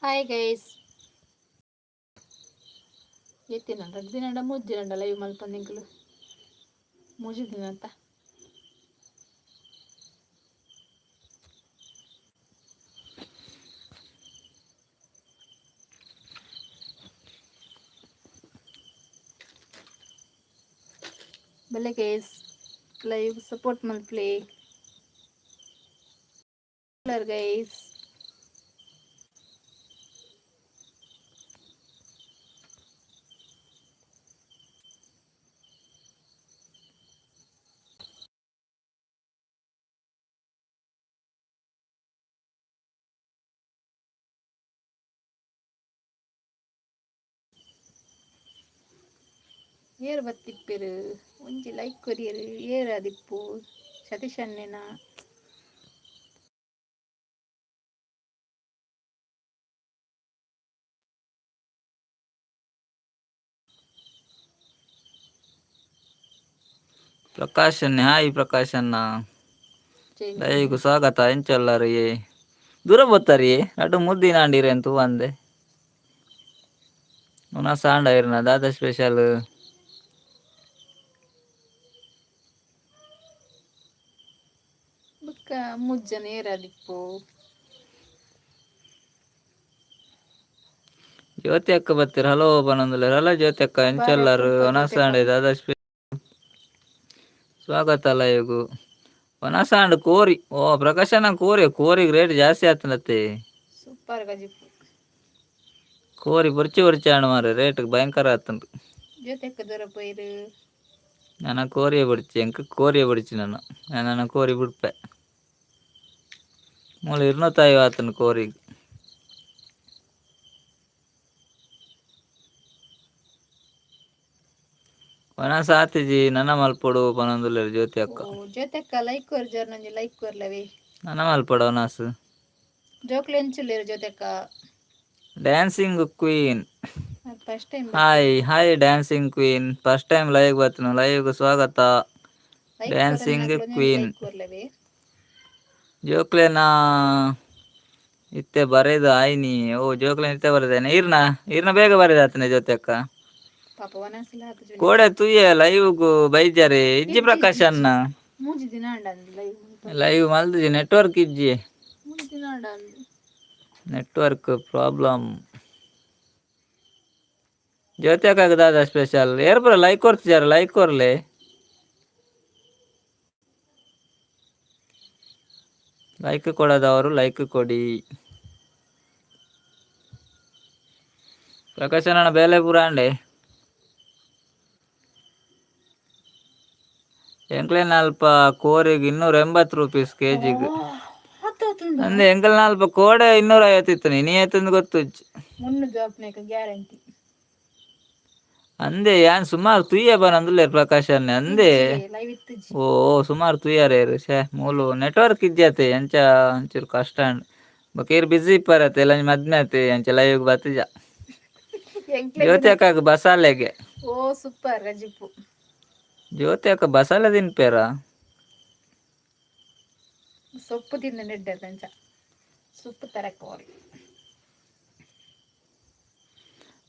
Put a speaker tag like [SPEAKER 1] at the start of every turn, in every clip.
[SPEAKER 1] Hi guys. ಎತ್ತಿನ ರಡ್ಡ್ ದಿನ ಮೂಜಿ ದಿನ ಲೈವ್ ಮಲ್ಪಂದು ಎಂಕುಲು ಮೂಜಿ ದಿನ ಅಂತ. ಬಲ್ಲೆ ಗೈಸ್, ಲೈವ್ ಸಪೋರ್ಟ್ ಮಲ್ಪ್ಲೆ ಗೈಸ್. ಏರ್ ಬತ್ತಿಪ್ಪೆರು? ಒಂಜಿ ಲೈಕ್ ಕೊರಿಯರ್. ಏರ್ ಅದಿಪ್ಪು? ಸತೀಶ್ ಅಣ್ಣನ?
[SPEAKER 2] ಪ್ರಕಾಶ್ ಅಣ್ಣ, ಹಾಯ್ ಪ್ರಕಾಶ್ ಅಣ್ಣ.
[SPEAKER 1] ಚೇಂಜ್.
[SPEAKER 2] ಲೈವ್ಗ್ ಸ್ವಾಗತ. ಎಂಚೊಲ್ಲರ್? ದೂರ ಬೋತಾರಿ ಅಡು ಮುದ್ದಿನ ಅಂಡಿರೆ ತೂವಂದೆ. ಉನಸ ಆಂಡ ಇರ್ನ? ದಾದ ಸ್ಪೆಷಲ್?
[SPEAKER 1] ಬೊಕ್ಕ ಮುಜ್ಜನ ಏರ್ ಅದಿಪ್ಪು?
[SPEAKER 2] ಜ್ಯೋತಿ ಅಕ್ಕ ಬತ್ತೀರ, ಹಲೋ ಪನೊಂದುಲ್ಲೆರ್. ಹಲೋ ಜ್ಯೋತಿ ಅಕ್ಕ.
[SPEAKER 1] ಬಾರಿ
[SPEAKER 2] ಎಂಚೊಲ್ಲರ್?
[SPEAKER 1] ಅಪರೂಪ.
[SPEAKER 2] ಉನಸ
[SPEAKER 1] ಜ್ಯೋತಿ ಅಕ್ಕ.
[SPEAKER 2] ಆಂಡ? ದಾದ ಸ್ಪೆಷಲ್? ಸ್ವಾಗತ ಲೈವ್ಗ್. ಉನಸ ಆಂಡ್. ಕೋರಿ. ಓ ಪ್ರಕಾಶ್ ಅಣ್ಣ, ಕೋರಿ. ಕೋರಿಗೆ ರೇಟ್ ಜಾಸ್ತಿ ಆತನತ್ತೆ.
[SPEAKER 1] ಸೂಪರ್ ಕಜಿಪು.
[SPEAKER 2] ಕೋರಿ ಬೊರ್ಚಿ ಬೊರ್ಚಿ ಆಂಡ್ ಮಾರ್ರೆ, ರೇಟ್ ಭಯಂಕರ ಆತುಂಡು.
[SPEAKER 1] ಜ್ಯೋತಿ ಅಕ್ಕ ದೂರ ಪೋಯಿರು.
[SPEAKER 2] ನನ ಕೋರಿಯ ಬೊಡ್ಚಿ, ಎಂಕ್ ಕೋರಿಯ ಬೊಡ್ಚಿ. ನನ ನನ ಕೋರಿ ಬುಡ್ಪೆ. ಮೂಲು 250 ಆತುಂಡು ಕೋರಿಗ್. ವನಸ್ ಆತಿಜಿ, ನನ ಮಲ್ಪೊಡು ಪನೊಂದುಲ್ಲೆರ್ ಜ್ಯೋತಿ
[SPEAKER 1] ಓ
[SPEAKER 2] ಅಕ್ಕ.
[SPEAKER 1] ಜ್ಯೋತಿ ಅಕ್ಕ, ಲೈಕ್ ಕೊರ್ಜರ್? ಒಂಜಿ ಲೈಕ್ ಕೊರ್ಲವೆ.
[SPEAKER 2] ನನ ಮಲ್ಪೊಡು ವನಸ್.
[SPEAKER 1] ಜೋಕ್ಲು ಎಂಚುಲ್ಲೆರ್ ಜ್ಯೋತಿ ಅಕ್ಕ?
[SPEAKER 2] Dancing queen.
[SPEAKER 1] First time.
[SPEAKER 2] Hi hi dancing queen. First time live ಬತ್ತಿನ, ಲೈವ್ ಸ್ವಾಗತ.
[SPEAKER 1] ಲೈಕ್.
[SPEAKER 2] Dancing queen.
[SPEAKER 1] Like ಕೊರ್ಲವೆ.
[SPEAKER 2] ಜೋಕ್ಲೆನ ಇತ್ತೆ ಬರೆದು ಆಯ್ನಿ. ಓ, ಜೋಕ್ಲೆನ ಇತ್ತೆ ಬರೆದೇನೆ. ಈರ್ನ ಈರ್ನ ಬೇಗ ಬರೆದಾತನೆ ಜ್ಯೋತಿ ಅಕ್ಕ.
[SPEAKER 1] ಪಾಪ ವನಸಲ ಆತು.
[SPEAKER 2] ಕೋಡೆ ತೂಯೆ, ಲೈವ್ ಬೈಜಾರೆ ಇಜ್ಜಿ.
[SPEAKER 1] ಇಜ್ಜಿ.
[SPEAKER 2] ಪ್ರಕಾಶ್
[SPEAKER 1] ಇಜ್ಜಿ.
[SPEAKER 2] ಅಣ್ಣ.
[SPEAKER 1] ಮೂಜಿ ದಿನ ಆಂಡ ಲೈವ್.
[SPEAKER 2] ಲೈವ್ ಮಲ್ದಿಜಿ, ನೆಟ್ವರ್ಕ್ ಇಜ್ಜಿ.
[SPEAKER 1] ಮೂಜಿ ದಿನ ಆಂಡ.
[SPEAKER 2] Network problem. ಜ್ಯೋತಿ ಅಕ್ಕ, ದಾದ ಸ್ಪೆಷಲ್? ಏರ್ ಪೂರ ಲೈಕ್ ಕೊರ್ತಿಜಾರ? ಲೈಕ್ ಕೊರ್ಲೆ. ಲೈಕ್ ಕೊಡದವರು ಲೈಕ್ ಕೊಡಿ. ಪ್ರಕಾಶ್ ಅಣ್ಣ, ಬೇಲೆ ಪೂರ ಅಂಡೆ? ಎಂಕ್ಲೆನ ಅಲ್ಪ ಕೋರಿಗೆ 280 ರುಪೀಸ್ ಕೆಜಿಗೆ. ಅಂದೆ, ಎಂಕಲ್ನ ಅಲ್ಪ ಕೋಡೆ 250 ಇತ್ತು, ಇನಿ ಏತಂದು ಗೊತ್ತುಜ್ಜಿ.
[SPEAKER 1] ಮುನ್ನು ಜಾಬ್ನೇಕ ಗ್ಯಾರಂಟಿ.
[SPEAKER 2] ಅಂದೆ, ಯಾನ್ ಸುಮಾರು ತುಯ್ಯ ಬರಂದುಲ್ಲೆರ್ ಪ್ರಕಾಶ್ ಅಣ್ಣೆ ಅಂದೆ.
[SPEAKER 1] ಲೈವ್ ಇತ್ತುಜಿ.
[SPEAKER 2] ಓ, ಸುಮಾರು ತುಯ್ಯಾರೇರು. ಶೇ, ಮೂಲು ನೆಟ್ವರ್ಕ್ ಇಜ್ಜತೆ, ಅಂಚ ಒಂಚೂರು ಕಷ್ಟ ಉಂಡು. ಬೊಕ ಈರ್ ಬಿಸಿ ಇಪ್ಪರತೆ, ಎಲ್ಲ ಮದ್ಮೆ ಆತೆ, ಅಂಚ ಲೈವ್ ಬತ್ತಿಜ. ಜ್ಯೋತಿ ಅಕ್ಕಗ್ ಬಸಾಲೆಗೆ.
[SPEAKER 1] ಓ, ಸೂಪರ್ ಕಜಿಪು.
[SPEAKER 2] ಜ್ಯೋತಿ ಅಕ್ಕ ಬಸಾಲೆ ತಿನ್ಪೇರಾ?
[SPEAKER 1] ಸೊಪ್ಪು ತಿಂದ ನೆಡ್ಡೆ ಅಂಚ ಸೊಪ್ಪು ತರಕಾರಿ.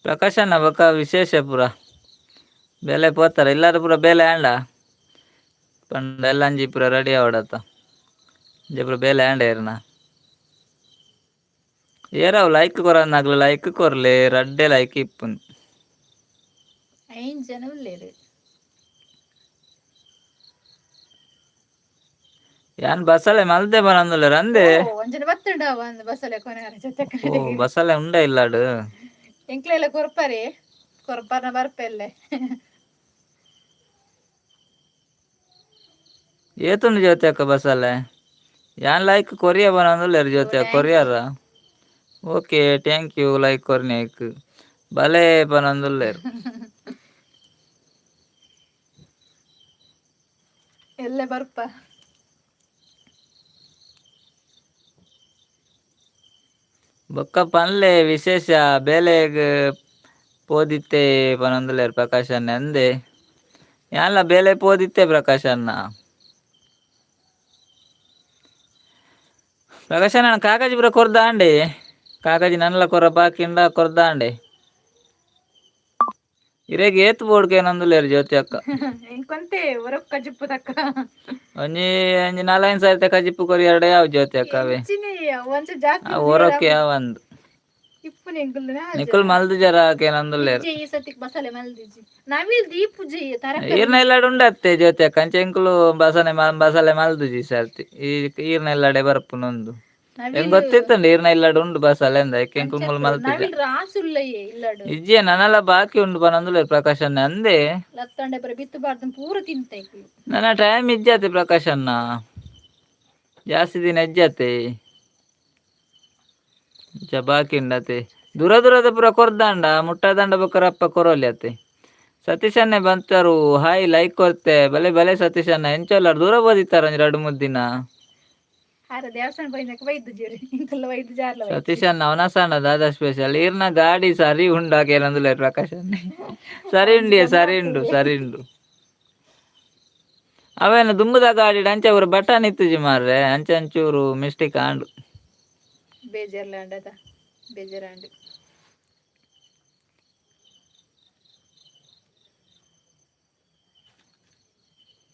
[SPEAKER 2] ಪ್ರಕಾಶ್ ಅಣ್ಣ, ಬೊಕ ವಿಶೇಷ ಪೂರ? ಬೇಲೆ ಪೋತಾರ ಇಲ್ಲಾರ? ಪೂರ ಬೇಲೆ ಆಂಡ ಪಂಡ ಎಲ್ಲ ಅಂಜಿ ಪೂರ ರೆಡಿ ಆವಡತ್ತ. ಅಂಜಿ ಪೂರ ಬೇಲೆ ಆಂಡ ಇರ್ನ? ಏರಾವ್ ಲೈಕ್ ಕೊರನ್ನಾಗ್ಲ ಲೈಕ್ ಕೊರ್ಲೆ. ರಡ್ಡೆ ಲೈಕ್ ಇಪ್ಪುನ್.
[SPEAKER 1] ಐನ್ ಜನ ಉಲ್ಲೇರು.
[SPEAKER 2] ಯಾನ್ ಬಸಲೆ ಮಲ್ದೆ ಬರಂದುಲ್ಲೆರ್ ಅಂದೆ.
[SPEAKER 1] ಓ, ಒಂಜನ ಬತ್ತುಂಡ ಒಂದು ಬಸಲೆ ಕೊನೆಗಾರ ಜೊತೆ.
[SPEAKER 2] ಓ, ಬಸಲೆ ಉಂಡ ಇಲ್ಲಾಡು?
[SPEAKER 1] ಎಂಕ್ಲೆಲ್ಲ ಕೊರ್ಪರೆ, ಕೊರ್ಪರ್ನ ಬರ್ಪೆಲ್ಲೆ.
[SPEAKER 2] ಏತುಂಡು ಜ್ಯೋತಿ ಅಕ್ಕ ಬಸಲೆ? ಯಾನ್ ಲೈಕ್ ಕೊರಿಯ ಬರಂದುಲ್ಲೆರ್. ಜ್ಯೋತಿ ಅಕ್ಕ, courier? Okay, thank you like ಕೊರ್ನೇಕ್. ಬಲೆ ಪನೊಂದುಲ್ಲೆರ್.
[SPEAKER 1] ಎಲ್ಲೆ ಬರ್ಪ.
[SPEAKER 2] ಬೊಕ್ಕ ಪನ್ಲೆ ವಿಶೇಷ. ಬೇಲೆಗ್ ಪೋದಿತ್ತೆ ಪನೊಂದುಲ್ಲೆರ್ ಪ್ರಕಾಶ್ ಅಣ್ಣೆ ಅಂದೆ. ಯಾನ್ಲ ಬೇಲೆ ಪೋದಿತ್ತೆ ಪ್ರಕಾಶ್ ಅಣ್ಣ. ಪ್ರಕಾಶ್ ಅಣ್ಣ, ಕಾಗಜಿ ಪೂರ ಕೊರ್ದ ಆಂಡೆ. ಕಾಕಜಿ ನನ್ಲ ಕೊರ ಬಾಕಿಂಡ ಕೊರ್ದಾಂಡೆ ಇರೆಗ್ ಏತ್ ಬೋಡ್ಕೆ ನಂದುಲೇರು ಜ್ಯೋತಿ ಅಕ್ಕ.
[SPEAKER 1] ಇಂಕೊಂತೆ ಹೊರಗ್ ಕಜಿಪ್ಪು ತಕ್ಕ.
[SPEAKER 2] ಒಂಜಿ ಒಂಜಿ ನಾಲೈನ್ ಸಾವಿರ ಕಜಿಪ್ಪು ಕೊರಿ ಎರಡು ಯಾವ ಜ್ಯೋತಿ ಅಕ್ಕ ಅವೇ.
[SPEAKER 1] ಒಂಚ ಜಾಸ್ತಿ.
[SPEAKER 2] ಒರಕ್ಕೆ ಒಂದು.
[SPEAKER 1] ಇಪ್ಪು ಎಂಕುಲ್ನ.
[SPEAKER 2] ನಿಕುಲ್ ಮಲ್ದು ಜರ ಕೇನಂದುಲ್ಲೇರು.
[SPEAKER 1] ಈ ಸತಿಕ್ ಮಸಾಲೆ ಮಲ್ದಿಜಿ ನಾವಿಲ್ ದೀಪುಜಿ ತರ.
[SPEAKER 2] ಈರ್ನ ಎಲ್ಲಾಡೆ ಉಂಡತ್ತೆ ಜ್ಯೋತಿ ಅಕ್ಕ, ಅಂಚೆ ಎಂಕುಲು ಬಸನೆ ಬಸಲೆ ಮಲ್ದುಜಿ ಸರ್ತಿ. ಈ ಈರ್ನ ಎಲ್ಲಾಡೆ ಬರ್ಪುನೊಂದು ಎಂಗ್ ಗೊತ್ತಿತ್ತಂಡು ಈರ್ನ ಇಲ್ಲಡೆ ಉಂಡು ಬಸಲೆ ಅಂದ ಎಂಕುಲು ಮೂಲು ಮಲ್ತಿಜ.
[SPEAKER 1] ನಾವಿಲ್ ರಾಸುಲ್ಲಯ್ಯೆ ಇಲ್ಲಡು.
[SPEAKER 2] ಇಜ್ಜೆ, ನನಲ ಬಾಕಿ ಉಂಡು ಪನಂದುಲ್ಲೇರು ಪ್ರಕಾಶ್ ಅಣ್ಣ ಅಂದೆ.
[SPEAKER 1] ಲತ್ತಂಡೆ ಬರ ಬಿತ್ತು ಬಾರ್ದು ಪೂರ ತಿಂತ ಇಕ್ಲು.
[SPEAKER 2] ನನ್ನ ಟೈಮ್ ಇಜ್ಜಾತೆ ಪ್ರಕಾಶ್ ಅಣ್ಣ, ಜಾಸ್ತಿ ದಿನ ಇಜ್ಜಾತೆ. ಇಂಚ ಬಾಕಿ ಉಂಡತೆ ದೂರ ದೂರದ ಪೂರ ಕೊರ್ದಾಂಡ ಮುಟ್ಟಾದಂಡ ಬೊಕ್ಕ ರಪ್ಪ ಕೊರೋಲಿ ಅತ್ತೆ. ಸತೀಶ್ ಅಣ್ಣೆ ಬಂತಾರು, ಹಾಯ್, ಲೈಕ್ ಕೊರ್ತೆ, ಬಲೆ ಬಲೆ. ಸತೀಶ್ ಅಣ್ಣ ಎಂಚೊಲ್ಲಾರು? ದೂರ ಬೋದಿತ್ತಾರ ಒಂಜಿ ರಡ್ಡ್ ಮೂರು ದಿನ.
[SPEAKER 1] ಹಾರ ದೇವಸ್ಥಾನ ಬೈನಕ ವೈದ್ಯ ಜೇರಿ ಇಂಕಲ್ಲ ವೈದ್ಯ ಜಾರ್ಲ.
[SPEAKER 2] ಸತೀಶ್ ಅಣ್ಣ ಅವನಸಾಣ ದಾದಾ ಸ್ಪೆಷಲ್? ಈರ್ನ ಗಾಡಿ ಸರಿ ಉಂಡಾ ಕೇನಂದುಲ್ಲೇರು ಪ್ರಕಾಶ್ ಅಣ್ಣೆ. ಸರಿ ಉಂಡಿಯೇ, ಸರಿ ಉಂಡು, ಸರಿ ಉಂಡು. ಅವೇನು ದುಂಬುದ ಗಾಡಿ ಅಂಚೆ ಊರು ಬಟಾಣಿ ಇತ್ತುಜಿ ಮಾರ್ರೆ, ಅಂಚೆ ಅಂಚೂರು ಮಿಸ್ಟೇಕ್ ಆಂಡು.
[SPEAKER 1] ಬೇಜಾರ್ಲಾಂಡದ ಬೇಜಾರಾಂಡು.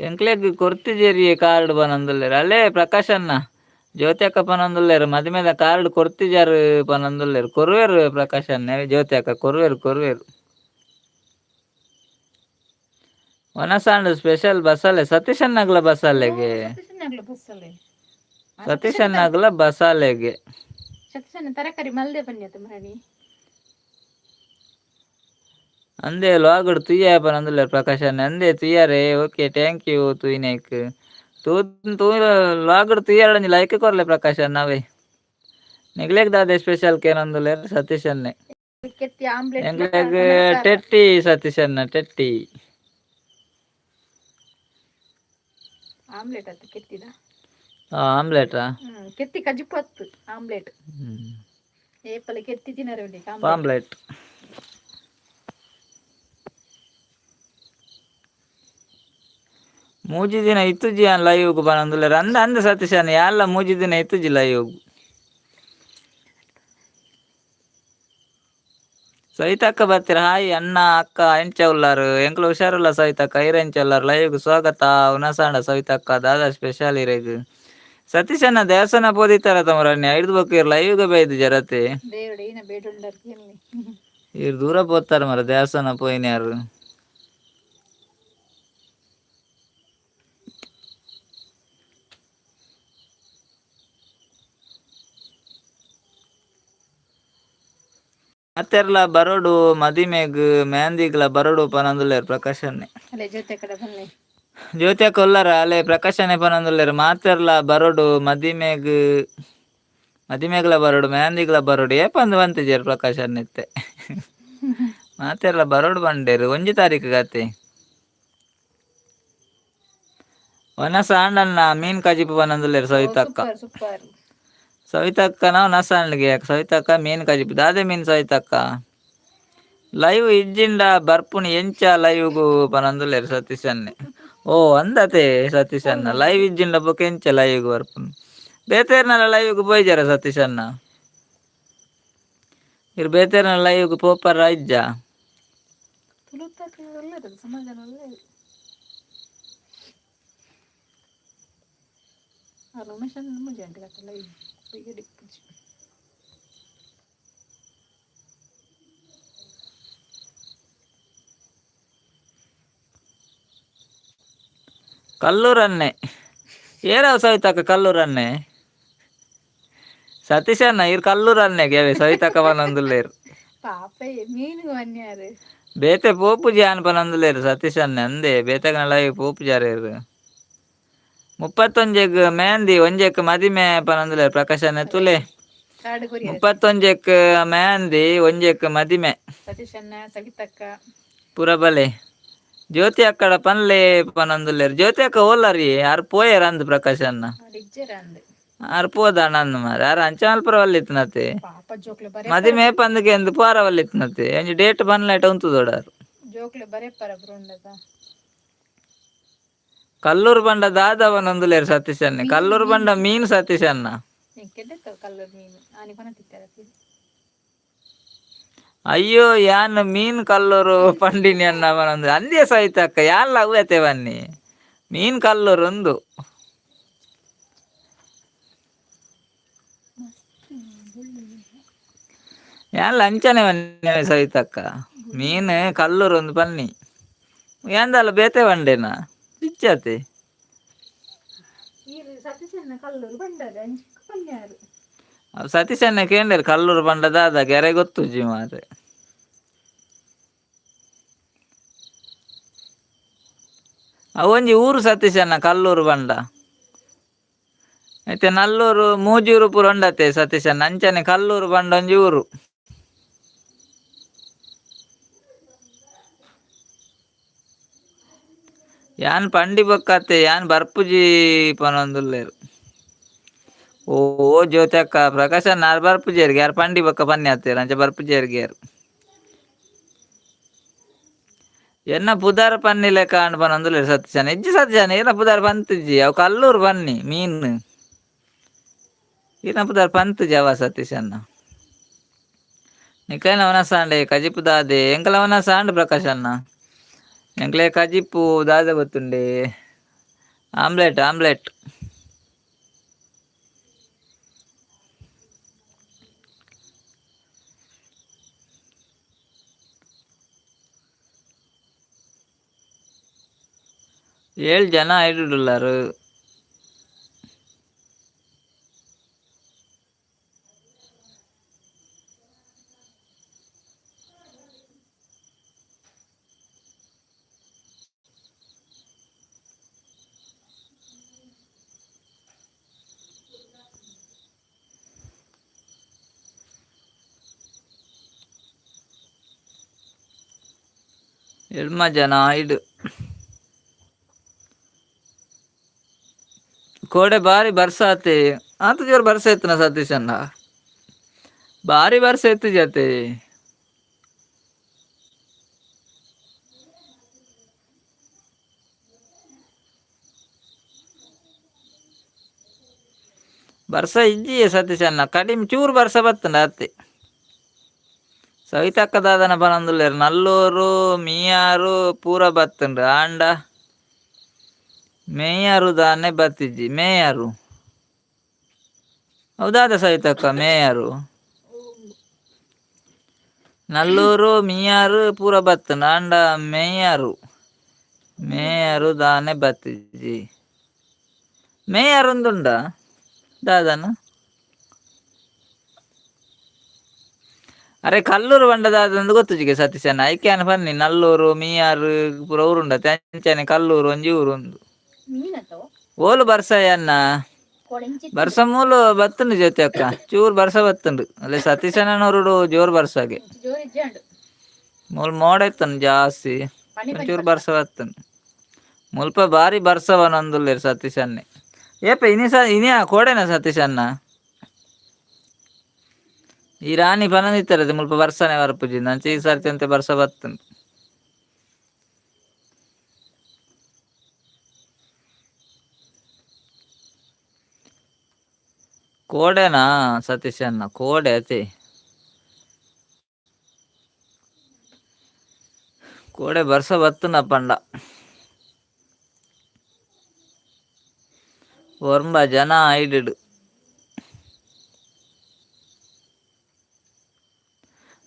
[SPEAKER 2] ಎಂಕ್ಲೆಗ್ ಕೊರ್ತಿಜೇರಿಯೇ ಕಾರ್ಡ್ ಪನೊಂದುಲ್ಲೆರ್ ಅಲ್ಲೇ ಪ್ರಕಾಶ್ ಅಣ್ಣ. ಜ್ಯೋತಿ ಅಕ್ಕ ಪನೊಂದುಲ್ಲೆರ್ ಮದಿಮೆದ ಕಾರ್ಡ್ ಕೊರ್ತಿಜಾರ್ ಪನೊಂದುಲ್ಲೆರ್. ಕೊರುವೆರ್ ಪ್ರಕಾಶ್ ಅಣ್ಣೆ, ಜ್ಯೋತಿ ಅಕ್ಕ ಕೊರುವೆರ್ ಕೊರುವೆರ್. ವನಸಾಂಡ್ ಸ್ಪೆಷಲ್ ಬಸಾಲೆ ಸತೀಶ್ ಅಣ್ಣಗ್ಲ ಬಸಾಲೆಗೆ.
[SPEAKER 1] ಸತೀಶಣ್ಣಗ್ಲ ಬಸ್ಸಲ್ಲೇ.
[SPEAKER 2] ಸತೀಶ್ ಅಣ್ಣಗ್ಲ ಬಸಾಲೆಗೆ.
[SPEAKER 1] ಸತೀಶಣ್ಣ ತರಕಾರಿ ಮಲ್ದೆ ಬನ್ನಿ ಮರಣಿ.
[SPEAKER 2] ಅಂದೆ ಲಾಗಡ್ ತುಯ್ಯ ಪನೊಂದುಲ್ಲೆರ್ ಪ್ರಕಾಶ್ ಅಣ್ಣೆ. ಅಂದೆ ತುಯ್ಯಾರೆ, ಓಕೆ, thank you ತೂಯಿನೇಕ್. ತೂ ತೂ ಲಾಗಡ್ ತುಯ್ಯಾರ ಒಂಜಿ ಲೈಕ್ ಕೊರ್ಲೆ ಪ್ರಕಾಶ್ ಅಣ್ಣ ಅವೇ. ನಿಗ್ಲೆಗ್ ದಾದೆ ಸ್ಪೆಷಲ್ ಕೇನೊಂದುಲ್ಲೆರ್ ಸತೀಶ್ ಅಣ್ಣೆ.
[SPEAKER 1] ಕೆತ್ತಿ ಆಮ್ಲೆಟ್.
[SPEAKER 2] ಎಂಕ್ಲೆಗ್ ಟೆಟ್ಟಿ ಸತೀಶ್ ಅಣ್ಣ, ಟೆಟ್ಟಿ.
[SPEAKER 1] ಆಮ್ಲೆಟ್ ಅತ್ತ ಕೆತ್ತಿದ.
[SPEAKER 2] ಆಮ್ಲೆಟಾ?
[SPEAKER 1] ಕೆತ್ತಿ ಕಜಿಪು ಅತ್ತು, ಆಮ್ಲೆಟ್. ಏಪಲ ಕೆತ್ತಿ ತಿನ್ನರೆ ಉಂಡೆ.
[SPEAKER 2] ಪಾಂಪ್ಲೆಟ್. ಮೂಜಿ ದಿನ ಇತ್ತುಜಿ ಅನ್ ಲೈವ್ ಪನೊಂದುಲ್ಲೆರ್. ಅಂದ ಅಂದ ಸತೀಶ್ ಅಣ್ಣ, ಯಾಲ್ಲ ಮೂಜಿ ದಿನ ಇತ್ತುಜಿ ಲೈವ್. ಸವಿತಕ್ಕ ಬರ್ತೀರ, ಹಾಯ್ ಅಣ್ಣ ಅಕ್ಕ ಎಂಚ ಉಲ್ಲಾರು? ಎಂಕ್ಲು ಹುಷಾರುಲ್ಲ ಸವಿತಕ್ಕ, ಐರ್ ಎಂಚ ಉಲ್ಲಾರು? ಲೈವ್ ಸ್ವಾಗತ. ಉನಸಾಂಡ ಸವಿತಕ್ಕ, ದಾದಾ ಸ್ಪೆಷಲ್ ಇರೆಗ್? ಸತೀಶ್ ಅಣ್ಣ ದೇವಸ್ಥಾನ ಪೋದಿತ್ತಾರ ತಮರಣ್ಣಿ ಐದು ಬೊಕ್ಕ ಲೈವ್ ಬೈದು ಜರತೆ.
[SPEAKER 1] ದೇವಡೆ ಏನ ಬೇಡುಂಡರ್ ಕೇಳಿ.
[SPEAKER 2] ಇರ್ ದೂರ ಪೋತಾರ ಮರ ದೇವಸ್ಥಾನ ಪೋಯಿನ್ಯಾರು. ಮತ್ತೆರ್ಲ ಬರೋಡು ಮದಿಮೆಗ್ ಮೆಹಂದಿಗ್ಲ ಬರೋಡು ಪನೊಂದುಲ್ಲೆರ್ ಪ್ರಕಾಶ್ ಅಣ್ಣೆ.
[SPEAKER 1] ಅಲ್ಲೇ ಜೊತೆ ಕಡೆ ಬನ್ನಿ.
[SPEAKER 2] ಜ್ಯೋತಿ ಅಕ್ಕ ಉಲ್ಲರ? ಅಲ್ಲೇ ಪ್ರಕಾಶ್ ಅಣ್ಣೆ ಪನೊಂದುಲ್ಲೆರ್ ಮಾತೆರ್ಲ ಬರೋಡು ಮದಿಮೆಗ್, ಮದಿಮೆಗ್ಲ ಬರೋಡು ಮೆಹಂದಿಗ್ಲ ಬರೋಡು. ಏಪಂದ್ ಬಂತಿಜೆರ್ ಪ್ರಕಾಶ್ ಅಣ್ಣೆ ಇತ್ತೆ? ಮಾತೆರ್ಲ ಬರೋಡು ಬಂಡೇರು ಒಂಜಿ ತಾರೀಕು ಗತೆ. ವನಸ ಆಂಡಣ್ಣ ಮೀನ್ ಕಜಿಪು ಪನೊಂದುಲ್ಲೆರ್ ಸವಿತಕ್ಕ.
[SPEAKER 1] Super super.
[SPEAKER 2] ಸವಿತಕ್ಕನ ವನಸಾಂಡ್ಗೆ. ಸವಿತಕ್ಕ ಮೀನ್ ಕಜಿಪು ದಾದೆ ಮೀನ್ ಸವಿತಕ್ಕ? ಲೈವ್ ಇಜ್ಜಿಂಡ ಬರ್ಪುನಿ ಎಂಚ ಲೈವ್ಗು ಪನೊಂದುಲ್ಲೆರ್ ಸತೀಶ್ ಅಣ್ಣೆ. ಓ ಅಂದತೆ ಸತೀಶ್ ಅಣ್ಣ, ಲೈವ್ ಇಜ್ಜಿಂಡ ಬೊಕ ಎಂಚ ಲೈವ್ಗ್ ಬರ್ಪುನು? ಬೇತೆರ್ನಲ ಲೈವ್ಗ್ ಪೋಯಿಜಾರ ಸತೀಶ್ ಅಣ್ಣ? ಇರ್ ಬೇತೆರ್ನ ಲೈವ್ಗ್ ಪೋಪರ ಇಜ್ಜಾ?
[SPEAKER 1] ತುಳುತ್ತಾಕ ಒಳ್ಳೆಯದು ಸಮಾಧಾನ ಒಳ್ಳೆಯದು. ಆ ರಮೇಶ್ ಮುಜಿ ಅಂಟು ಕತ್ತಲ್ಲ ಡಿಪ್ಪುಜಿ.
[SPEAKER 2] ಕಲ್ಲೂರನ್ನೇ ಏರಾವ್ ಸವಿತಕ್ಕ ಕಲ್ಲೂರನ್ನೇ? ಸತೀಶ್ ಅಣ್ಣ ಇರ್ ಕಲ್ಲೂರನ್ನೇ ಗೆವೆ ಸವಿತಕ್ಕ ಪನೊಂದುಲ್ಲೆರ್.
[SPEAKER 1] ಪಾಪ ಮೀನು ವನ್ಯಾರು.
[SPEAKER 2] ಬೇತೆ ಪೋಪುಜಿ ಆನ್ ಪನೊಂದುಲ್ಲೆರ್ ಸತೀಶ್ ಅಣ್ಣೆ. ಅಂದೆ ಬೇತೆಗನ ಲೈವ್ ಪೋಪುಜಾರೇರ್. 31ಗ್ ಮೆಹಂದಿ, ಒಂಜೆಕ್ ಮದಿಮೆ ಪನೊಂದುಲ್ಲೆರ್ ಪ್ರಕಾಶ್ ಅಣ್ಣೆ. ತುಲೆ.
[SPEAKER 1] ಕಾಡು ಕೊರಿಯ.
[SPEAKER 2] 31ಕ್ ಮೆಹಂದಿ, ಒಂಜೆಕ್ ಮದಿಮೆ.
[SPEAKER 1] ಸತೀಶ್ ಅಣ್ಣ ಸವಿತಕ್ಕ.
[SPEAKER 2] ಪೂರ ಬಲೆ. ಜ್ಯೋತಿ ಅಕ್ಕಡ ಪನ್ಲೆ ಪನೊಂದುಲ್ಲೆರ್. ಜ್ಯೋತಿ ಅಕ್ಕ ಓಲ್ಲರಿ? ಆರ್ ಪೋಯೆರ್ ಅಂದ್ ಪ್ರಕಾಶ್ ಅಣ್ಣ.
[SPEAKER 1] ಇಜ್ಜೆರ ಅಂದ್.
[SPEAKER 2] ಆರ್ ಪೋದಾಣ ಅಂದ್ ಮಾರ್ರೆ. ಆರ್ ಅಂಚ ಮಲ್ಪರ ವಲ್ಲಿತ್ನತೆ.
[SPEAKER 1] ಪಾಪ ಜೋಕ್ಲು ಬರೆ.
[SPEAKER 2] ಮದಿಮೆ ಪಂದ್ಗೆ ಅಂದ್ ಪೋರ ವಲ್ಲಿತ್ನತೆ. ಒಂಜಿ ಡೇಟ್ ಪನ್ಲೈಟ ಉಂತುದೋಡಾರ್.
[SPEAKER 1] ಜೋಕ್ಲು ಬರೆಪರ ಬ್ರೋಂಡದ.
[SPEAKER 2] ಕಲ್ಲೂರು ಬಂಡ ದಾದ ಪನೊಂದುಲ್ಲೆರ್ ಸತೀಶ್ ಅಣ್ಣೆ. ಕಲ್ಲೂರು ಬಂಡ ಮೀನು ಸತೀಶ್ ಅಣ್ಣ.
[SPEAKER 1] ಕೆಡ್ಡೆತ್ತವ ಕಲ್ಲರ್ ಮೀನು ಆನಿ ಕೊನ ತಿತ್ತಾರ.
[SPEAKER 2] ಅಯ್ಯೋ ಯಾನ್ ಮೀನ್ ಕಲ್ಲೂರು ಪಂಡಿನಿ ಅನ್ನ ಪನೊಂದು ಅಂದೇ ಸವಿತಕ್ಕ ಯಾನ್ಲ ಅವ್ವತೆ ಬನ್ನಿ ಮೀನ್ ಕಲ್ಲೂರು ಒಂದು. ಯಾನ್ಲ ಅಂಚನೆ ಬನ್ನಿ ಸವಿತಕ್ಕ ಮೀನ್ ಕಲ್ಲೂರು ಒಂದು ಬನ್ನಿ ಯಾಂದಲ್ಲ ಬೇತೆ ಬಂಡೇನಾ ಇಚ್ಚಾತೆ.
[SPEAKER 1] ಈರು ಸತೀಶನ್ನ ಕಲ್ಲೂರು ಬಂಡಾರೆ ಅಂಚ ಪನ್ಯಾರು.
[SPEAKER 2] ಸತೀಶನ್ನ ಕೇಂದ್ರ ಕಲ್ಲೂರು ಬಂಡ ದಾದ ಗೆರೆ ಗೊತ್ತುಜ್ಜಿ ಮಾರೆ. ಅವೊಂಜಿ ಊರು ಸತೀಶನ್ನ ಕಲ್ಲೂರು ಬಂಡ ಐತೆ ನಲ್ಲೂರು ಮೂಜೂರು ಪೂರ ಉಂಡತೆ ಸತೀಶನ್ನ ಅಂಚನೆ ಕಲ್ಲೂರು ಬಂಡ ಒಂಜಿ ಊರು. ಯಾನ್ ಪಂಡಿ ಬೊಕ್ಕತ್ತೆ ಯಾನ್ ಬರ್ಪುಜಿ ಪನೊಂದುಲ್ಲೆರ್. ಓ ಜ್ಯೋತಿ ಅಕ್ಕ ಪ್ರಕಾಶ ನಾರ್ ಬರ್ಪುಜೆರ್ಗೆ ಯಾರ್ ಪಂಡಿ ಬೊಕ್ಕ ಪನ್ನಿ ಆತೇರ್ ಅಂಚ ಬರ್ಪುಜೆರ್ಗೆ ಯಾರು ಎನ್ನ ಪುದಾರ್ ಪನ್ನಿ ಲೆಕ್ಕ ಅಂಡ್ ಪನೊಂದುಲ್ಲೆರ್ ಸತೀಶನ ಇಜ್ಜಿ ಸತೀಶನ ಏನ ಪುದಾರ್ ಪಂತಿಜ್ಜಿ ಅವು ಕಲ್ಲೂರು ಬನ್ನಿ ಮೀನ್ ಈನ ಪುದಾರ್ ಪಂತುಜಿ ಅವ ಸತೀಶನ್ನ ನಿಕೈನ ವನಸಾಂಡೆ ಕಜಿಪು ದಾದೆ ಎಂಕಲ ವನಸಾಂಡ್ ಪ್ರಕಾಶ್ ಅಣ್ಣ ಎಂಕ್ಲೆ ಕಜಿಪು ದಾದೆ ಗೊತ್ತುಂಡೆ ಆಮ್ಲೆಟ್ ಆಮ್ಲೆಟ್. 7 ಜನ ಐಡುಡುಲ್ಲಾರು. 8 ಜನ ಐಡು. ಕೋಡೆ ಬಾರಿ ಬರ್ಸಾತೆ ಆತ ಜೋರು ಬರ್ಸ ಇತ್ತನ ಸತೀಶಣ್ಣ ಬಾರಿ ಬರ್ಸ ಇತ್ತು ಜೊತೆ. ಬರ್ಸ ಇಜ್ಜಿಯೇ ಸತೀಶಣ್ಣ ಕಡಿಮೆ ಚೂರು ಬರ್ಸ ಬತ್ತಂಡ ಅತ್ತೆ. ಸವಿತಕ್ಕ ದಾದನ ಪನೊಂದುಲ್ಲೆರ್ ನಲ್ಲೂರು ಮೀಯಾರು ಪೂರ ಬತ್ತುಂಡು ಆಂಡ ಮೇಯಾರು ದಾನೆ ಬತ್ತಿಜ್ಜಿ ಮೇಯಾರು ಹೌದಾದ ಸವಿತಕ್ಕ ಮೇಯಾರು ನಲ್ಲೂರು ಮೀಯಾರು ಪೂರ ಬತ್ತುಂಡು ಆಂಡ ಮೇಯಾರು ಮೇಯಾರು ದಾನೆ ಬತ್ತಿಜ್ಜಿ ಮೇಯಾರು ಒಂದುಂಡ ದಾದನ. ಅರೆ ಕಲ್ಲೂರು ಬಂಡದಾದಂದು ಗೊತ್ತುಜಿಗೆ ಸತೀಶಣ್ಣ ಐಕ್ಯಾನ ಬನ್ನಿ ನಲ್ಲೂರು ಮೀಯಾರು ಪೂರ ಊರುಂಡ ಅಂಚನೆ ಕಲ್ಲೂರು ಒಂಜಿ ಊರು ಒಂದು.
[SPEAKER 1] ಮೀನತ್ತೋ.
[SPEAKER 2] ಓಲು ಬರ್ಸಯ್ಯ ಅಣ್ಣ.
[SPEAKER 1] ಕೊಡೆಂಚಿ.
[SPEAKER 2] ಬರ್ಸ ಮೂಲು ಬತ್ತುಂಡು ಜ್ಯೋತಿ ಅಕ್ಕ ಚೂರು ಬರ್ಸ ಬತ್ತುಂಡು ಅಲ್ಲಿ ಸತೀಶಣ್ಣನವರುಡು ಜೋರು ಬರ್ಸಾಗೆ.
[SPEAKER 1] ಜೋರು ಇಜ್ಜಾಂಡು.
[SPEAKER 2] ಮೂಲು ಮೋಡ ಇತ್ತನು ಜಾಸ್ತಿ.
[SPEAKER 1] ಪನಿ ಪನಿ.
[SPEAKER 2] ಚೂರು ಬರ್ಸ ಬತ್ತುಂಡು ಮುಲ್ಪ ಬಾರಿ ಬರ್ಸವನೊಂದುಲ್ಲೆರ್ ಸತೀಶನ್ನೆ ಏಪ ಇನಿ ಸ ಇನಿಯ ಕೋಡೆನ ಸತೀಶಣ್ಣ ಈ ರಾಣಿ ಪನೊಂದಿತ್ತರದೆ ಮುಲ್ಪ ಬರ್ಸನೆ ಬರ್ಪುಜಿ ಅಂಚ ಈ ಸರ್ತಿ ಅಂತೆ ಬರ್ಸ ಬತ್ತುಂಡು. ಕೋಡೆನಾ ಸತೀಶಣ್ಣ ಕೋಡೆ ಅತಿ ಕೋಡೆ ಬರ್ಸ ಬತ್ತುಂಡ ಪಂಡ ಒರ್ಂಬ ಜನ ಐಡಿಡು.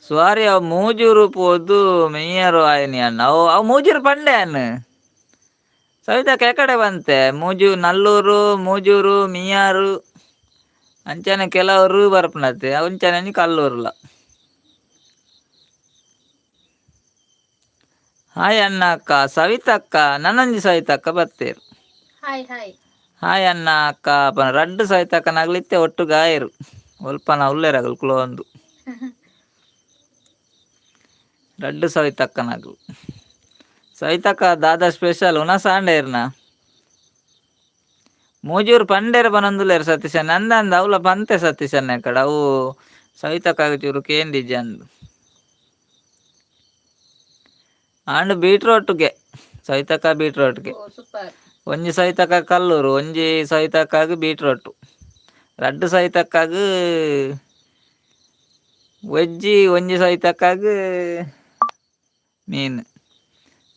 [SPEAKER 2] ಸ್ವಾರಿ ಅವು ಮೂಜೂರು ಪೋದು ಮೇಯರು ಆಯ್ನಿ ಅಣ್ಣ ಅವು ಅವು ಮೂಜೂರು ಪಂಡೆ ಅಣ್ಣ ಸವಿತಾ ಕೆಕಡೆ ಬಂತೆ ಮೂಜು ನಲ್ಲೂರು ಮೂಜೂರು ಮಿಯಾರು ಅಂಚನೆ ಕೆಲವರು ಬರ್ಪುನತೆ ಅಂಚನೆ ಒಂಜಿ ಕಲ್ಲೂರುಲ. ಹಾಯ್ ಅಣ್ಣ ಅಕ್ಕ ಸವಿತಕ್ಕ ನನೊಂಜಿ ಸವಿತಕ್ಕ ಬತ್ತೇರು.
[SPEAKER 1] Hi hi.
[SPEAKER 2] Hi ಅಣ್ಣ ಅಕ್ಕ ಪನ ರಡ್ಡ್ ಸವಿತಕ್ಕ ನಗಲಿತ್ತೆ ಒಟ್ಟು ಗಾಯರು ಒಲ್ಪನ ಉಲ್ಲೇರ್ ಅಗಲು ಕುಲೊಂದು ರಡ್ಡ್ ಸವಿತಕ್ಕನಗಲು ಸವಿತಕ್ಕ ದಾದಾ ಸ್ಪೆಷಲ್ ಉನಸ ಆಂಡೇರ್ನ ಮೂಜೂರು ಪಂಡೇರ ಪನೊಂದುಲ್ಲೆರ್ ಸತೀಶಣ್ಣ ಅಂದಂದ ಅವ್ಲ ಪಂತೆ ಸತೀಶಣ್ಣ ಕಡ ಅವು ಸವಿತಕ್ಕಾಗ ಚೂರು ಕೇಂದಿಜ್ಜಿ ಅಂದ್ ಆಂಡ್ ಬೀಟ್ರೋಟ್ಗೆ ಸವಿತಕ್ಕ ಬೀಟ್ರೋಟ್ಗೆ.
[SPEAKER 1] ಓ ಸೂಪರ್.
[SPEAKER 2] ಒಂಜಿ ಸವಿತಕ್ಕ ಕಲ್ಲೂರು ಒಂಜಿ ಸವಿತಕ್ಕಾಗ ಬೀಟ್ರೋಟ್ ರಡ್ಡ್ ಸವಿತಕ್ಕಾಗ ವೆಜ್ಜಿ ಒಂಜಿ ಸವಿತಕ್ಕಾಗ ಮೀನು.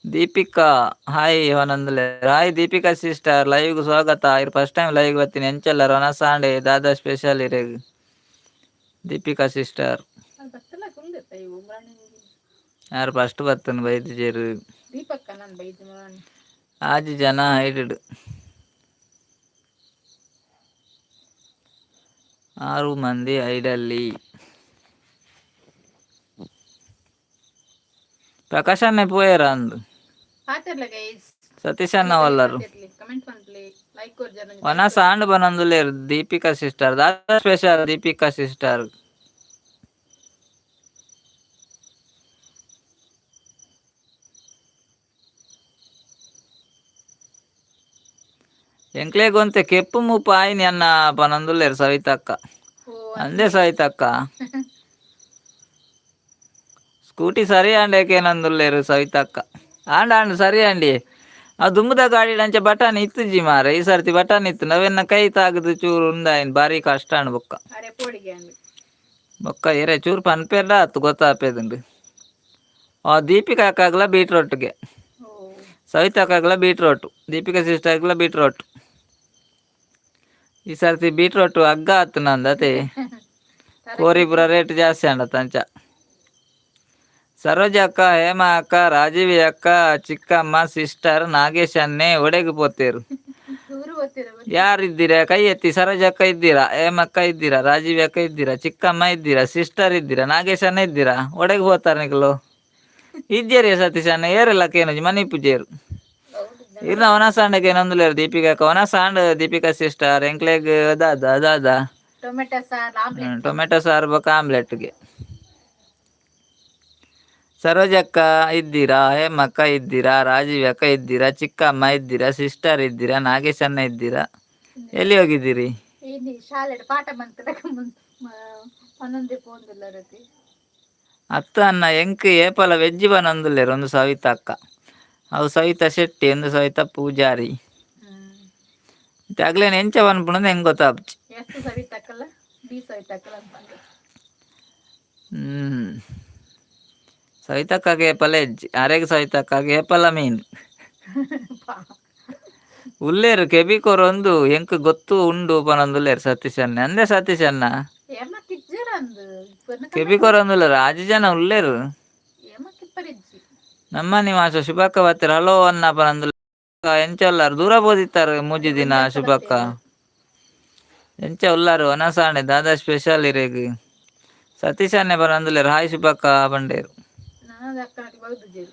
[SPEAKER 2] ದೀಪಿಕಾ ಹಾಯ್ ಪನೊಂದುಲ್ಲೆರ್. ಹಾಯ್ ದೀಪಿಕಾ ಸಿಸ್ಟರ್, ಲೈವ್ ಸ್ವಾಗತ. ಇರ್ ಫಸ್ಟ್ ಟೈಮ್ ಲೈವ್ ಬತ್ತೀನಿ. ಎಂಚೆಲ್ಲರ್? ವನಸಾಂಡೆ ದಾದಾ ಸ್ಪೆಷಲ್ ಇರೆಗ್ ದೀಪಿಕಾ ಸಿಸ್ಟರ್?
[SPEAKER 1] ಅದು ಬತ್ತಲ ಕುಂದೆತ್ತ ಇವು ಉಮ್ರಾಣಿ.
[SPEAKER 2] ಯಾರು ಫಸ್ಟ್ ಬತ್ತನ್ ಬೈದಿಜೆರ್?
[SPEAKER 1] ದೀಪಕ್ಕ ನಾನು ಬೈದು ನಾನು.
[SPEAKER 2] ಆಜಿ ಜನ ಹೈಡೆಡ್, ಆರು ಮಂದಿ ಐಡಲ್ಲಿ. ಪ್ರಕಾಶ್ ಅಣ್ಣೆ ಪೋಯೆರ ಅಂದು.
[SPEAKER 1] ಪಾತೆರ್ಲ ಗೈಸ್.
[SPEAKER 2] ಸತೀಶ್ ಅಣ್ಣ ಒಲ್ಲರು?
[SPEAKER 1] ಕಮೆಂಟ್ ಮನ್ಪುಲೆ, ಲೈಕ್ ಕೊರ್ಜರ್.
[SPEAKER 2] ವನಸ ಆಂಡ್ ಬನೊಂದುಲ್ಲೆರ್ ದೀಪಿಕಾ ಸಿಸ್ಟರ್. ದಾದ ಸ್ಪೆಷಲ್ ದೀಪಿಕಾ ಸಿಸ್ಟರ್? ಎಂಕ್ಲೆಗ್ ಒಂತೆ ಕೆಪ್ಪು ಮೂಪ ಆಯಿನಿ ಅನ್ನ ಪನೊಂದುಲ್ಲೆರ್ ಸವಿತಕ್ಕ.
[SPEAKER 1] ಓ.
[SPEAKER 2] ಅಂದೇ ಸವಿತಕ್ಕ, ಸ್ಕೂಟಿ ಸರಿ ಆಂಡೇಕೇನಂದುಲ್ಲೆರ್ ಸವಿತಕ್ಕ. ಆಂಡ ಆಂಡ್ ಸರಿ ಆಂಡಿ. ಆ ದುಂಬುದ ಗಾಡಿ ಅಂಚ ಬಟನ್ ಇತ್ತುಜಿ ಮಾರೆ. ಈ ಸರ್ತಿ ಬಟನ್ ಇತ್ತು. ನವೆನ್ನ ಕೈ ತಾಗದು ಚೂರು ಉಂದಾಯಿನ್ ಬಾರಿ ಕಷ್ಟ ಆಂಡ್ ಬೊಕ್ಕ.
[SPEAKER 1] ಅರೆ ಪೋಡಿಗೆ ಅಂದ್.
[SPEAKER 2] ಬೊಕ್ಕ ಎರೆ ಚೂರು ಪನ್ಪೆರ್ಡ ಆತು ಗೊತ್ತಾಪೆದುಂಡು. ಆ ದೀಪಿಕಾ ಅಕ್ಕಾಗ್ಲ ಬೀಟ್ರೋಟ್ಗೆ.
[SPEAKER 1] ಓ.
[SPEAKER 2] ಸವಿತಾ ಅಕ್ಕಾಗ್ಲ ಬೀಟ್ರೋಟ್, ದೀಪಿಕಾ ಸಿಸ್ಟರ್ಗ್ಲ ಬೀಟ್ರೋಟ್. ಈ ಸರ್ತಿ ಬೀಟ್ರೋಟ್ ಅಗ್ಗ ಆತು ನಂದು ಅದೇ. ಕೋರಿ ಪೂರ ರೇಟ್ ಜಾಸ್ತಿ ಆಂಡತ ಅಂಚ. ಸರೋಜ ಅಕ್ಕ, ಹೇಮಾ ಅಕ್ಕ, ರಾಜೀವಿ ಅಕ್ಕ, ಚಿಕ್ಕಮ್ಮ ಸಿಸ್ಟರ್, ನಾಗೇಶ್ ಅನ್ನೆ ಒಡೆಗೆ ಪೋತೇರು?
[SPEAKER 1] ದೂರ ಓದ್ತಿರ.
[SPEAKER 2] ಯಾರಿದ್ದೀರಾ ಕೈ ಎತ್ತಿ. ಸರೋಜ ಅಕ್ಕ ಇದ್ದೀರಾ? ಹೇಮಕ್ಕ ಇದ್ದೀರಾ? ರಾಜೀವಿ ಅಕ್ಕ ಇದ್ದೀರಾ? ಚಿಕ್ಕಮ್ಮ ಇದ್ದೀರಾ? ಸಿಸ್ಟರ್ ಇದ್ದೀರಾ? ನಾಗೇಶ್ ಅಣ್ಣ ಇದ್ದೀರಾ? ಒಡೆಗೆ ಹೋತಾರೆ ನಿಕಲು? ಇಜ್ಜೇರಿ ಸತೀಶ್ ಅಣ್ಣ ಏರೆಲ್ಲ ಕೇನಜಿ ಮನಿಪುಜೇರು. ಇರ್ನ ವನಸಾಂಡಕ್ಕೆ ಏನೊಂದುಲ್ಲೆರ್ ದೀಪಿಕಾ ಅಕ್ಕ. ವನಸಾಂಡ್ ದೀಪಿಕಾ ಸಿಸ್ಟರ್, ಎಂಕ್ಲೆಗ್ ದಾದ ದಾದ?
[SPEAKER 1] Tomato sir, omelette.
[SPEAKER 2] ಟೊಮೆಟೊ ಸಾರು ಬೊಕ್ಕ ಆಮ್ಲೆಟ್ಗೆ. ಸರೋಜಕ್ಕ ಇದ್ದೀರಾ? ಹೇಮಕ್ಕ ಇದ್ದೀರಾ? ರಾಜೀವ್ ಅಕ್ಕ ಇದ್ದೀರಾ? ಚಿಕ್ಕಮ್ಮ ಇದ್ದೀರಾ? ಸಿಸ್ಟರ್ ಇದ್ದೀರಾ? ನಾಗೇಶ್ ಅಣ್ಣ ಇದ್ದೀರಾ? ಎಲ್ಲಿ ಹೋಗಿದ್ದೀರಿ?
[SPEAKER 1] ಇನಿ ಶಾಲೆಡ್ ಪಾಠ ಮಂತದ ಪನ್ನೊಂದೇ ಪೋಂದುಲ್ಲ ರತಿ.
[SPEAKER 2] ಅತ್ತ ಅನ್ನ, ಎಂಕ್ ಏಪಲ ವೆಜ್ ಬನೊಂದುಲ್ಲೆರ್ ಒಂದು ಸವಿತಾ ಅಕ್ಕ. ಅವು ಸವಿತಾ ಶೆಟ್ಟಿ, ಒಂದು ಸವಿತಾ ಪೂಜಾರಿ. ಅಗ್ಲೇನ ಎಂಚ ಪನ್ಪುಂಡು ಹೆಂಗ್ ಗೊತ್ತಾಪ್ಚಿ.
[SPEAKER 1] ಎಸ್ ಸವಿತಕ್ಕಲ್ಲ, ಬಿ ಸವಿತಕ್ಕಲ್ಲ ಅಂತ.
[SPEAKER 2] ಸವಿತಕ್ಕಗೆ ಏಪಲ ಎಜ್ಜಿ, ಅರೆಗ್ ಸವಿತಕ್ಕಗೆ ಏಪಲ ಮೀನ್. ಉಲ್ಲೇರು ಕೆಬಿ ಕೊರೊಂದು ಎಂಕ್ ಗೊತ್ತು ಉಂಡು ಪನೊಂದುಲ್ಲೆರ್ ಸತೀಶ್ ಅಣ್ಣ. ಅಂದೆ ಸತೀಶ್ ಅಣ್ಣ.
[SPEAKER 1] ಏಮ ಕಿಜ್ಜರ ಅಂದು.
[SPEAKER 2] ಕೆಬಿ ಕೊರೊಂದುಲ್ಲೆರ್, ಆಜಿ ಜನ ಉಲ್ಲೇರು.
[SPEAKER 1] ಏಮ ಕಿಪ್ಪರಿಜ್ಜಿ.
[SPEAKER 2] ನಮ್ಮ ನಿವಾಸ ಶುಭಕ್ಕ ಬತ್ತೆರ್. ಹಲೋ ಅನ್ನ ಪನೊಂದು. ಎಂಚ ಉಲ್ಲಾರ್? ದೂರ ಬೋದಿತ್ತಾರ ಮೂಜಿ ದಿನ. ಶುಭಕ್ಕ, ಎಂಚ ಉಲ್ಲಾರು? ವನಸಾಣೆ ದಾದಾ ಸ್ಪೆಷಲ್ ಇರೆಗ್? ಸತೀಶ್ ಅಣ್ಣೆ ಪನೊಂದುಲ್ಲೆರ್ ಹಾಯ್ ಶುಭಕ್ಕ ಪಂಡೇರು.
[SPEAKER 1] ನಾನು ಅಕ್ಕನಕ್ಕೆ ಬಗ್ದು.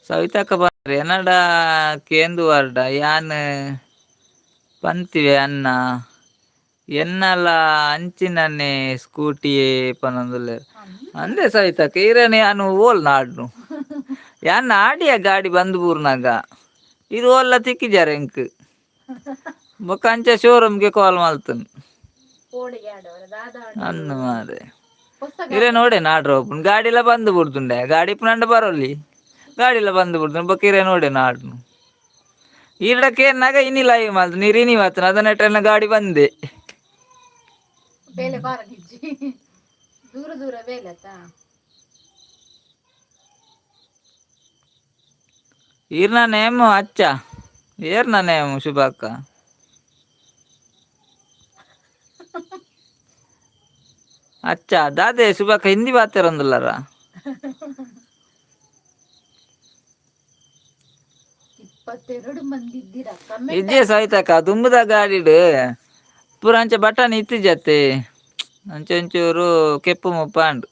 [SPEAKER 2] ಸವಿತಕ್ಕ ಬಾರಿ ಎನ್ನಡ ಕೇಂದು ವಾರ್ಡ ಯಾನ್ ಪಂತಿವೆ ಅನ್ನ ಎನ್ನಲ ಅಂಚಿನನ್ನೇ ಸ್ಕೂಟಿ ಪನೊಂದುಲ್ಲೆರ್. ಅಂದೆ ಸವಿತಕ್ಕ, ಈರನೆ ಯಾನ್ ಓಲ್ ನಾಡ್ನು? ಯಾನ್ ಆಡಿಯ ಗಾಡಿ ಬಂದ್ ಬೂರ್ನಾಗ ಇರು ಓಲ್ಲ ತಿಕ್ಕಿಜಾರ ಎಂಕ್. ಬೊಕ್ಕ ಅಂಚ ಶೋರೂಮ್ಗೆ ಕಾಲ್ ಮಲ್ತನ್.
[SPEAKER 1] ಕೋಡಿಗೆ ಆಡವರ ದಾದ?
[SPEAKER 2] ಅಂದು ಮಾರೆ.
[SPEAKER 1] ಹೊಸ.
[SPEAKER 2] ಇರೆ ನೋಡೆ ನಾಡ್ರ ಓಪನ್ ಗಾಡಿಲ ಬಂದು ಬಿಡ್ತುಂಡೆ. ಗಾಡಿ ಪುನಂಡ ಬರೋಲಿ, ಗಾಡಿಲ ಬಂದು ಬಿಡ್ತುಂಡೆ. ಬೊಕ್ಕ ಇರೆ ನೋಡೆ ನಾಡ್ನು. ಈರಡಕ್ಕೆ ಏನಾಗ ಇನಿ ಲೈವ್ ಮಲ್ತು ನೀರು ಇನಿ ಮಾತ್ರ ಅದನ್ನ ಗಾಡಿ ಬಂದೆ.
[SPEAKER 1] ಬೇಲೆ ಬಾರಗಿಜ್ಜಿ, ದೂರ ದೂರ ಬೇಲೆ ಆತಾ.
[SPEAKER 2] ಈರ್ನ ನೇಮು ಅಚ್ಚ ಏರ್ನ ನೇಮು ಶುಭಕ್ಕ. ಅಚ್ಚ ದಾದೆ ಶುಭಕ್ಕ, ಹಿಂದಿ ಬಾತೆರೊಂದುಲ್ಲರ?
[SPEAKER 1] 22 ಮಂದಿ ಇದ್ದೀರಾ, ಕಮೆಂಟ್.
[SPEAKER 2] ಇಜ್ಜೆ ಸವಿತಕ್ಕ, ದುಂಬುದ ಗಾಡಿಡ್ ಪೂರ ಅಂಚ ಬಟನ್ ಇತ್ತಿಜತ್ತೆ. ಅಂಚೆ ಒಂಚೂರು ಕೆಪ್ಪು ಮುಪ್ಪಾಂಡ್.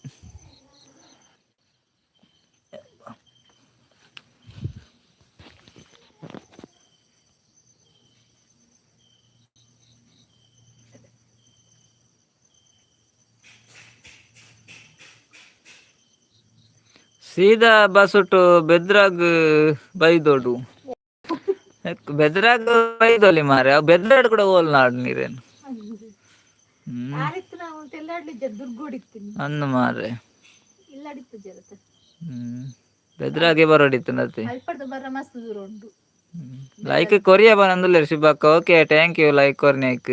[SPEAKER 2] ಸೀದಾ ಬಸುಟು ಬೆದ್ರಾಗ್ ಬೈದೋಡು, ಬೆದ್ರಾಗ್ ಬೈದೋಲಿ ಮಾರೆ. ಅವು ಬೆದ್ರಾಡ್ ಕೂಡ ಓಲ್ ನಾಡು ನೀರೇನು.
[SPEAKER 1] ಆರಿತ್ತು ನಾವು ತೆಲ್ಲಾಡ್ಲಿದ್ದೆ ದುರ್ಗೋಡಿತ್ತು.
[SPEAKER 2] ಅಂದು ಮಾರೆ.
[SPEAKER 1] ಇಲ್ಲಾಡಿತ್ತು ಜರತ.
[SPEAKER 2] ಬೆದ್ರಾಗೆ ಬರೋಡಿತ್ತು.
[SPEAKER 1] ಅಲ್ಪಡ್ದು ಬರ್ರ ಮಸ್ತ್ ದೂರ ಉಂಡು.
[SPEAKER 2] ಲೈಕ್ ಕೊರಿಯ ಬನಂದುಲ್ಲೆರ್ ಶಿಬಕ್ಕ. Okay, thank you like ಕೊರ್ನೇಕ್.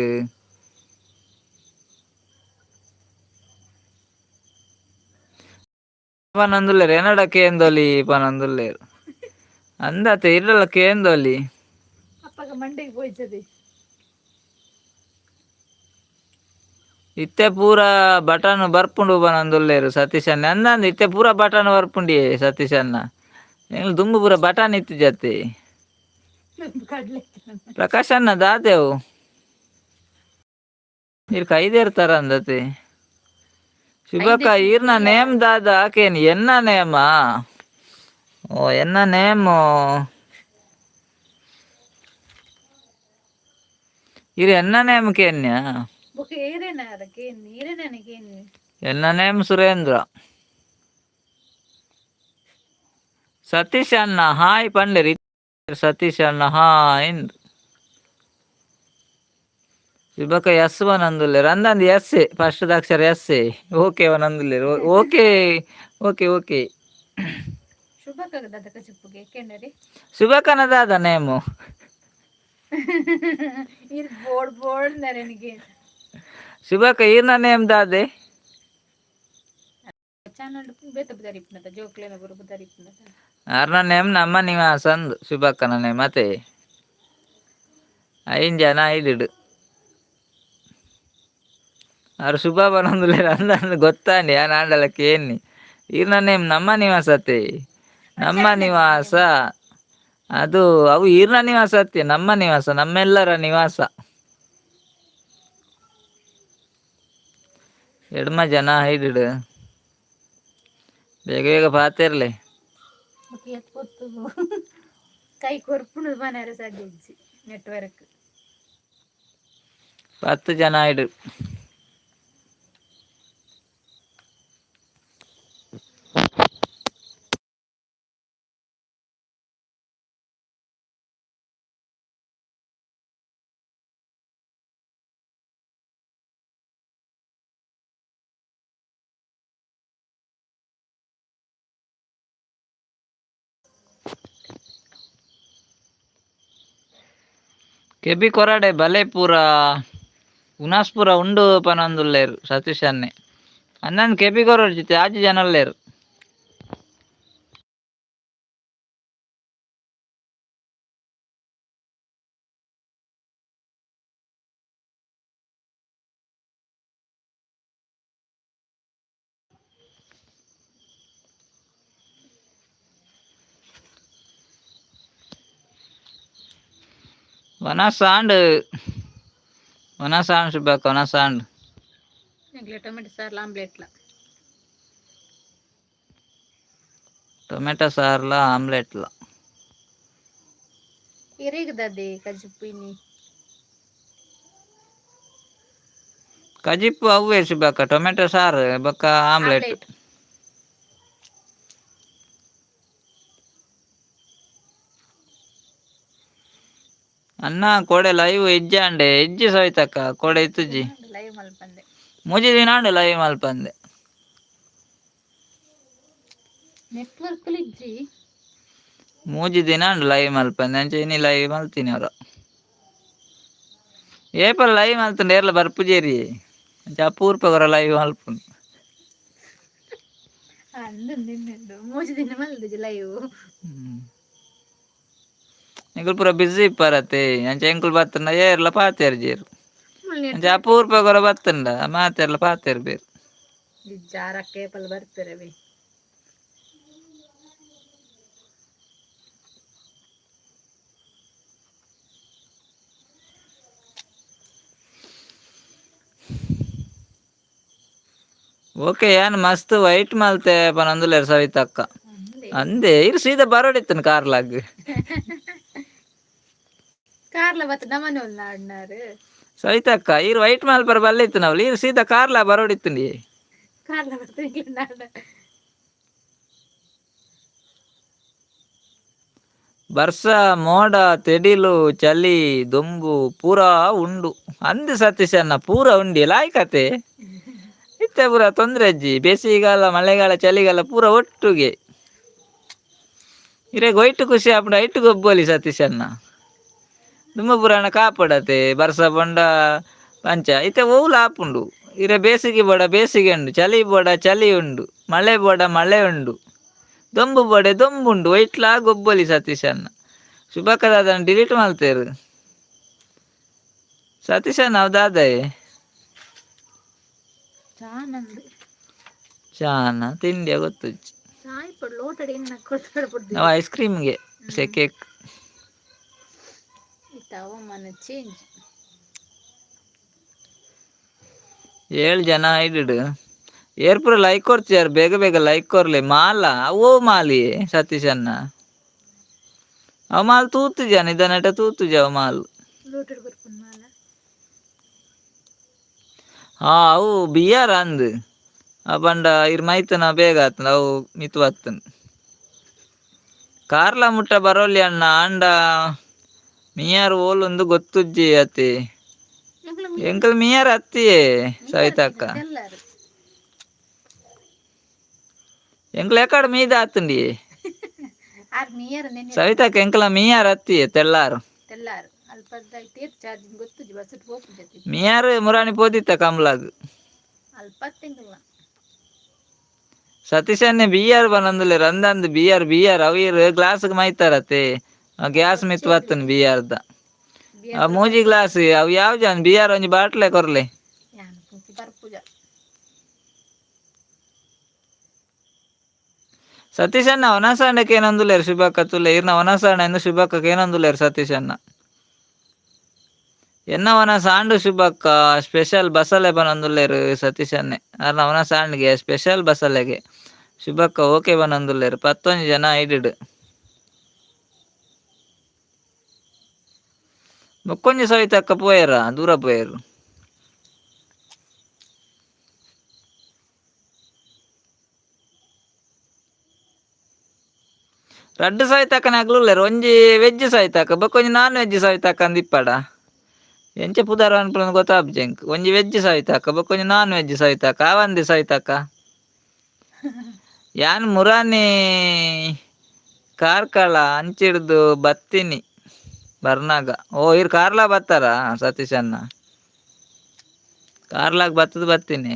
[SPEAKER 2] ಪನಂದುಲ್ಲೆರ್ ಎನ್ನಡ ಕೇಂದೊಲಿ ಪನಂದುಲ್ಲೆರ್ ಅಂದತೆ ಇರಲ ಕೇಂದೊಲಿ.
[SPEAKER 1] ಅಪ್ಪಗ ಮಂಡೆಗೆ ಪೋಯ್ತದೆ.
[SPEAKER 2] ಇತ್ತೆ ಪೂರ ಬಟನ್ ಬರ್ಪುಂಡು ಪನಂದುಲ್ಲೆರ್ ಸತೀಶ್ ಅಣ್ಣ. ಅಂದಂದ್ ಇತ್ತೆ ಪೂರ ಬಟನ್ ಬರ್ಪುಂಡಿಯೇ ಸತೀಶ್ ಅಣ್ಣ. ಎಂಗ್ಲ ದುಂಬು ಪೂರ ಬಟನ್ ಇತ್ತಿಜತ್ತೆ.
[SPEAKER 1] ಕಡ್ಲೆ.
[SPEAKER 2] ಪ್ರಕಾಶ್ ಅಣ್ಣ ದಾದೆವು ಇರ್ ಕೈದೇರ್ತಾರ ಅಂದತೆ. ಶುಭಕ್ಕ ಈರ್ನ ನೇಮ್ ದಾದ ಆಕೇನ್? ಎನ್ನ ನೇಮ? ಓ, ಎನ್ನ ನೇಮ್ ಇರ್ ಎನ್ನ ನೇಮ್ ಕೇನ್ಯ?
[SPEAKER 1] ಬೊಕ ಏರೇನ ಅದಕ್ಕೆ ನೀರೇನ ಕೇನಿ.
[SPEAKER 2] ಎನ್ನ ನೇಮ್ ಸುರೇಂದ್ರ. ಸತೀಶ್ ಅಣ್ಣ ಹಾಯ್ ಪಂಡೆರ್. ಸತೀಶ್ ಅಣ್ಣ ಹಾಯ್ ಇಂದ್. ಶುಭಕ ಎಸ್ ವನಂದುಲ್ಲೆರ್. ಅಂದಂದ್ ಎಸ್ ಫಸ್ಟ್ ಅಕ್ಷರ ಎಸ್. ಓಕೆ ವನಂದುಲ್ಲೆರ್. Okay okay okay.
[SPEAKER 1] ಶುಭಕ್ಕಾಗದ ಅದಕ್ಕೆ ಚಿಪ್ಪುಗೆ ಕೆಂಡರಿ.
[SPEAKER 2] ಶುಭಕನ ದಾದ ನೇಮು?
[SPEAKER 1] ಇದು ಬೋರ್ಡ್ ಬೋರ್ಡ್ ನನಗೆ.
[SPEAKER 2] ಶುಭಕ ಈರ್ನ ನೇಮ್ ದಾದೆ?
[SPEAKER 1] ಚಾನಲ್ ಬೇತ ಬುದಾರಿ ಇಪ್ಪುನತ ಜೋಕ್ಲೆನ ಬುರು ಬುದಾರಿ ಇಪ್ಪುನತ.
[SPEAKER 2] ಅರ್ನ ನೇಮ್ ನಮ್ಮ ನಿವಾಸ ಅಂದ್ ಶುಭಕ್ಕನ ನೇಮ್ ಅತೆ. ಐನ್ ಜನ ಐದಿಡು. ಆರ್ ಶುಭ ಬನೊಂದುಲ್ಲೆರ್. ಅಂದಂದ್ ಗೊತ್ತಾಂಡಿ ಯಾನ್ ಆಂಡಲ ಕೇನ್ನಿ. ಈರ್ನ ನೇಮ್ ನಮ್ಮ ನಿವಾಸತೆ. ನಮ್ಮ ನಿವಾಸ ಅದು ಅವು ಈರ್ನ ನಿವಾಸ ಅತ್ತೆ, ನಮ್ಮ ನಿವಾಸ, ನಮ್ಮೆಲ್ಲರ ನಿವಾಸ. ಎಡ್ಮ ಜನ ಹೈಡಿಡು. ಬೇಗ ಬೇಗ ಪಾತೆರ್ಲೆ.
[SPEAKER 1] ಬೊಕ ಏತ್ ಪೊತ್ತು ಕೈ ಕೊರ್ಪುಂಡು ಮನೆಯರ ಸಾಧ್ಯ ಇಜ್ಜಿ ನೆಟ್ವರ್ಕ್.
[SPEAKER 2] 10 ಜನ ಐಡು. ಕೆಬಿ ಕೊರಾಡೆ ಬಲೆ ಪೂರ ಉನಾಸ್ ಪೂರ ಉಂಡು ಪನೊಂದುಲ್ಲೆರ್ ಸತೀಶ್ ಅಣ್ಣೆ. ಅಂದಂದ್ ಕೆಬಿ ಕೊರೊಡು ಜಿತೆ ಆಜಿ ಜನ ಉಲ್ಲೆರ್. ವನಸಾಂಡ್ ವನಸಾಂಡ್ ಶುಭಕ್ಕ ವನಸಾಂಡ್.
[SPEAKER 1] ಎಂಕ್ಲೆ ಟೊಮೆಟೊ ಸಾರ್ಲ ಆಮ್ಲೆಟ್ಲ.
[SPEAKER 2] ಟೊಮೆಟೊ ಸಾರ್ಲ ಆಮ್ಲೆಟ್ಲ.
[SPEAKER 1] ಇರೆಗ್ ದಾದೆ ಕಜಿಪು ಇನಿ?
[SPEAKER 2] ಕಜಿಪ್ಪು ಅವ್ವೆ ಶುಭಕ್ಕ, ಟೊಮೆಟೊ ಸಾರು ಬೊಕ್ಕ ಆಮ್ಲೆಟ್.
[SPEAKER 1] ಆಮ್ಲೆಟ್.
[SPEAKER 2] ಅಣ್ಣ ಕೋಡೆ ಲೈವ್ ಇಜ್ಜಾಂಡೆ. ಇಜ್ಜಿ ಸವಿತಕ್ಕ, ಕೋಡೆ ಇತ್ತುಜಿ.
[SPEAKER 1] ಲೈವ್ ಮಲ್ಪಂದೆ.
[SPEAKER 2] ಮೂಜಿ ದಿನ ಆಂಡ್ ಲೈವ್ ಮಲ್ಪಂದೆ.
[SPEAKER 1] ನೆಟ್ವರ್ಕ್ ಇಜ್ಜಿ.
[SPEAKER 2] ಮೂಜಿ ದಿನ ಆಂಡ್ ಲೈವ್ ಮಲ್ಪಂದೆ. ಅಂಚ ಇನಿ ಲೈವ್ ಮಲ್ತೀನಿ. ಅವರ ಏಪಲ ಲೈವ್ ಮಲ್ತುಂಡ ಏರ್ಲ ಬರ್ಪುಜೇರಿ. ಅಂಚ ಅಪೂರ್ಪ ಕೊರ ಲೈವ್ ಮಲ್ಪುನು.
[SPEAKER 1] ಅಂದು ನಿನ್ನೆಂದು ಮೂಜಿ ದಿನ ಮಲ್ದಿಜಿ ಲೈವ್.
[SPEAKER 2] ಎಂಕುಲು ಪೂರ ಬಿಸಿ ಇಪ್ಪರತೆ. ಅಂಚ ಎಂಕುಲು ಬತ್ತಂಡ ಏರ್ಲ ಪಾತೆರ್ಜೆರ್. ಅಂಚ ಅಪೂರ್ಪ ಕೊರ ಬತ್ತಂಡ ಮಾತೆರ್ಲ ಪಾತೆರ್ ಬೇರ್.
[SPEAKER 1] ಜಾರಕ್ಕೆ ಏಪಲ್ ಬರ್ತಾರೆ ಬಿ.
[SPEAKER 2] ಓಕೆ, ಯಾನ್ ಮಸ್ತ್ ವೈಟ್ ಮಲ್ತೆ ಪನೊಂದುಲ್ಲೆರ್ ಸವಿತಕ್ಕ.
[SPEAKER 1] ಅಂದೆ.
[SPEAKER 2] ಅಂದೆ ಇರ್ ಸೀದಾ ಬರೋಡಿತ್ತನ್ ಕಾರ್ಲಾಗ್.
[SPEAKER 1] ಕಾರ್ಲ ಬತ್ತ ನಮನೆ ನಾಡ್ನಾರು.
[SPEAKER 2] ಸವಿತಕ್ಕ ಈರ್ ವೈಟ್ ಮಲ್ಪರ ಬಲ್ಲಿತ್ತು ನಾವ್. ಈರ್ ಸೀದಾ ಕಾರ್ಲಾ ಬರೋಡಿತ್ತುಂಡಿ.
[SPEAKER 1] ಕಾರ್ಲ ಬತ್ತ ನಾಡ.
[SPEAKER 2] ಬರ್ಸ ಮೋಡ ತೆಡಿಲು ಚಳಿ ದೊಂಬು ಪೂರಾ ಉಂಡು ಅಂದ್ ಸತೀಶ್ ಅಣ್ಣ. ಪೂರ ಉಂಡಿ ಲಾಯ್ಕತೆ. ಇತ್ತೆ ಪೂರ ತೊಂದ್ರೆ ಅಜ್ಜಿ. ಬೇಸಿಗೆಗಾಲ, ಮಳೆಗಾಲ, ಚಳಿಗಾಲ ಪೂರ ಒಟ್ಟುಗೆ. ಇರೆಗ್ ಒಯ್ಟ್ ಖುಷಿ ಆಪುಂಡು ಐಟ್ ಗೊಬ್ಬೊಲಿ ಸತೀಶ್ ಅಣ್ಣ. ದುಂಬು ಪುರಾಣ ಕಾಪಡತೆ ಬರ್ಸ ಪಂಡ ಪಂಚ ಇತ್ತೆ ಒವ್ಲ ಆಪುಂಡು. ಇರೆ ಬೇಸಿಗೆ ಬೋಡ ಬೇಸಿಗೆ ಉಂಡು, ಚಳಿ ಬೋಡ ಚಳಿ ಉಂಡು, ಮಳೆ ಬೋಡ ಮಳೆ ಉಂಡು, ದೊಂಬು ಬೋಡೆ ದೊಂಬುಂಡು. ಒಯ್ಟ್ಲಾ ಗೊಬ್ಬೊಲಿ ಸತೀಶ್ ಅಣ್ಣ. ಶುಭಕ್ಕ ದಾದನ ಡಿಲೀಟ್ ಮಲ್ತೇರು ಸತೀಶ್ ಅಣ್ಣ. ಅವು ದಾದಾಯೆ?
[SPEAKER 1] ಚಾ ನಂದು.
[SPEAKER 2] ಚಾನ ತಿಂಡಿಯ ಗೊತ್ತುಜ್ಜಿ.
[SPEAKER 1] ಚಾ ಇಪ್ಪಡು ಲೋಟಡ್ ಎನ್ನ ಕೊಡ್ತಾಡ.
[SPEAKER 2] ನಾವು ಐಸ್ ಕ್ರೀಮ್ಗೆ ಸೆಕೆಕ್.
[SPEAKER 1] ಇತ್ತ ಹವಾಮಾನ ಚೇಂಜ್.
[SPEAKER 2] 7 ಜನ ಐಡಿಡ್ ಏರ್ಪುರ ಲೈಕ್ ಕೊರ್ತಿಯಾರ. ಬೇಗ ಬೇಗ ಲೈಕ್ ಕೊರ್ಲೆ. ಮಾಲ ಅವು ಮಾಲಿ ಸತೀಶ್ ಅಣ್ಣ. ಅವು ಮಾಲ್ ತೂತುಜ ನಿಧಾನಟ ತೂತುಜ ಅವು ಮಾಲ್.
[SPEAKER 1] ಲೋಟಡ್ ಬರ್ಪುಂಡು ಮಾಲ.
[SPEAKER 2] ಹಾ, ಅವು ಬಿಯರ್ ಅಂದ್. ಆ ಪಂಡ ಇರ್ ಮೈತನ ಬೇಗ ಆತಂದ ಅವು ಮಿತ್ ಬತ್ತನ್. ಕಾರ್ಲ ಮುಟ್ಟ ಬರೋಲಿ ಅಣ್ಣ. ಆಂಡ ಮಿಯಾರ್ ಓಲೊಂದು ಗೊತ್ತುಜ್ಜಿ ಅತಿ. ಎಂಕಲ್ ಮಿಯಾರ್ ಅತ್ತಿಯೇ ಸವಿತಕ್ಕ.
[SPEAKER 1] ಎಲ್ಲಾರು.
[SPEAKER 2] ಎಂಕಲ್ ಎಕಡ ಮೀದ ಆತುಂಡಿ.
[SPEAKER 1] ಆರ್ ನಿಯರ್ ನೆನ್ನೆ.
[SPEAKER 2] ಸವಿತಕ್ಕ, ಎಂಕಲ ಮೀಯಾರ್ ಅತ್ತಿಯೇ ತೆಲ್ಲಾರು.
[SPEAKER 1] ತೆಲ್ಲಾರು ಅಲ್ಪ ತೇರ್ ಚಾರ್ಜಿಂಗ್ ಗೊತ್ತುಜ್ಜಿ, ಬಸ್ ಪೋಪುಜತಿ.
[SPEAKER 2] ಮಿಯಾರ್ ಮುರಾಣಿ ಪೋದಿತ್ತ ಕಮ್ಲಾಗ್.
[SPEAKER 1] ಅಲ್ಪ ತಿಂಗಳ.
[SPEAKER 2] ಸತೀಶನ್ನೇ ಬಿಯರ್ ಬನಂದುಲ್ಲೆರ್ ಅಂದಂದು. ಬಿಯರ್ ಬಿಯರ್ ಅವು ಇರ್ ಗ್ಲಾಸ್ಗ್ ಮೈತಾರತೆ. ಗ್ಯಾಸ್ ಮಿತ್ ಬತ್ತನ್ ಬಿಯರ್ದ. ಆ ಮೂಜಿ ಗ್ಲಾಸ್ ಅವು ಯಾವ ಜನ ಬಿಯರ್ ಒಂಜಿ ಬಾಟ್ಲೆ ಕೊರ್ಲೆ.
[SPEAKER 1] ಯಾನ್ ಪೂರ್ತಿ ಬರ್ಪುಜ.
[SPEAKER 2] ಸತೀಶಣ್ಣ ವನಸಾಂಡಕ್ಕೆ ಏನಂದುಲ್ಲೇರು ಶುಭಕ್ಕ ತುಲೆ. ಇರ್ನ ವನಸಾಂಡ ಎಂದು ಶುಭಕ್ಕಕ್ಕೆ ಏನಂದುಲ್ಲೇರು ಸತೀಶಣ್ಣ. ಎನ್ನ ವನ ಸಾಂಡು ಶುಭಕ್ಕ ಸ್ಪೆಷಲ್ ಬಸಲೆ ಬನಂದುಲ್ಲೇರು ಸತೀಶನ್ನೇ. ಅರ್ನ ವನ ಸಾಂಡ್ಗೆ ಸ್ಪೆಷಲ್ ಬಸಲೆಗೆ ಶುಭಕ್ಕ ಓಕೆ ಬನಂದುಲ್ಲೇರು. 11 ಜನ ಐಡಿಡ್. ಬೊಕ್ಕೊಂಜಿ ಸವಿತಕ್ಕ ಪೋಯರ, ದೂರ ಪೋಯರು. ರಡ್ಡು ಸವಿತಕ್ಕನ ಅಗ್ಲುಲ್ಲೇರು. ಒಂಜಿ ವೆಜ್ ಸವಿತಕ್ಕ, ಬೊಕ್ಕೊಂಜಿ ನಾನ್ ವೆಜ್ ಸವಿತಕ್ಕ ಅಂದ್ ಇಪ್ಪಡ. ಎಂಚ ಪುದರ್ ಅನ್ಪುನ ಗೊತ್ತಾಪುಜಿ ಎಂಕ್. ಒಂಜಿ ವೆಜ್ ಸವಿತಕ್ಕ, ಬೊಕ್ಕೊಂಜಿ ನಾನ್ ವೆಜ್ ಸವಿತಕ್ಕ. ಆವಂದಿ ಸವಿತಕ್ಕ. ಯಾನ್ ಮುರಾನಿ ಕಾರ್ಕಳ ಅಂಚಿಡ್ದು ಬತ್ತೀನಿ ಬರ್ನಾಗ. ಓ, ಇರ್ ಕಾರ್ಲಾ ಬತ್ತಾರ ಸತೀಶ್ ಅಣ್ಣ? ಕಾರ್ಲಾಗ್ ಬತ್ತದ ಬತ್ತೀನಿ.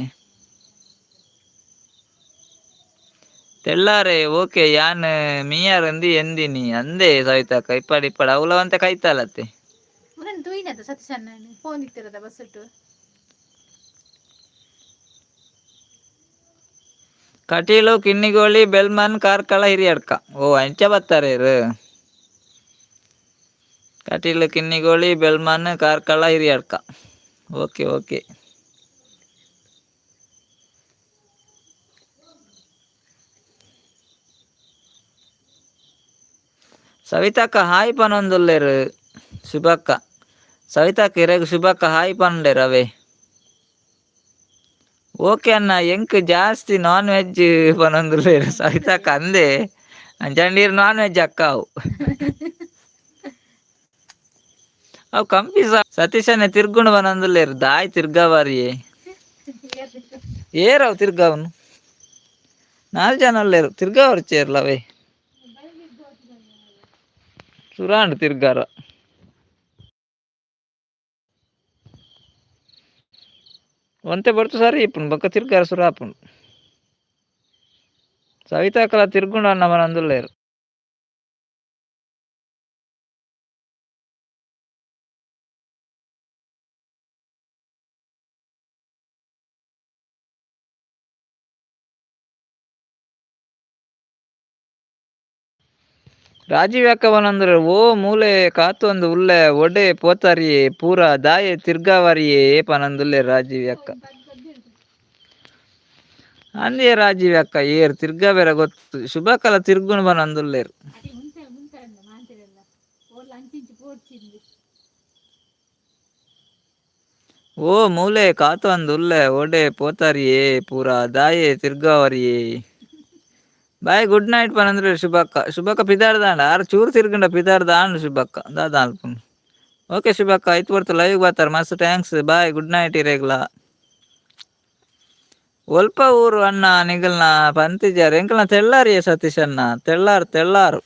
[SPEAKER 2] ತೆಳ್ಳಾರೆ ಓಕೆ. ಯಾನ್ ಮೀಯಾರ್ ಅಂದಿ ಎಂದಿನಿ ಅಂದೇ ಸವಿತಕ್ಕ. ಇಪ್ಪಡ್ ಇಪ್ಪಡ್ ಅವಲವಂತೆ ಕೈತಾಲತ್ತೆ.
[SPEAKER 1] ಮುರನ್ ತೂಯಿನದ ಸತೀಶಣ್ಣ ಫೋನ್ ಇತ್ತಿರದ ಬಸ್ ಇಟ್ಟು.
[SPEAKER 2] ಕಟೀಲು, ಕಿನ್ನಿಗೋಳಿ, ಬೆಲ್ಮನ್, ಕಾರ್ಕಳ, ಹಿರಿಯಡ್ಕ. ಓ, ಅಂಚ ಬತ್ತಾರೆ ಇರು. Kateel, Kinnigoli, ಬೆಲ್ಮನ್, Karkala, Hiriadka. Okay okay. ಸವಿತಕ್ಕ hi ಪನೊಂದುಲ್ಲೇರು ಶುಭಕ್ಕ. ಸವಿತಕ್ಕ, ಇರೆಗ್ ಶುಭಕ್ಕ ಹಾಯ್ ಪನ್ಲೇರು ಅವೇ. ಓಕೆ ಅಣ್ಣ, ಎಂಕ್ ಜಾಸ್ತಿ ನಾನ್ ವೆಜ್ ಪನೊಂದುಲ್ಲೇರು ಸವಿತಕ್ಕ ಅಂದೆ. ಅಂಚಂಡ ಇರ್ ನಾನ್ ವೆಜ್ ಅಕ್ಕ. ಅವು ಅವು ಕಂಪಿ ಸತೀಶನೇ ತಿರ್ಗುಂಡು ಬನೊಂದುಲ್ಲೇರು. ದಾಯ್ ತಿರ್ಗಾವಾರಿಯೇ ಏರವು ತಿರ್ಗಾವನು. ನಾಲ್ ಜನ ಉಲ್ಲೇರು, ತಿರ್ಗಾವರು ಚೇರ್ಲ ಅವೇ. ಸುರಾಂಡ್ ತಿರ್ಗಾರ. ಒಂತೆ ಬರ್ತು ಸರಿ ಇಪ್ಪುಂಡು, ಬೊಕ್ಕ ತಿರ್ಗಾರ ಸುರ ಆಪುಂಡು. ಸವಿತಾಕಲ ತಿರ್ಗುಂಡು ಅಣ್ಣ ಮನಂದುಲ್ಲೇರು. ರಾಜೀವ್ ಅಕ್ಕ ಓ ಮೂಲೆ ಕಾತೊಂದು ಉಲ್ಲೆ ಒಡೆ ಪೋತಾರಿಯೇ ಪೂರ ದಾಯೆ ತಿರ್ಗಾವರಿಯೇ ಪನಂದುಲ್ಲೆ ರಾಜೀವ್ ಅಕ್ಕ ಅಂದೇ. ರಾಜೀವ್ ಅಕ್ಕ ಏರ್ ತಿರ್ಗಾಬೇರ ಗೊತ್ತು. ಶುಭಕಲ ತಿರ್ಗುಣ ಬನಂದುಲ್ಲೇರು.
[SPEAKER 1] ಅದೇ ಮುಂತೆ ಮುಂತಾರಂಡ ಮಾಂತಿರಲ್ಲ ಓಲ್ಲ ಅಂಚಿಂಚಿ ಪೋಡ್ಚಿಂದು.
[SPEAKER 2] ಓ ಮೂಲೆ ಕಾತೊಂದು ಉಲ್ಲೆ ಒಡೆ ಪೋತಾರಿಯೇ ಪೂರ ದಾಯೆ ತಿರ್ಗಾವರಿಯೇ. Bye, good night ಪನಂದ್ರೆ ಶುಭಕ್ಕ. ಶುಭಕ್ಕ ಪಿದಾರ್ದಾಂಡ. ಆರ್ ಚೂರು ತಿರ್ಗಂಡ ಪಿದಾರ್ದಾಂಡ ಶುಭಕ್ಕ. ದಾದ ಅಲ್ಪುಂಡು. ಓಕೆ ಶುಭಕ್ಕ, ಆಯ್ತು ಬರ್ತು ಲೈವ್ ಬರ್ತಾರೆ. ಮಸ್ತ್ thanks. Bye, good night ಇರೇಗ್ಲ. ಒಲ್ಪ ಊರು ಅಣ್ಣ ನಿಗಲ್ನ ಪಂತಿಜಾರ್? ಎಂಕಲ್ನ ತೆಳ್ಳಾರಿಯೇ ಸತೀಶ್ ಅಣ್ಣ, ತೆಳ್ಳಾರು ತೆಳ್ಳಾರು.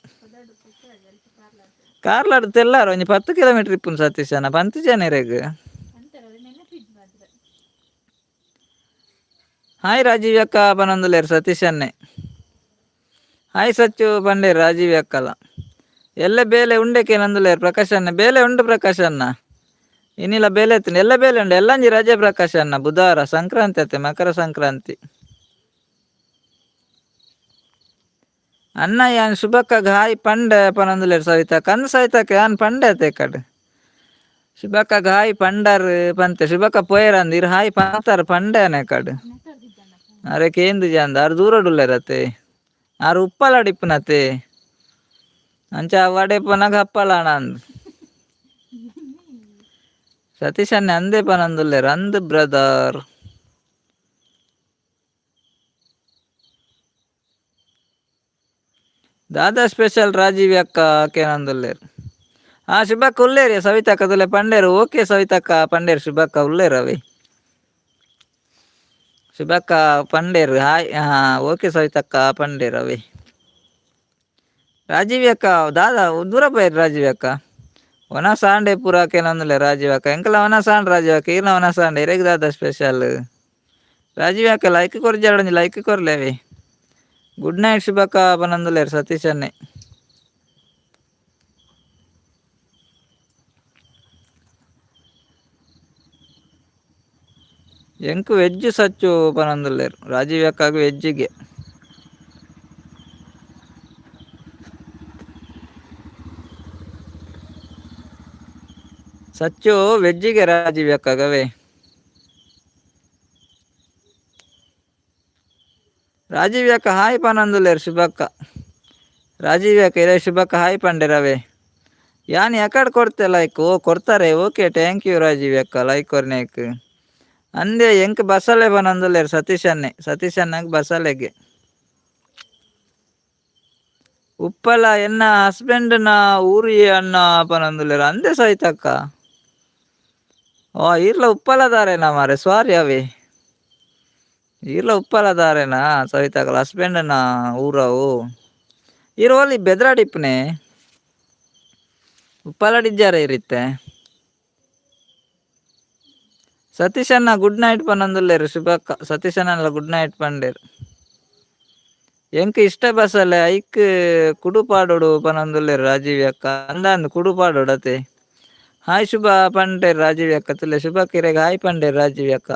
[SPEAKER 2] ಕಾರ್ಲಾಡ್ ತೆಲ್ಲಾರ ಒಂಜಿ 10 ಕಿಲೋಮೀಟರ್ ಇಪ್ಪುನು ಸತೀಶನ ಪಂತಿ ಜನರೆಗ್. ಹಾಯ್ ರಾಜೀವ್ ಅಕ್ಕ ಪನೊಂದುಲ್ಲೆರ್ ಸತೀಶ್ ಅಣ್ಣೆ. ಹಾಯ್ ಸಚ್ಚು ಪಂಡೇರ್ ರಾಜೀವ್ ಅಕ್ಕಲ. ಎಲ್ಲ ಬೇಲೆ ಉಂಡೆಕೆ ನಂದುಲ್ಲೆರ್ ಪ್ರಕಾಶ್ ಅಣ್ಣ. ಬೇಲೆ ಉಂಡು ಪ್ರಕಾಶ್ ಅಣ್ಣ, ಇನ್ನಿಲ್ಲ ಬೇಲೆ ಎತ್ತುಂಡು, ಎಲ್ಲ ಬೇಲೆ ಉಂಡು. ಎಲ್ಲಂಜಿ ರಜೆ ಪ್ರಕಾಶ್ ಅಣ್ಣ, ಬುಧವಾರ ಸಂಕ್ರಾಂತಿ ಅತ್ತೆ, ಮಕರ ಸಂಕ್ರಾಂತಿ. ಅಣ್ಣ ಯಾನ್ ಶುಭಕ್ಕಗ್ ಹಾಯ್ ಪಂಡೆ ಪನೊಂದುಲ್ಲೆರ್ ಸವಿತಕ್ಕ. ಅಂದ್ ಸವಿತಕ್ಕ ಯಾನ್ ಪಂಡೆ ಅತ್ತೆ ಕಡ್ ಶುಭಕ್ಕಗ್ ಹಾಯ್ ಪಂಡರ್ ಪಂತೆ. ಶುಭಕ್ಕ ಪೋಯೆರ್ ಅಂದ್ ಇರ್ ಹಾಯ್ ಪಂತಾರ್ ಪಂಡೆ ಅನೆ ಕಡ್. ಅರೆ ಕೇಂದು ಜಾಂದ ಆರ್ ದೂರಡುಲ್ಲೆರ್ ಅತ್ತೆ, ಆರ್ ಉಪ್ಪಲಾಡ್ ಇಪ್ಪುನತೆ, ಅಂಚ ವಡೆ ಪನಗ ಅಪ್ಪಲಾಣ ಅಂದ್. ಸತೀಶ್ ಅಣ್ಣೆ ಅಂದೇ ಪನೊಂದುಲ್ಲೆರ್ ಅಂದ್ ಬ್ರದರ್. ದಾದಾ ಸ್ಪೆಷಲ್ ರಾಜೀವ್ ಅಕ್ಕ ಕೇನೊಂದುಲ್ಲೆರ್. ಆ ಶುಭಕ್ಕ ಉಲ್ಲೇರಿ ಸವಿತಕ್ಕ ತುಲೆ ಪಂಡೇರು. ಓಕೆ ಸವಿತಕ್ಕ ಪಂಡೇರು. ಶುಭಕ್ಕ ಉಲ್ಲೇರು ಅವೆ ಶುಭಕ್ಕ ಪಂಡೇರು ಹಾಯ್. ಹಾ ಓಕೆ ಸವಿತಕ್ಕ ಪಂಡೇರು ಅವೆ. ರಾಜೀವ್ ಅಕ್ಕ ದಾದಾ ದೂರ ಪೋಯೆರ್ ರಾಜೀವ್ ಅಕ್ಕ. ಒನ ಸಾಂಡೆ ಪೂರ ಕೇನೊಂದುಲ್ಲೆ ರಾಜೀವ್ ಅಕ್ಕ. ಎಂಕಲ ಒನ ಸಾಂಡ್ ರಾಜೀವ್ ಅಕ್ಕ, ಈರ್ನ ಒನ ಸಾಂಡೆ ಇರೆಗ್ ದಾದಾ ಸ್ಪೆಷಲ್ ರಾಜೀವ್ ಅಕ್ಕ? ಲೈಕ್ ಕೊರ್ಜಾಡ ಒಂಜಿ ಲೈಕ್ ಕೊರ್ಲೆ ಅವೆ. ಗುಡ್ ನೈಟ್ ಶುಭಕ್ಕ ಪನೊಂದುಲ್ಲೆರ್ ಸತೀಶ್ ಅಣ್ಣೆ. ಎಂಕ್ ವೆಜ್ ಸಚ್ಚು ಪನೊಂದುಲ್ಲೆರ್ ರಾಜೀವ್ ಅಕ್ಕಗ್ ವೆಜ್ಜಿಗೆ. ಸಚ್ಚು ವೆಜ್ಜಿಗೆ ರಾಜೀವ್ ಅಕ್ಕಗವೇ. ರಾಜೀವ್ ಅಕ್ಕ ಹಾಯ್ ಪನೊಂದುಲ್ಲೆರ್ ಶುಭಕ್ಕ. ರಾಜೀವ್ ಅಕ್ಕ ಇರೆ ಶುಭಕ್ಕ ಹಾಯ್ ಪಂಡೆರವೇ. ಯಾನ್ ಎಕಡ್ ಕೊರ್ತೆ ಲೈಕ್? ಓ ಕೊರ್ತಾರೆ, okay thank you Rajiv ಅಕ್ಕ ಲೈಕ್ ಕೊರ್ನೇಕ್. ಅಂದೆ ಎಂಕ್ ಬಸಲೆ ಪನೊಂದುಲ್ಲೆರ್ ಸತೀಶ್ ಅಣ್ಣೆ. ಸತೀಶ್ ಅಣ್ಣಗ್ ಬಸಲೆಗೆ. ಉಪ್ಪಲ ಎನ್ನ ಹಸ್ಬೆಂಡ್ ನ ಊರು ಅಣ್ಣ ಪನೊಂದುಲ್ಲೆರ್. ಅಂದೆ ಸವಿತಕ್ಕ. ಓ ಈರ್ಲ ಉಪ್ಪಲದಾರೇನಾ ಮಾರೆ, ಸಾರಿ ಅವೆ. ಈರ್ಲ ಉಪ್ಪಲದಾರೇನಾ ಸವಿತಕ್ಕಲ ಹಸ್ಬೆಂಡ್ ನ ಊರವು? ಈರ್ ಓಲಿ ಬೆದ್ರಾಡಿಪ್ಪನೆ ಉಪ್ಪಲಾಡಿಜ್ಜಾರ ಇರಿತ್ತೆ. ಸತೀಶ್ ಅಣ್ಣ ಗುಡ್ ನೈಟ್ ಪನೊಂದುಲ್ಲೆರ್ ಶುಭಕ್ಕ. ಸತೀಶ್ ಅಣ್ಣಲ ಗುಡ್ ನೈಟ್ ಪಂಡೆರ್. ಎಂಕ್ ಇಷ್ಟ ಬಸಲೆ ಐಕ್ ಕುಡು ಪಾಡೊಡು ಪನೊಂದುಲ್ಲೆರ್ ರಾಜೀವ್ ಅಕ್ಕ. ಅಂದಂದ್ ಕುಡು ಪಾಡೊಡು ಅತೆ. ಹಾಯ್ ಶುಭ ಪಂಡೆರ್ ರಾಜೀವ್ ಅಕ್ಕ. ತುಲೆ ಶುಭಕ್ಕ ಇರೆಗ್ ಹಾಯ್ ಪಂಡೆರ್ ರಾಜೀವ್ ಅಕ್ಕ.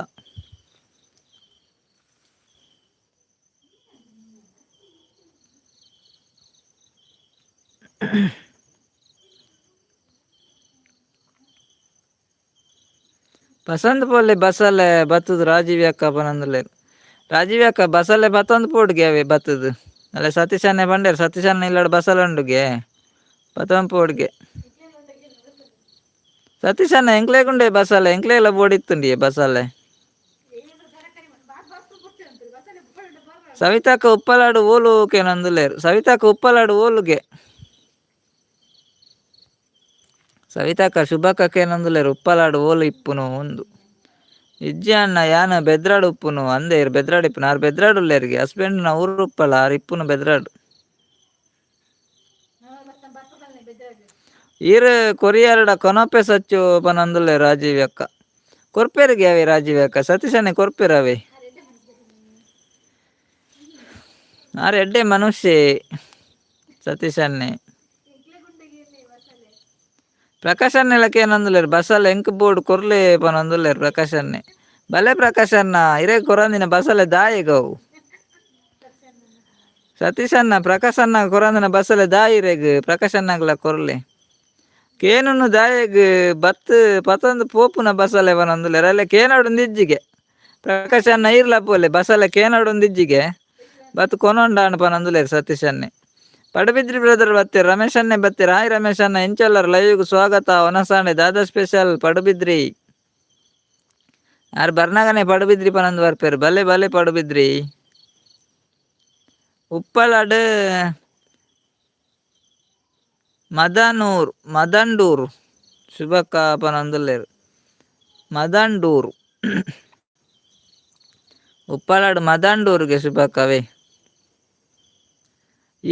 [SPEAKER 2] ಪಸಂದ್ ಪೋಲೆ ಬಸಲೆ ಬತ್ತುದು ರಾಜೀವ್ ಅಕ್ಕ ಪನೊಂದುಲ್ಲೆರ್. ರಾಜೀವ್ ಅಕ್ಕ ಬಸಲೆ ಬತ್ತೊಂದು ಪೋಡುಗೆ ಅವೆ ಬತ್ತುದು. ಅಲ್ಲ ಸತೀಶ್ ಅಣ್ಣೆ ಪಂಡೆರ್, ಸತೀಶ್ ಅಣ್ಣ ಇಲ್ಲಡ್ ಬಸಲೆ ಉಂಡುಗೆ ಬತ್ತೊಂದು ಪೋಡ್ಗೆ. ಸತೀಶ್ ಅಣ್ಣ ಎಂಕ್ಲೆಗುಂಡೆ ಬಸಲೆ, ಎಂಕ್ಲೆಲ ಬೋಡಿತ್ತುಂಡಿಯೆ ಬಸಲೆ. ಸವಿತಕ್ಕ ಉಪ್ಪಲಾಡು ಓಲು ಕೇನೊಂದುಲ್ಲೆರ್. ಸವಿತಕ್ಕ ಉಪ್ಪಲಾಡು ಓಲುಗೆ. ಸವಿತಕ್ಕ ಶುಭಕ್ಕ ಕೇನೊಂದುಲ್ಲೆರ್ ಉಪ್ಪಲಾಡು ಓಲು ಇಪ್ಪುನು ಉಂದು. ಇಜ್ಜಿ ಅಣ್ಣ ಯಾನ್ ಬೆದ್ರಾಡ್ ಉಪ್ಪುನು ಅಂದೆ. ಇರ್ ಬೆದ್ರಾಡ್ ಇಪ್ಪುನು, ಆರ್ ಬೆದ್ರಾಡ್ ಉಲ್ಲೆರ್ಗೆ. ಹಸ್ಬೆಂಡ್ ನ ಊರು ಉಪ್ಪಲ, ಆರ್ ಇಪ್ಪುನು ಬೆದ್ರಾಡ್. ಈರ್ ಕೊರಿಯರ್ಡ ಕೊನೊಪೆ ಸಚ್ಚು ಪನೊಂದುಲ್ಲೆ ರಾಜೀವ್ ಅಕ್ಕ. ಕೊರ್ಪೆರ್ಗೆ ಅವೆ ರಾಜೀವ್ ಅಕ್ಕ. ಸತೀಶ್ ಅಣ್ಣೆ ಕೊರ್ಪೆರ್ ಅವೆ. ಆರ್ ಎಡ್ಡೆ ಮನುಷ್ಯೆ ಸತೀಶ್ ಅಣ್ಣೆ. ಪ್ರಕಾಶ್ ಅಣ್ಣೆ ಏನೊಂದುಲ್ಲೆರ್ ಬಸಲೆ ಎಂಕ್ ಬೋರ್ಡ್ ಕೊರ್ಲೆ ಪನೊಂದುಲ್ಲೆರ್ ಪ್ರಕಾಶ್ ಅಣ್ಣೆ. ಬಲೆ ಪ್ರಕಾಶ್ ಅಣ್ಣ, ಇರೆಗ್ ಕೊರಂದಿನ ಬಸಲೆ ದಾಯೆಗ್ ಅವು? ಸತೀಶ್ ಅಣ್ಣ ಪ್ರಕಾಶ್ ಅಣ್ಣ ಕೊರಂದಿನ ಬಸಲೆ ದಾಯಿರೆಗ್? ಪ್ರಕಾಶ್ ಅಣ್ಣಗ್ಲ ಕೊರ್ಲೆ. ಕೇನುನು ದಾಯೆಗ್ ಬತ್ತ್ ಪತೊಂದು ಪೋಪುನ ಬಸಲೆ ಪನೊಂದುಲ್ಲೆರ್. ಅಲ್ಲೆ ಕೇನೊಡುಂದಿಜ್ಜಿಗೆ ಪ್ರಕಾಶ್ ಅಣ್ಣ, ಈರ್ಲ ಪೋಲೆ ಬಸಲೆ ಕೇನೊಡುಂದಿಜ್ಜಿಗೆ ಬತ್ತ್ ಕೊನೊಂಡಾಂಡ್ ಪನೊಂದುಲ್ಲೆರ್ ಸತೀಶ್ ಅಣ್ಣೆ. ಪಡುಬಿದ್ರಿ ಬ್ರದರ್ ಬತ್ತೆರ್, ರಮೇಶ್ ಅಣ್ಣೆ ಬತ್ತೆರ್. ಹಾಯ್ ರಮೇಶ್ ಅಣ್ಣ, ಎಂಚೊಲ್ಲರ್? ಲೈವ್ಗ್ ಸ್ವಾಗತ. ಒನಸಾಂಡೆ ದಾದಾ ಸ್ಪೆಷಲ್ ಪಡುಬಿದ್ರಿ? ಆರ್ ಬರ್ನಗನೆ ಪಡುಬಿದ್ರಿ ಪನೊಂದು ಬರ್ಪೆರ್. ಬಲೆ ಬಲೆ ಪಡುಬಿದ್ರಿ. ಉಪ್ಪಳಡ್ ಮದನೂರ್ ಮದಂಡೂರು ಶುಭಕ್ಕ ಪನೊಂದುಲ್ಲೆರ್. ಮದಂಡೂರು ಉಪ್ಪಳಡ್ ಮದಂಡೂರುಗೆ ಶುಭಕ್ಕವೇ.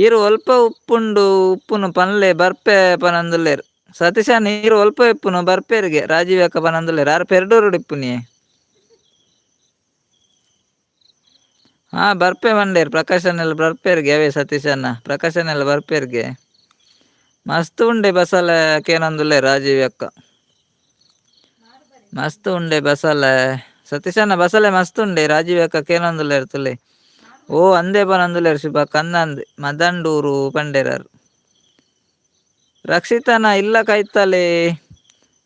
[SPEAKER 2] ಈರು ಒಲ್ಪ ಉಪ್ಪುಂಡು ಉಪ್ಪುನು ಪನ್ಲೆ ಬರ್ಪೆ ಪನಂದುಲ್ಲೇರ್. ಸತೀಶನ್ ಈರು ಒಲ್ಪ ಇಪ್ಪುನು ಬರ್ಪೇರಿಗೆ ರಾಜೀವ್ ಅಕ್ಕ ಪನಂದುಲ್ಲೇರ್. ಆರ್ ಪೆರ್ಡೂರುಡು ಇಪ್ಪುನಿಯೇ. ಹಾ ಬರ್ಪೆ ಬಂಡೇರ್ ಪ್ರಕಾಶನೆಲ್ಲ ಬರ್ಪೇರಿಗೆ ಅವೇ ಸತೀಶಣ್ಣ ಪ್ರಕಾಶನೆಲ್ಲ ಬರ್ಪೇರಿಗೆ. ಮಸ್ತ್ ಉಂಡೆ ಬಸಲೆ ಕೇನಂದುಲ್ಲೆ ರಾಜೀವ್ ಅಕ್ಕ. ಮಸ್ತ್ ಉಂಡೆ ಬಸಲೆ ಸತೀಶಣ್ಣ ಬಸಲೆ ಮಸ್ತ್ ಉಂಡೆ ರಾಜೀವ್ ಅಕ್ಕ ಕೇನಂದುಲ್ಲೇರ್ ತುಲೆ. ಓ ಅಂದೆ ಪನಂದುಲ್ಲೇರ್ ಶುಭ ಕಂದಂದ್ ಮದಂಡೂರು ಪಂಡೇರಾರ್. ರಕ್ಷಿತನ ಇಲ್ಲ ಕೈತಲೆ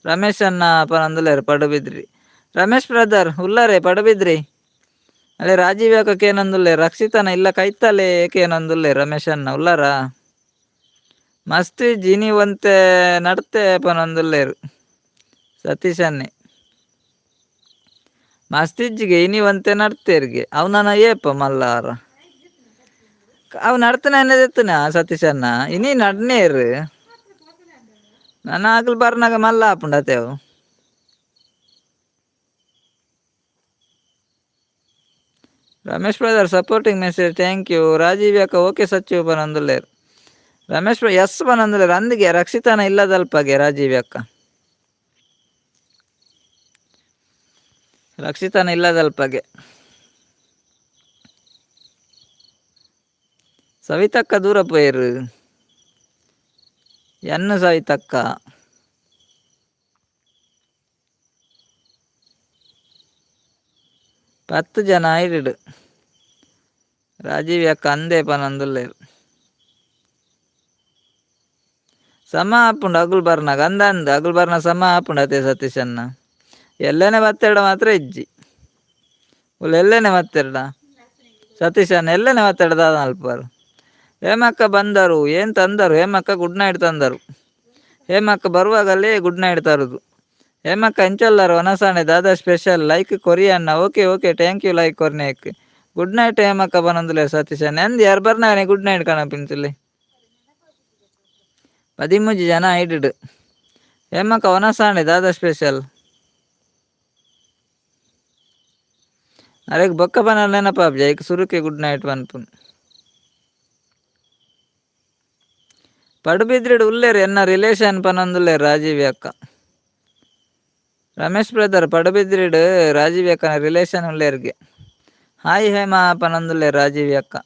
[SPEAKER 2] ರಮೇಶಣ್ಣ ಪನಂದುಲ್ಲೇರ್ ಪಡುಬಿದ್ರಿ. ರಮೇಶ್ ಬ್ರದರ್ ಉಲ್ಲರೆ ಪಡುಬಿದ್ರಿ. ಅಲ್ಲೇ ರಾಜೀವ್ ಅಕ್ಕ ಕೇನಂದುಲ್ಲೆ ರಕ್ಷಿತನ ಇಲ್ಲ ಕೈತಲೆ ಕೇನಂದುಲ್ಲೆ ರಮೇಶಣ್ಣ ಉಲ್ಲಾರಾ. ಮಸ್ತ್ ಜಿನಿ ಒಂತೆ ನಡ್ತೆ ಪನಂದುಲ್ಲೇರ್ ಸತೀಶನ್ನೇ. ಮಸ್ತ್ ಇಜ್ಜಿಗೆ ಇನಿ ಒಂತೆ ನಡ್ತೇರಿಗೆ ಅವು ನನ ಏಪ ಮಲ್ಲಾರ. ಅವು ನಡ್ತನ ಎನ್ನದೆತ್ತನ ಸತೀಶಣ್ಣ ಇನಿ ನಡ್ನೇರು. ನನ್ನ ಆಗಲ್ ಬರ್ನಾಗ ಮಲ್ಲ ಆಪುಂಡತೆ ಅವು. Ramesh brother supporting message thank you. Rajiv ಅಕ್ಕ ಓಕೆ ಸಚಿವ ಪನಂದುಲ್ಲೇರ್. ರಮೇಶ್ ಎಸ್ ಪನಂದುಲ್ಲೇರ್ ಅಂದಿಗೆ ರಕ್ಷಿತನ ಇಲ್ಲದಲ್ಪಗೆ ರಾಜೀವ್ ಅಕ್ಕ. ರಕ್ಷಿತನ ಇಲ್ಲದಲ್ಪಗೆ. ಸವಿತಕ್ಕ ದೂರ ಪೋಯರು. ಎನ್ನ ಸವಿತಕ್ಕ. 10 ಜನ ಐರಿಡು. ರಾಜೀವ್ ಅಕ್ಕ ಅಂದೆ ಪನಂದುಲ್ಲೇರ್. ಸಮ ಆಪುಂಡು ಅಗುಲ್ ಬರ್ನಾಗ ಅಂದ ಅಂದ ಅಗುಲ್ ಬರ್ನ ಸಮ ಆಪುಂಡು ಅದೇ ಸತೀಶಣ್ಣ. ಎಲ್ಲನೆ ಬತ್ತೆರಡ ಮಾತ್ರ ಇಜ್ಜಿ. ಉಲ್ಲ ಎಲ್ಲನೆ ಬತ್ತೆರಡ ಸತೀಶಣ್ಣ ಎಲ್ಲನೆ ಬತ್ತೆರಡ ದಾದ ಅಲ್ಪಾರು. ಹೇಮಕ್ಕ ಬಂದರು ಏನು ತಂದರು ಹೇಮಕ್ಕ ಗುಡ್ ನೈಟ್ ತಂದರು. ಹೇಮಕ್ಕ ಬರುವಾಗಲೇ ಗುಡ್ ನೈಟ್ ತರುದು. ಹೇಮಕ್ಕ ಎಂಚೊಲ್ಲಾರು ಒನಸಾಣೆ ದಾದಾ ಸ್ಪೆಷಲ್ ಲೈಕ್ ಕೊರಿಯಣ್ಣ okay okay thank you like ಕೊರ್ನೇಕ್. Good night ಹೇಮಕ್ಕ ಬನಂದುಲೆ ಸತೀಶಣ್ಣ. ಎಂದ್ ಯಾರು ಬರ್ನಾಗನೆ ಗುಡ್ ನೈಟ್ ಕಣಪಿಂತುಲೆ. 13 ಜನ ಐಡಿಡ್. ಹೇಮಕ್ಕ ಒನಸಾಣೆ ದಾದಾ ಸ್ಪೆಷಲ್. ಅರೆಗ್ ಬೊಕ್ಕ ಪನಲ್ ನೆನಪಾಪ್ಜ ಐಕ್ ಸುರುಕೆ ಗುಡ್ ನೈಟ್ ಪನ್ಪುನು. ಪಡುಬಿದ್ರಿಡ್ ಉಲ್ಲೇರ್ ಎನ್ನ ರಿಲೇಷನ್ ಪನೊಂದುಲ್ಲೇರ್ ರಾಜೀವ್ ಅಕ್ಕ. ರಮೇಶ್ ಬ್ರದರ್ ಪಡುಬಿದ್ರಿಡ್ ರಾಜೀವ್ ಅಕ್ಕನ ರಿಲೇಷನ್ ಉಲ್ಲೇರ್ಗೆ. ಹಾಯ್ ಹೇಮಾ ಪನೊಂದುಲ್ಲೇರ್ ರಾಜೀವ್ ಅಕ್ಕ.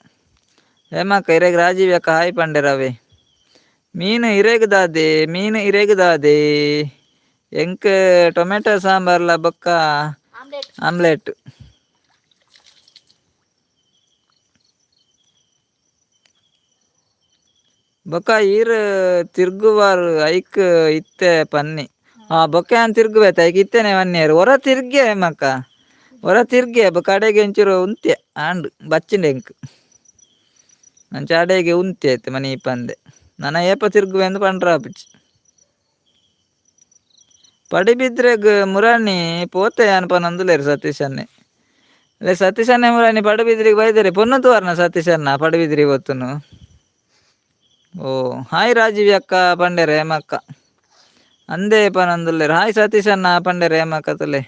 [SPEAKER 2] ಹೇಮಕ್ಕ ಇರೆಗ್ ರಾಜೀವ್ ಅಕ್ಕ ಹಾಯ್ ಪಂಡೆರವೇ. ಮೀನು ಇರೆಗ್ ದಾದೆ ಮೀನು ಇರೆಗ್ ದಾದೆ. ಎಂಕ್ ಟೊಮೆಟೊ ಸಾಂಬಾರ್ಲ ಬೊಕ್ಕ
[SPEAKER 1] ಆಮ್ಲೆಟ್.
[SPEAKER 2] ಆಮ್ಲೆಟ್. ಬೊಕ್ಕ ಈರ್ ತಿರ್ಗುವಾರ್ ಐಕ್ ಇತ್ತೆ ಪನ್ನಿ. ಆ ಬೊಕ್ಕ ಯಾನ್ ತಿರ್ಗುವೆತ ಐಕ್ ಇತ್ತೆನೆ ವನ್ನಿಯರ್. ಒರ ತಿರ್ಗೆ ಮಕ್ಕ ಒರ ತಿರ್ಗೆ ಬೊಕ್ಕ ಅಡೆಗೆ ಒಂಚೂರು ಉಂತ್ಯೆ ಆಂಡ್ ಬಚ್ಚಿಂಡೆ ಎಂಕ್. ಅಂಚ ಅಡೆಗೆ ಉಂತ್ಯೆ ಐತೆ ಮನಿ ಪಂದೆ. ನನ ಏಪ ತಿರ್ಗುವೆ ಅಂದ್ ಪಂಡ್ರಾಪುಜಿ. ಪಡಿಬಿದ್ರೆಗ್ ಮುರಾಣಿ ಪೋತೆ ಯಾನ್ ಪನೊಂದುಲ್ಲೆರ್ ಸತೀಶನ್ನೆ. ಅಲ್ಲೇ ಸತೀಶನ್ನೆ ಮುರಾಣಿ ಪಡುಬಿದ್ರಿಗೆ ಬೈದರೆ ಪೊನ್ನು ತೂವರ್ನ ಸತೀಶನ್ನ ಪಡುಬಿದ್ರಿ ಒತ್ತುನು. ಓ ಹಾಯ್ ರಾಜೀವ್ ಅಕ್ಕ ಪಂಡೆರ್ ಹೇಮಕ್ಕ. ಅಂದೇ ಪನೊಂದುಲ್ಲೆರ್. ಹಾಯ್ ಸತೀಶಣ್ಣ ಪಂಡೆರ್ ಹೇಮಕ್ಕ ತುಲೆ.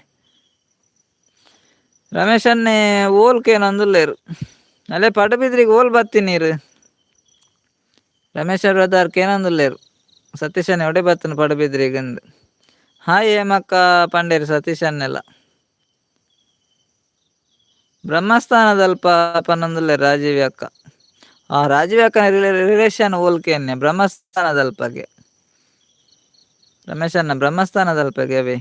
[SPEAKER 2] ರಮೇಶನ್ನೇ ಓಲ್ ಕೇನೊಂದುಲ್ಲೆರ್. ಅಲ್ಲೇ ಪಡುಬಿದ್ರಿಗೆ ಓಲ್ ಬತ್ತಿ ನೀರು. ರಮೇಶ ಬ್ರದರ್ ಕೇನೊಂದುಲ್ಲೆರ್. ಸತೀಶನ್ನೆ ಒಡೆ ಬತ್ತನ ಪಡುಬಿದ್ರಿಗಂದ್. ಹಾಯ್ ಹೇಮಕ್ಕ ಪಂಡೆರ್ ಸತೀಶನ್ನೆಲ್ಲ. ಬ್ರಹ್ಮಸ್ಥಾನದಲ್ಪ ಪನೊಂದುಲ್ಲೆರ್ ರಾಜೀವ್ ಅಕ್ಕ. ಆ ರಾಜೀವ್ ಅಕ್ಕನ ರಿಲೇಷನ್ ಓಲ್ಕೆನ್ನೆ ಬ್ರಹ್ಮಸ್ಥಾನದಲ್ಪಗೆ. ರಮೇಶಣ್ಣ ಬ್ರಹ್ಮಸ್ಥಾನದಲ್ಪಗೆ ಅವೇ.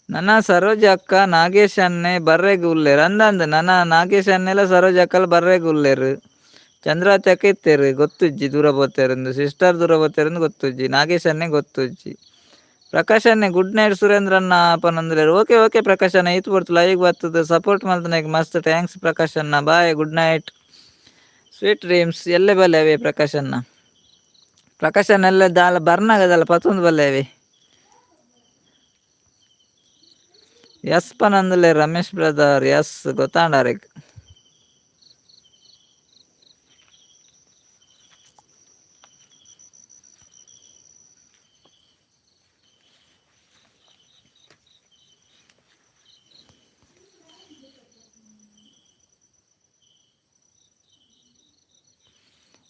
[SPEAKER 2] ನನ್ನ ಸರೋಜ ಅಕ್ಕ ನಾಗೇಶ್ ಅಣ್ಣೆ ಬರ್ರೆಗ್ ಉಲ್ಲೇರ್ ಅಂದಂದ್ ನನ್ನ ನಾಗೇಶ್ ಅಣ್ಣೆಲ ಸರೋಜ ಅಕ್ಕಲ ಬರ್ರೆಗ್ ಉಲ್ಲೇರ್. ಚಂದ್ರಾವತಿ ಅಕ್ಕ ಇತ್ತೆರ್ ಗೊತ್ತುಜ್ಜಿ ದೂರ ಪೋತೆರಂದು ಸಿಸ್ಟರ್ ದೂರ ಪೋತೆರಂದು ಗೊತ್ತುಜ್ಜಿ ನಾಗೇಶ್ ಅಣ್ಣೆ ಗೊತ್ತುಜ್ಜಿ. ಪ್ರಕಾಶ್ ಅಣ್ಣೆ ಗುಡ್ ನೈಟ್ ಸುರೇಂದ್ರ ಅಣ್ಣ ಪನೊಂದುಲ್ಲೆರ್. ಓಕೆ ಓಕೆ ಪ್ರಕಾಶ್ ಅಣ್ಣ ಈತ್ ಪೊರ್ತು ಲೈವ್ ಬತ್ತುದು ಸಪೋರ್ಟ್ ಮಲ್ತುನೈಕ್ ಮಸ್ತ್ thanks Prakash ಅಣ್ಣ boy good night sweet dreams ಎಲ್ಲೆ ಬಲ್ಲೆ ಅವೇ ಪ್ರಕಾಶ್ ಅಣ್ಣ. ಪ್ರಕಾಶ್ ಅಣ್ಣ ಎಲ್ಲ ದಾಲ ಬರ್ನಾಗ ದಾಲ ಪತ್ತೊಂದು ಬಲ್ಲೆ ಅವೇ. ಎಸ್ ಪನೊಂದುಲ್ಲೆರ್ ರಮೇಶ್ ಬ್ರದರ್ ಎಸ್ ಗೊತ್ತಾಂಡ ಅರೆಗ್.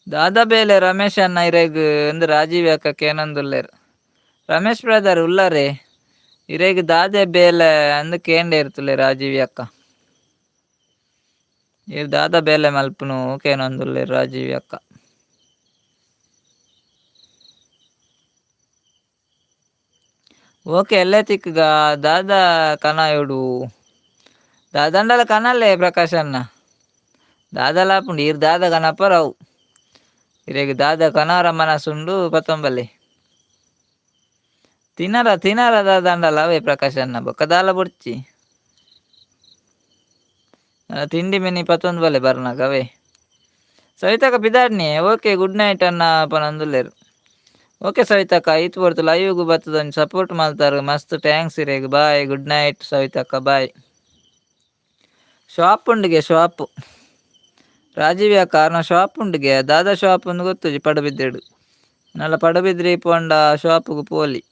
[SPEAKER 2] ದಾದಾ ಬೇಲೆ ರಮೇಶ್ ಅಣ್ಣ ಇರೆಗ್ ಅಂದ್ ರಾಜೀವ್ ಅಕ್ಕ ಕೇನೊಂದುಲ್ಲೆರ್. ರಮೇಶ್ ಬ್ರದರ್ ಉಲ್ಲರೆ ಇರೆಗ್ ದಾದೆ ಬೇಲೆ ಅಂದ್ ಕೇಂಡೆ ಇರ್ತುಲೆ ರಾಜೀವ್ ಅಕ್ಕ. ಇರ್ ದಾದಾ ಬೇಲೆ ಮಲ್ಪುನು ಕೇನೊಂದುಲ್ಲೆರ್ ರಾಜೀವ್ ಅಕ್ಕ. ಓಕೆ ಎಲ್ಲೆ ತಿಕ್ಕುಗ ದಾದಾ ಕನಾಯೋಡು ದಾದಂಡಲ ಕನಲೆ ಪ್ರಕಾಶ್ ಅಣ್ಣ. ದಾದಲ ಆಪುಂಡು ಈರ್ ದಾದ ಕನಪರವು ಇರೆಗ್ ದಾದ ಕನಾರ ಮನಸ್ಸುಂಡು ಪತ್ತೊಂಬಲೆ. ತಿನರ ತಿನರ ದಾದಂಡಲ ಅವೇ ಪ್ರಕಾಶ್ ಅಣ್ಣ ಬೊಕ್ಕ ದಾಲ ಬೊಡ್ಚಿ. ತಿಂಡಿ ಮಿನಿ ಪತ್ತೊಂದು ಬಲೆ ಬರ್ನಾಗ ಅವೇ. ಸವಿತಕ್ಕ ಪಿದಾಡ್ನಿ okay good night ಅಣ್ಣ ಪನೊಂದುಲ್ಲೆರ್. ಓಕೆ ಸವಿತಕ್ಕ ಈತ್ ಪೊರ್ತು ಲೈವ್ಗ್ ಬತ್ತುದು ಒಂಜಿ ಸಪೋರ್ಟ್ ಮಲ್ತಾರ್ ಮಸ್ತ್ thanks ಇರೆಗ್ bye good night ಸವಿತಕ್ಕ ಬಾಯ್. ಶಾಪ್ ಉಂಡುಗೆ ಶಾಪ್ ರಾಜೀವ್ ಅಕ್ಕ ಆರ್ನ ಶಾಪ್ ಉಂಡುಗೆ ದಾದಾ ಶಾಪ್ ಉಂದು ಗೊತ್ತುಜಿ ಪಡುಬಿದ್ರಿಡ್. ನಲ್ಲ ಪಡುಬಿದ್ರಿ ಪೋಂಡ ಶಾಪ್ಗ್ ಪೋಲಿ.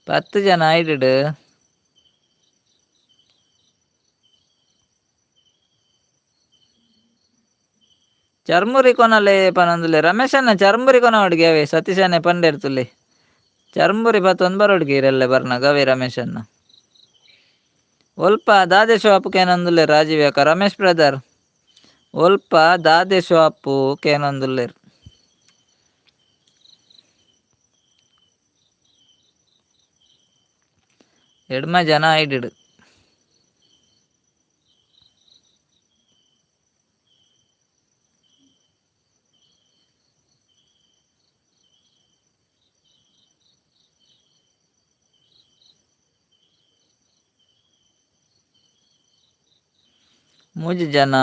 [SPEAKER 2] 10 ಜನ ಐಡಿಡ್. ಚರ್ಮುರಿ ಕೊನಲೆ ಪನೊಂದುಲ್ಲೆ ರಮೇಶ್ ಅಣ್ಣ ಚರ್ಮುರಿ ಕೊನೊಡುಗೆ ಅವೇ ಸತೀಶ್ ಅಣ್ಣೆ ಪಂಡೆರ್ತುಲ್ಲೆ. ಚರ್ಮುರಿ ಪತ್ತೊಂದು ಬರೋಡ್ಗೆ ಇರೆಲ್ಲೆ ಬರ್ನಾಗ ಅವೇ ರಮೇಶ್ ಅಣ್ಣ. ಒಲ್ಪ ದಾದೆ ಶಾಪ್ ಕೇನೊಂದುಲ್ಲೆರ್ ರಾಜೀವ್ ಅಕ್ಕ ರಮೇಶ್ ಬ್ರದರ್. ಒಲ್ಪ ದಾದೆ ಶಾಪು ಕೇನೊಂದುಲ್ಲೆರ್. ಎಡ್ಮ ಜನ ಐಡಿಡ್. ಮೂಜಿ ಜನ.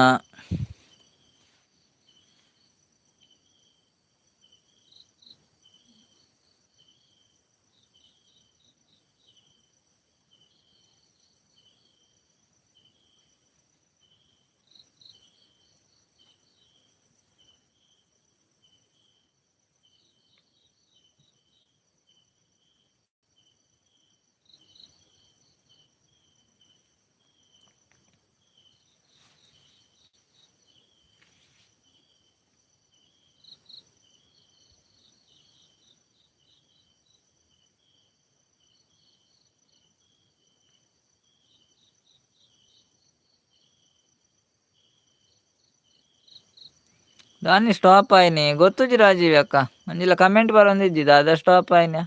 [SPEAKER 2] ದಾನಿ ಸ್ಟಾಪ್ ಆಯ್ನಿ ಗೊತ್ತುಜಿ ರಾಜೀವ್ ಅಕ್ಕ ಒಂಜಿಲ ಕಮೆಂಟ್ ಬರೊಂದಿಜ್ಜಿ ದಾದಾ ಸ್ಟಾಪ್ ಆಯ್ನ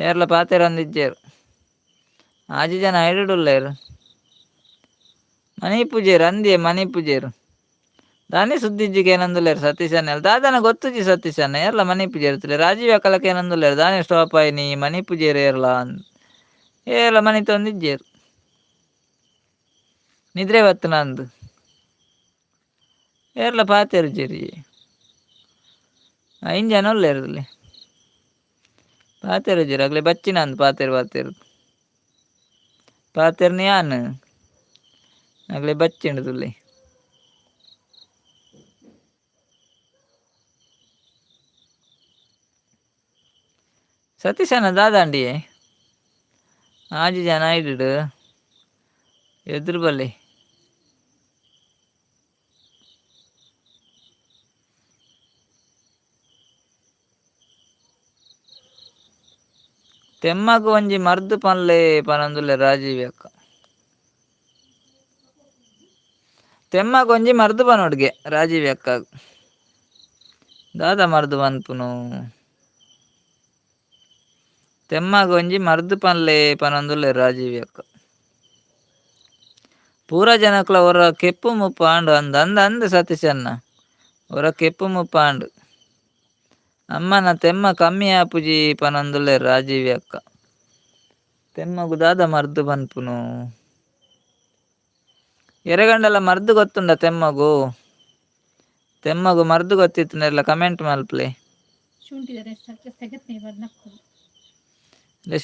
[SPEAKER 2] ಏರ್ಲ ಪಾತೆರೊಂದಿಜ್ಜೆರ್. ಆಜಿ ಜನ ಐಡಿಡ್ ಉಲ್ಲೆರ್. ಮಣಿ ಪೂಜೆರ್ ಅಂದಿಯೇ ಮಣಿ ಪೂಜೆರ್. ದಾನಿ ಸುದ್ದಿಜ್ಜಿಗೆ ಏನೊಂದುಲ್ಲೆರ್ ಸತೀಶ್ ಅಣ್ಣೆ ದಾದನ ಗೊತ್ತುಜಿ ಸತೀಶ್ ಅಣ್ಣ ಏರ್ಲ ಮಣಿ ಪೂಜೆರ್ ಇತ್ತುಲೆ ರಾಜೀವ್ ಅಕ್ಕಲಕ ಏನೊಂದುಲ್ಲೆರ್ ದಾನಿ ಸ್ಟಾಪ್ ಆಯ್ನಿ ಮಣಿ ಪೂಜೆರ್ ಏರ್ಲ ಅಂದ್ ಏರ್ಲ ಮನಿತೊಂದಿಜ್ಜೆರ್. ನಿದ್ರೆ ಬತ್ತುನ ಅಂದ್. ಏರ್ಲ ಪಾತೆರುಜೆರ್. ಐನ್ ಜನ ಉಲ್ಲೆರ್ ಇಲ್ಲಿ. ಪಾತೆರುಜೆರ್ ಅಕ್ಲೆ ಬಚ್ಚಿನ ಅಂದ್ ಪಾತೆರ್ ಪಾತೆರ್. ಪಾತೆರ್ನ ಯಾನ್ ಅಕ್ಲೆ ಬಚ್ಚಿಂಡ್ ತುಲ್ಲೆ. ಸತೀಶನ ದಾದಾಂಡಿಯೇ ಆಜಿ ಜನ ಐಡಿಡ್ ಎದುರು ಬಲ್ಲೆ. ತೆಮ್ಮಗ್ ಒಂಜಿ ಮರ್ದ್ ಪನ್ಲೆ ಪನೊಂದುಲ್ಲೆ ರಾಜೀವ್ ಅಕ್ಕ. ತೆಮ್ಮಗ್ ಒಂಜಿ ಮರ್ದ್ ಪನೊಡ್ಗೆ ರಾಜೀವ್ ಅಕ್ಕಗ್. ದಾದ ಮರ್ದ್ ಪನ್ಪುನು. ತೆಮ್ಮಗ್ ಒಂಜಿ ಮರ್ದ್ ಪನ್ಲೆ ಪನೊಂದುಲ್ಲೆ ರಾಜೀವ್ ಅಕ್ಕ. ಪೂರ ಜನಕ್ಲ ಒರ ಕೆಪ್ಪು ಮುಪ್ಪ ಆಂಡ್ ಅಂದ್ ಅಂದ್ ಅಂದ್ ಸತೀಶ್ ಅಣ್ಣ. ಒರ ಕೆಪ್ಪು ಮುಪ್ಪ ಆಂಡ್. ಅಮ್ಮನ ತೆಮ್ಮ ಕಮ್ಮಿ ಆಪುಜಿ ಪನೊಂದುಲ್ಲೆ ರಾಜೀವ್ ಅಕ್ಕ. ತೆಮ್ಮಗು ದಾದ ಮರ್ದ್ ಪನ್ಪುನು. ಎರೆಗಂಡಲ ಮರ್ದ್ ಗೊತ್ತುಂಡ ತೆಮ್ಮಗು. ತೆಮ್ಮಗು ಮರ್ದ್ ಗೊತ್ತಿತ್ತುಂಡ ಕಮೆಂಟ್ ಮಲ್ಪಲೆ.
[SPEAKER 1] ಶುಂಠಿದ ರಸಕ್ಕೆ ಸೆಗತ್ನೆ ನಕ್ಕು.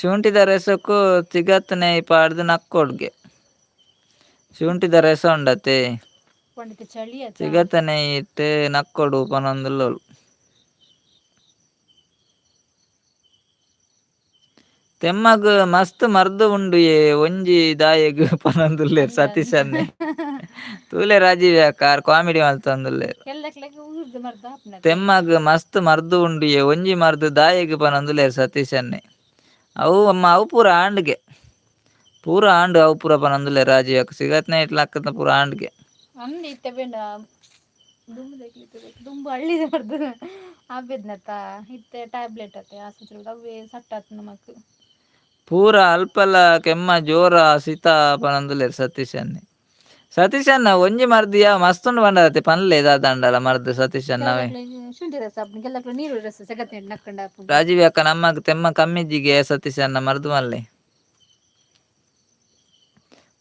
[SPEAKER 2] ಶುಂಠಿದ ರಸಕ್ಕೂ ತಿಗತ್ನೆ ಪಾಡ್ದು ನಕ್ಕೊಡ್ಗೆ. ಶುಂಠಿದ ರಸ ಉಂಡತೆ.
[SPEAKER 1] ಪಂಡಿತ ಚಳಿ ಆತ.
[SPEAKER 2] ತಿಗತನೆ ಇಟ್ಟು ನಕ್ಕೊಡು ಪನೊಂದುಲ್ಲೋಲು. ತೆಮ್ಮಗ್ ಮಸ್ತ್ ಮರ್ದ್ ಉಂಡು ಯೇ ಒಂಜಿ ದಾಯೆಗ್ ಪನೊಂದುಲ್ಲೆರ್ ಸತೀಶ್ ಅಣ್ಣೆ. ತೂಲೆ ರಾಜೀವ್ ಅಕ್ಕ ಕಾಮಿಡಿ ಮಲ್ತೊಂದುಲ್ಲೆರ್.
[SPEAKER 1] ಎಲ್ಲಕ್ಲೆಗ್ ಊರ್ದು ಮರ್ದ್ ಆಪುನತೆ.
[SPEAKER 2] ತೆಮ್ಮಗ್ ಮಸ್ತ್ ಮರ್ದ್ ಉಂಡು ಯೇ ಒಂಜಿ ಮರ್ದ್ ದಾಯೆಗ್ ಪನೊಂದುಲ್ಲೆರ್ ಸತೀಶ್ ಅಣ್ಣೆ. ಅವು ಅಮ್ಮ ಅವು ಪೂರ ಆಂಡ್ಗೆ ಪೂರ ಆಂಡ್ ಅವು ಪೂರ ಪನೊಂದುಲ್ಲೆರ್ ರಾಜೀವ್ ಅಕ್ಕ ಸಿಗತ್ ನೈಟ್ ಲಕ್ಕದ ಪೂರ ಆಂಡ್ಗೆ.
[SPEAKER 1] ಅಂದ್ ಇತ್ತೆ ಬೇಂಡ ದುಂಬು ದಕ್ಲೆಗ್ ದುಂಬು ಹಳ್ಳಿದ ಮರ್ದ್ ಆಪೆದ್ನತ ಇತ್ತೆ ಟ್ಯಾಬ್ಲೆಟ್ ಅತ್ತೆ ಆಸ್ಪತ್ರೆ ಅವೇ ಸಟ್ ಆತ್ ನಮಕ್.
[SPEAKER 2] ಪೂರ ಅಲ್ಪಲ ಕೆಮ್ಮ ಜೋರ ಸೀತ ಪನೊಂದುಲ್ಲೆರ್ ಸತೀಶ್ ಅಣ್ಣೆ. ಸತೀಶ್ ಅಣ್ಣ ಒಂಜಿ ಮರ್ದ್ ಯಾ ಮಸ್ತ್ ಉಂಡು ಪಂಡರತೆ ಪನ್ಲೆ ದಾದಾಂಡಲ ಮರ್ದ್ ಸತೀಶ್ ಅಣ್ಣವೇ.
[SPEAKER 1] ಕೆಲಕ್ಲೆಗ್ ಶುಂಠಿ ರಸ ಆಪುಂಡು, ಕೆಲಕ್ಲೆಗ್ ನೀರುಳ್ಳಿ ರಸ ಸೆಗತಿ ನಕ್ಕಂಡ ಆಪುಂಡು.
[SPEAKER 2] ರಾಜೀವ್ ಅಕ್ಕ ನಮ್ಮಗ್ ತೆಮ್ಮ ಕಮ್ಮಿಜ್ಜಿಗೆ ಸತೀಶ್ ಅಣ್ಣ ಮರ್ದ್ ಮಲ್ಲೆ.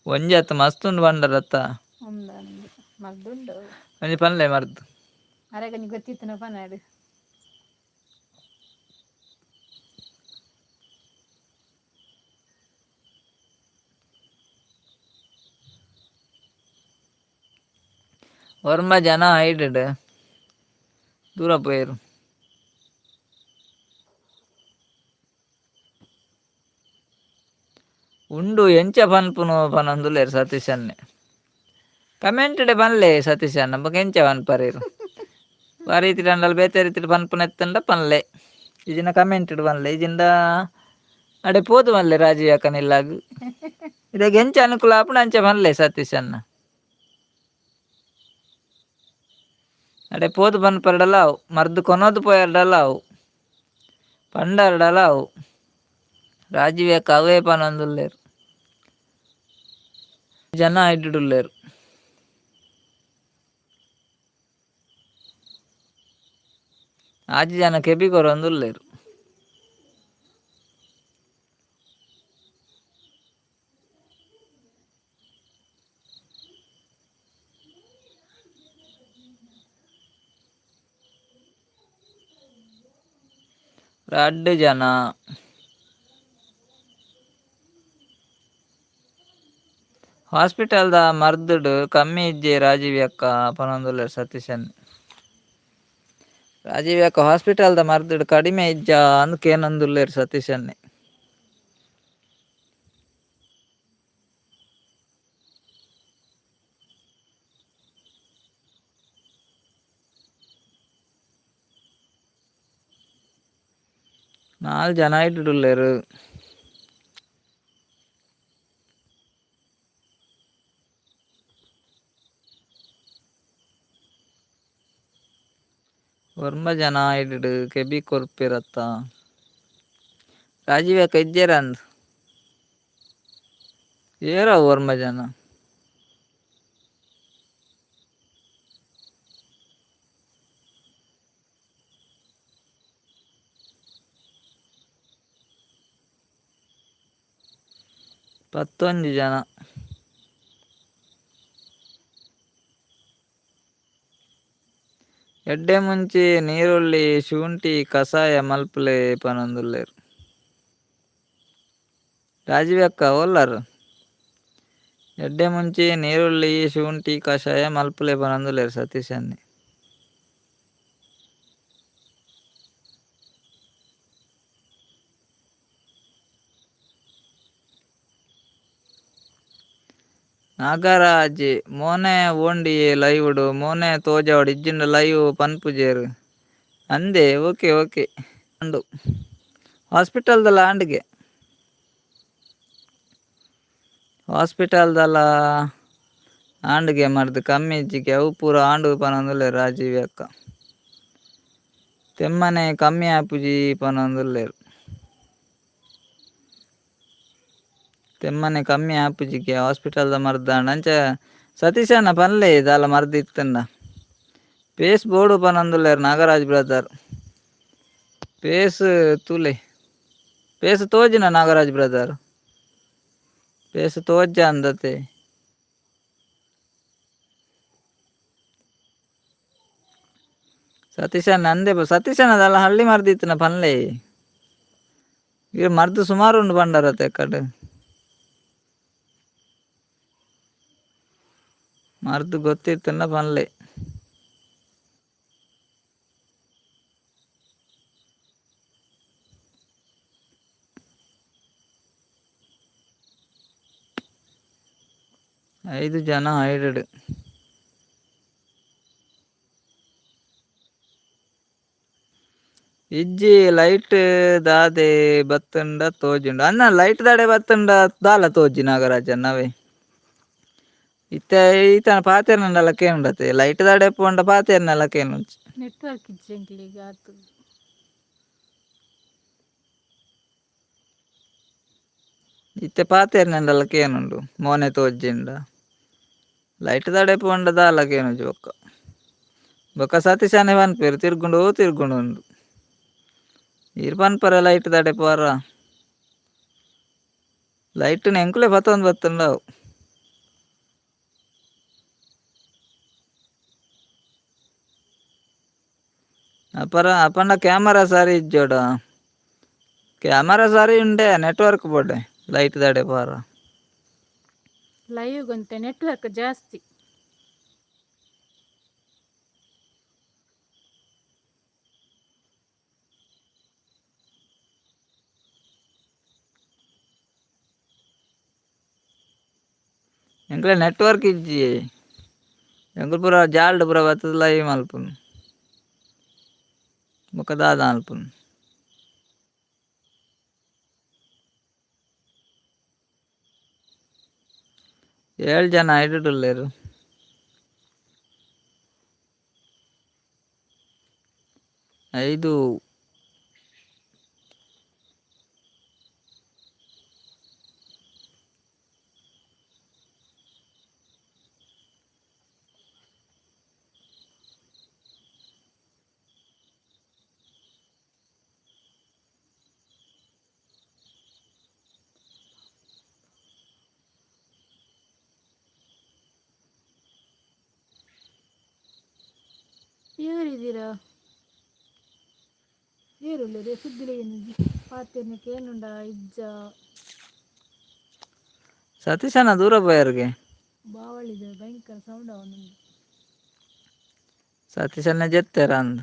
[SPEAKER 2] ಒಂಜಿ ಅತ್ ಮಸ್ತ್ ಉಂಡು ಪಂಡರತ್ತ.
[SPEAKER 1] ಉಂದು ಅಂದ್ ಮರ್ದುಂಡು.
[SPEAKER 2] ಒಂಜಿ ಪನ್ಲೆ ಮರ್ದ್.
[SPEAKER 1] ಅರೆಗ್ ಒಂಜಿ ಗೊತ್ತಿತ್ತುಂಡ ಪನಡ್.
[SPEAKER 2] ಒರ್ಂಬ ಜನ ಹೈಡೆಡ್ ದೂರ ಪೋಯೆರ್. ಉಂಡು ಎಂಚ ಪನ್ಪುನು ಪನೊಂದುಲ್ಲೆರ್ ಸತೀಶ್ ಅಣ್ಣೆ. ಕಮೆಂಟ್ ಡೆ ಪನ್ಲೆ ಸತೀಶ್ ಅಣ್ಣ ಬೊಕ ಎಂಚ ಪನ್ಪರೇರ್. ವಾ ರೀತಿಡ್ ಆಂಡಲ ಬೇತೆ ರೀತಿಡ್ ಪನ್ಪುನ ಇತ್ತುಂಡ ಪನ್ಲೆ. ಇಜಿಂಡ ಕಮೆಂಟ್ ಪನ್ಲೆ ಇಜಿಂಡ ಅಡೆ ಪೋದು ಪನ್ಲೆ ರಾಜೀವ್ ಅಕ್ಕನ ಇಲ್ಲಾಗ್. ಇರೆಗ್ ಎಂಚ ಅನುಕೂಲ ಆಪುಂಡು ಅಂಚ ಪನ್ಲೆ ಸತೀಶ್ ಅಣ್ಣ. ಅಡೆ ಪೋದು ಪನ್ಪರ್ಡಲ ಅವು ಮರ್ದ್ ಕೊನೊದು ಪೋಯರ್ಡಲ ಅವು ಪಂಡರ್ಡಲ ಅವು. ರಾಜೀವ್ ಅಕ್ಕ ಅವೇ ಪನೊಂದುಲ್ಲೆರ್. ಜನ ಐಡುಡುಲ್ಲೆರ್. ಆಜಿ ಜನ ಕೆಬಿ ಕೊರೊಂದುಲ್ಲೆರ್. ರಡ್ಡ್ ಜನ. ಹಾಸ್ಪಿಟಲ್ ದ ಮರ್ದ್ ಡ್ ಕಮ್ಮಿ ಇಜ್ಜೆ ರಾಜೀವ್ ಅಕ್ಕ ಪನೊಂದುಲ್ಲೆರ್ ಸತೀಶ್ ಅಣ್ಣೆ. ರಾಜೀವ್ ಅಕ್ಕ ಹಾಸ್ಪಿಟಲ್ ದ ಮರ್ದ್ ಡ್ ಕಡಿಮೆ ಇಜ್ಜಾ ಅಂದ್ ಕೇನೊಂದುಲ್ಲೆರ್ ಸತೀಶ್ ಅಣ್ಣೆ. ನಾಲ್ ಜನ ಐಟುಡುಲ್ಲೆರ್. ಒರ್ಂಬ ಜನ ಐಟುಡು ಕೆಬಿ ಕೊರ್ಪೆರತ್ತ. ರಾಜೀವ್ ಅಕ್ಕ ಇಜ್ಜೆರಂದ್. ಏರ ಒರ್ಂಬ ಜನ. ಪತ್ತೊಂಜಿ ಜನ. ಎಡ್ಡೆ ಮುಂಚಿ ನೀರುಳ್ಳಿ ಶುಂಠಿ ಕಷಾಯ ಮಲ್ಪುಲೆ ಪನೊಂದುಲ್ಲೆರ್. ರಾಜೀವ್ ಅಕ್ಕ ಓಲಾರ್. ಎಡ್ಡೆ ಮುಂಚಿ ನೀರುಳ್ಳಿ ಶುಂಠಿ ಕಷಾಯ ಮಲ್ಪುಲೆ ಪನೊಂದುಲ್ಲೆರ್ ಸತೀಶ್ ಅಣ್ಣೆ. ನಾಗರಾಜ್ ಮೋನೆ ಓಂಡಿಯೇ ಲೈವ್ ಡು ಮೋನೆ ತೋಜಾವಡ್ ಇಜ್ಜಿಂಡ ಲೈವ್ ಪನ್ಪುಜೆರ್ ಅಂದೆ ಓಕೆ ಓಕೆ ಉಂಡು ಹಾಸ್ಪಿಟಲ್ ದಲ ಆಂಡ್ಗೆ. ಹಾಸ್ಪಿಟಲ್ ದಲ ಆಂಡ್ಗೆ ಮರ್ದ್ ಕಮ್ಮಿ ಇಜ್ಜಿಗೆ ಅವು ಪೂರ ಆಂಡ್ ಪನೊಂದುಲ್ಲೆರ್ ರಾಜೀವ್ ಅಕ್ಕ. ತೆಮ್ಮನೆ ಕಮ್ಮಿ ಆಪುಜಿ ಪನೊಂದುಲ್ಲೆರ್. ತೆಮ್ಮನೆ ಕಮ್ಮಿ ಆಪುಜಿಗೆ ಹಾಸ್ಪಿಟಲ್ ದ ಮರ್ದ್ ಆಂಡ ಅಂಚ ಸತೀಶ್ ಅಣ್ಣ ಪನ್ಲೆ ದಾಲ ಮರ್ದ್ ಇತ್ತುಂಡ. ಪೇಸ್ ಬೋಡು ಪನೊಂದುಲ್ಲೆರ್ ನಾಗರಾಜ್ ಬ್ರದರ್. ಪೇಸ್ ತೂಲೆ ಪೇಸ್ ತೋಜಿನ ನಾಗರಾಜ್ ಬ್ರದರ್. ಪೇಸ್ ತೋಜ ಅಂದತೆ. ಸತೀಶ್ ಅಣ್ಣ ಅಂದೆ ಸತೀಶ್ ಅಣ್ಣ ದಾಲ ಹಳ್ಳಿ ಮರ್ದ್ ಇತ್ತಿನ ಪನ್ಲೆ. ಈ ಮರ್ದ್ ಸುಮಾರು ಉಂಡು ಪಂಡರತೆ ಕಡೆ. ಮರ್ದ್ ಗೊತ್ತಿತ್ತುಂಡ ಪನ್ಲೆ. ಐದು ಜನ ಹೈಡೆಡ್. ಇಜ್ಜಿ ಲೈಟ್ ದಾದೆ ಬತ್ತುಂಡ ತೋಜುಂಡು ಅಣ್ಣ, ಲೈಟ್ ದಾಡೆ ಬತ್ತುಂಡ ದಾಲ ತೋಜಿ ನಾಗರಾಜನ್ನವೇ. ಇತ್ತೆ ಈತನ ಪಾತೆರ್ನಂಡಲ ಕೇನುಂಡತೆ, ಲೈಟ್ ದಾಡೆ ಪೋಂಡ ಪಾತೆರ್ನಲ ಕೇನುಂಚಿ.
[SPEAKER 1] ನೆಟ್ವರ್ಕ್ ಇಜ್ಜಿ ಎಂಕ್ಲೆಗ್ ಆತು.
[SPEAKER 2] ಇತ್ತೆ ಪಾತೆರ್ನಂಡಲ ಕೇನುಂಡು, ಮೋನೆ ತೋಜಿಂಡ. ಲೈಟ್ ದಾಡೆ ಪೋಂಡ ದಾಲ ಕೇನುಜಿ. ಬೊಕ್ಕ ಬೊಕ್ಕ ಸತೀಶನೇ ಪನ್ಪೆರ್ ತಿರ್ಗುಂಡು ತಿರ್ಗುಂಡು ಉಂಡು. ಈರ್ ಪನ್ಪರ ಲೈಟ್ ದಾಡೆ ಪೋರ, ಲೈಟ್ ಎಂಕುಲೆ ಪತ್ತೊಂದು ಬತ್ತುಂಡವು. ಅಪರ ಅಪಂಡ ಕ್ಯಾಮರಾ ಸಾರಿ ಇಜ್ಜೋಡ, ಕ್ಯಾಮರಾ ಸಾರಿ ಉಂಡೆ, ನೆಟ್ವರ್ಕ್ ಬೋಡೆ ಲೈಟ್ ದಾಡೆ ಪೋರ.
[SPEAKER 1] ಲೈವ್ ಗೊಂತೆ ನೆಟ್ವರ್ಕ್ ಜಾಸ್ತಿ.
[SPEAKER 2] ಎಂಕ್ಲೆ ನೆಟ್ವರ್ಕ್ ಇಜ್ಜಿ, ಎಂಕುಲು ಪೂರ ಜಾಲ್ಡ್ ಪೂರ ಬತ್ತದ ಲೈವ್ ಮಲ್ಪುನು, ಬೊಕ್ಕ ದಾದ ಮಲ್ಪುನು. ಏಳು ಜನ ಐಡುಲ್ಲೇರು. ಐದು.
[SPEAKER 1] ಯಾರಿದ್ದೀರಾ? ಏರುಲ್ಲೇರು ಸುದ್ದಿಲೆ ಏನಿಜ್ಜಿ, ಪಾತೆರ್ನಕ್ಕೆ ಏನುಂಡ ಇಜ್ಜ.
[SPEAKER 2] ಸತೀಶನ ದೂರ ಪೋಯರ್ಗೆ.
[SPEAKER 1] ಬಾವಳಿದೆ ಭಯಂಕರ ಸೌಂಡ್ ಅವನುಂಡು.
[SPEAKER 2] ಸತೀಶನ ಜೆತ್ತೆರ ಅಂದ್.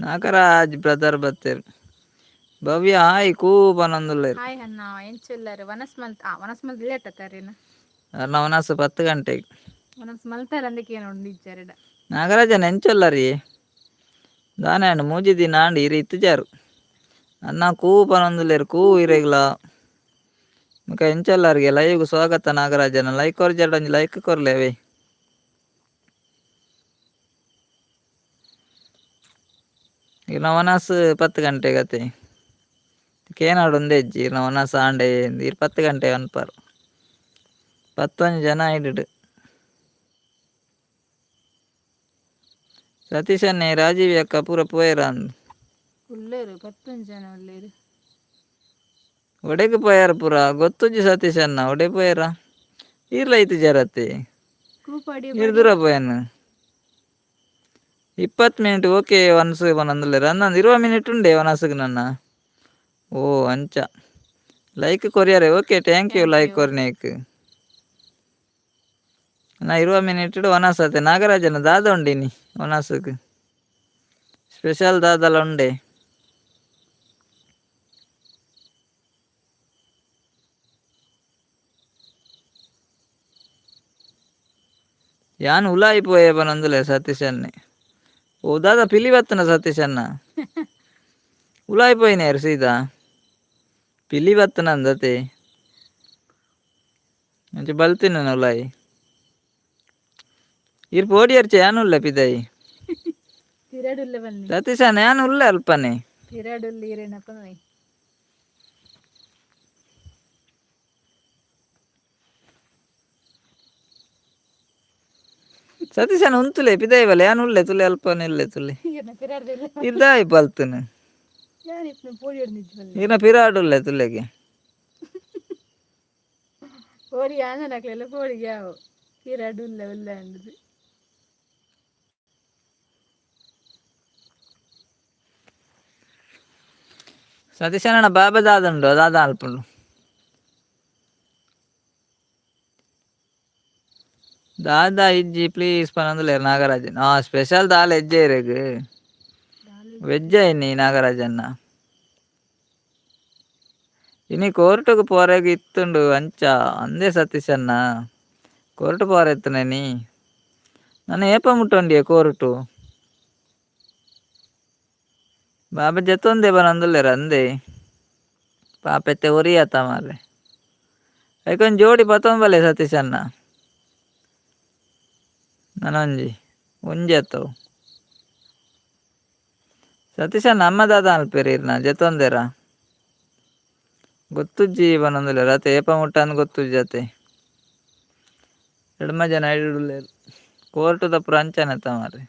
[SPEAKER 2] ನಾಗರಾಜ್ ಬ್ರದರ್ ಬತ್ತೆರ್. ಭವ್ಯ ಹಾಯ್ ಕೂ ಪನೊಂದುಲ್ಲೆರ್.
[SPEAKER 1] ಹಾಯ್ ಅಣ್ಣ, ಎಂಚುಲ್ಲರ್? ವನಸ್ ಮಲ್ತ್ ಆ ವನಸ್ ಮಲ್ತ್ ಲೇಟ್ ಆತಾರೇನ?
[SPEAKER 2] ಅರ್ನ ವನಸ್ 10 ಗಂಟೆಗೆ.
[SPEAKER 1] ವನಸ್ ಮಲ್ತಾರ ಅಂದಕ್ಕೆ ಏನು ಉಂಡು ಇಜ್ಜಾರೆಡ.
[SPEAKER 2] ನಾಗರಾಜನ ಎಂಚೊಲ್ಲರಿ ದಾನೆ ಅಂಡ್ ಮೂಜಿ ದಿನ ಆಂಡ್ ಇರ್ ಇತ್ತುಜಾರು. ಅಣ್ಣ ಕೂ ಪನೊಂದುಲ್ಲೆರ್ ಕೂ ಇರೆಗ್ಲ. ಬೊಕ ಎಂಚೊಲ್ಲರ್ಗೆ ಲೈವ್ ಸ್ವಾಗತ ನಾಗರಾಜನ. ಲೈಕ್ ಕೊರ್ಜಾರ್ಡ ಒಂಜಿ ಲೈಕ್ ಕೊರ್ಲೆ ಅವೇ. ಇರ್ನ ವನಸ್ 10 ಗಂಟೆಗೆ ಅತೆ. ಕೇನಾಡು ಒಂದೇ ಇಜ್ಜಿ ಇರ್ನ ವನಸ್ ಆಂಡೆ ಇರ್ 10 ಗಂಟೆ ಅನ್ಪಾರ್. 11 ಜನ ಇಡು. ಸತೀಶನ್ನೇ ರಾಜೀವ್ ಅಕ್ಕ ಪೂರ ಪೋಯೆರ ಅಂದ್.
[SPEAKER 1] ಉಲ್ಲೇರು 11 ಜನ ಉಲ್ಲೇರು.
[SPEAKER 2] ಒಡೆಗ್ ಪೋಯಾರ ಪೂರ ಗೊತ್ತುಜ್ಜಿ ಸತೀಶನ್ನ, ಒಡೆ ಪೋಯೆರ ಈರ್ಲ ಇತ್ತಿಜಾರತ್ತೆ.
[SPEAKER 1] ಕೂಪಾಡಿ.
[SPEAKER 2] ಈರ್ ದೂರ ಪೋಯನ್. 20 ಮಿನಿಟ್ ಓಕೆ ವನಸ್ ಪನೊಂದುಲ್ಲೆರ್. ಅಂದಂದ್ 20 ಮಿನಿಟ್ ಉಂಡೆ ವನಸ್ಗ್ ನನ್ನ. ಓ ಅಂಚ ಲೈಕ್ ಕೊರಿಯರೆ okay thank you
[SPEAKER 1] thank
[SPEAKER 2] like
[SPEAKER 1] you.
[SPEAKER 2] ಕೊರ್ನೇಕ್. ನಾ 20 ಮಿನಿಟ್ ವನಸ್ ಅತೆ. ನಾಗರಾಜನ ದಾದ ಉಂಡಿನಿ ವನಸ್ಗ್ ಸ್ಪೆಷಲ್ ದಾದಲ ಉಂಡೆ? ಯಾನ್ ಉಲಾಯಿ ಪೋಯೆ ಪನೊಂದುಲ್ಲೆ ಸತೀಶನ್ನೇ. ಓ ದಾದ ಪಿಲಿ ಬತ್ತನ ಸತೀಶನ್ನ ಉಲಾಯಿ ಪೋಯಿನೇರು ಸೀದಾ ಪಿಲಿ ಬತ್ತನ ಅಂದತೆ ಅಂಚ ಬಲ್ತಿನ ಉಲಾಯಿ. ಇರ್ ಪೋಡಿಯರ್ಚೆ ಯಾನ್ ಉಲ್ಲೆ ಪಿದಯಿ.
[SPEAKER 1] ಪಿರಾಡುಲ್ಲೆ ಬನ್ನಿ.
[SPEAKER 2] ಸತೀಶಣ್ಣ ಯಾನ್ ಉಲ್ಲೆ ಅಲ್ಪನೆ.
[SPEAKER 1] ಪಿರಾಡುಲ್ಲೆ ಇರೇನಪ್ಪ ನೈ.
[SPEAKER 2] ಸತೀಶನ ಉಂತುಲೆ ಪಿದೈವಲೆ ಯಾನ್ ಉಲ್ಲೆ ತುಲೆ ಅಲ್ಪ ನಿಲ್ಲೆ ತುಲೆ.
[SPEAKER 1] ಈರ್ನ ಪಿರಾಡ್ದಿಲ್ಲ.
[SPEAKER 2] ಇರ್ದಾಯಿ ಬಲ್ತನು.
[SPEAKER 1] ಯಾನ್ ಇಪ್ಪುನ ಪೋಡಿಯಡ್ ನಿಜ್ಜಿ.
[SPEAKER 2] ಈರ್ನ ಪಿರಾಡುಲ್ಲೆ ತುಲೆಗೆ.
[SPEAKER 1] ಕೋರಿ ಆಂಜನಕ್ಲೆಲ್ಲ ಕೋಡಿಗೆ ಯಾವು ಪಿರಾಡ್ ಉಲ್ಲೆ ಉಲ್ಲೆ ಅಂದ್ರಿ.
[SPEAKER 2] ಸತೀಶನ ಬಾಬೆ ದಾದಂಡು ದಾದ ಅಲ್ಪುಂಡು. ದಾದಾ ಇಜ್ಜಿ ಪ್ಲೀಸ್ ಪನಂದುಲೇರ್ ನಾಗರಾಜನ್. ಆ ಸ್ಪೆಷಲ್ ದಾಲ್ ಎಜ್ಜೆ ಇರೆಗ್ ವೆಜ್ ಐನಿ ನಾಗರಾಜನ್ನ. ಇನಿ ಕೋರ್ಟುಗು ಪೋರೆಗ್ ಇತ್ತುಂಡು ಅಂಚ ಅಂದೇ ಸತೀಶನ್ನ. ಕೋರ್ಟು ಪೋರೆ ಇತ್ತನೆ ನೀ ನಾನು ಏಪ ಮುಟ್ಟೊಂಡಿಯೆ ಕೋರ್ಟು ಬಾಬೆ ಜೆತ್ತೊಂದೆ ಬನಂದುಲ್ಲೇರ್ ಅಂದೇ ಪಾಪೆತ್ತೆ ಒರಿಯತ ಮಾರ್ರೆ. ಐಕೊಂಜಿ ಜೋಡಿ ಪತ್ತೊಂಬಲೆ ಸತೀಶನ್ನ. ನನೊಂಜಿ ಒಂಜಿ ಅತ್ತವು ಸತೀಶಣ್ಣ ಅಮ್ಮ ದಾದ ಅನ್ಪೇರು ಇರ್ನ ಜೆತ್ತೊಂದೆರಾ ಗೊತ್ತುಜ್ಜಿ ಪನೊಂದುಲ್ಲೆರ್ ಅತೆ ಏಪ ಮುಟ್ಟ ಅಂದ್ ಗೊತ್ತುಜ್ಜಿ ಅತೆ. ಎಡ್ಮ ಜನ ಐಡುಲ್ಲೆರ್ ಕೋರ್ಟುದ ಪೂರ ಅಂಚನೆ ಅತ್ತ ಮಾರ್ರೆ.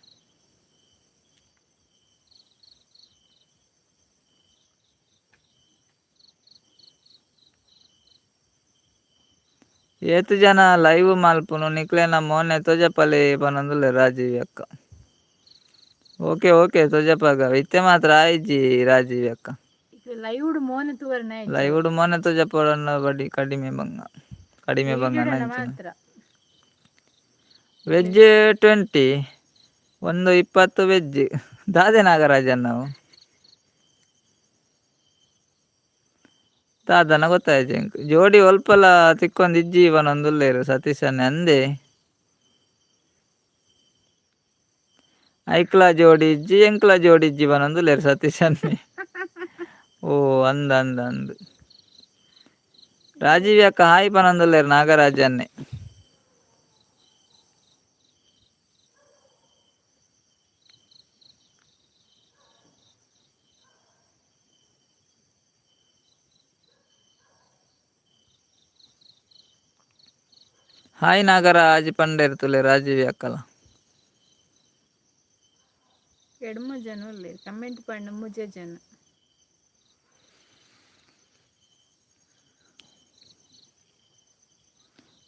[SPEAKER 2] ಏತ್ ಜನ ಲೈವ್ ಮಲ್ಪುನು ನಿಕ್ಲೆನ ಮೋನೆ ತೋಜಪಲೆ ಪನೊಂದುಲ್ಲೆರ್ ರಾಜೀವ್ ಅಕ್ಕ. ಓಕೆ ಓಕೆ ತೋಜಪಾಗ ಇತ್ತೆ ಮಾತ್ರ ಆಯಿಜಿ ರಾಜೀವ್ ಅಕ್ಕ.
[SPEAKER 1] ಲೈವ್ ಮೋನೆ ತೂವರನೆ.
[SPEAKER 2] ಲೈವ್ ಮೋನೆ ತೋಜಪಡನ್ನ ಬಡಿ ಕಡಿಮೆ ಬಂಗ ಕಡಿಮೆ ಬಂಗ.
[SPEAKER 1] ಮಾತ್ರ.
[SPEAKER 2] ವೆಜ್ 20 ಒಂದು 20 ವೆಜ್ ದಾದೆ ನಾಗರಾಜನ್ ನಾವು ದಾದನ ಗೊತ್ತಾಯ್ತು ಎಂಕ್. ಜೋಡಿ ಒಲ್ಪಲ ತಿಕ್ಕೊಂದು ಇಜ್ಜಿ ಪನೊಂದುಲ್ಲೆರ್ ಸತೀಶನ್ನೆ ಅಂದೆ. ಐಕ್ಲ ಜೋಡಿ ಇಜ್ಜಿ ಎಂಕ್ಲ ಜೋಡಿ ಇಜ್ಜಿ ಪನೊಂದುಲ್ಲೆರ್ ಸತೀಶನ್ನೆ. ಓ ಅಂದ್ ಅಂದ್ ಅಂದ್. ರಾಜೀವ್ ಅಕ್ಕ ಹಾಯ್ ಪನೊಂದುಲ್ಲೆರ್ ನಾಗರಾಜನ್ನೆ. ಹಾಯ್ ನಾಗರಾಜ್ ಪಂಡೆರ್ ತುಲೆ ರಾಜೀವ್ ಅಕ್ಕಲ.
[SPEAKER 1] ಎಡ್ಮ ಜನ ಉಲ್ಲೆರ್ ಕಮೆಂಟ್ ಪಂಡ ಮುಜೆ ಜನ.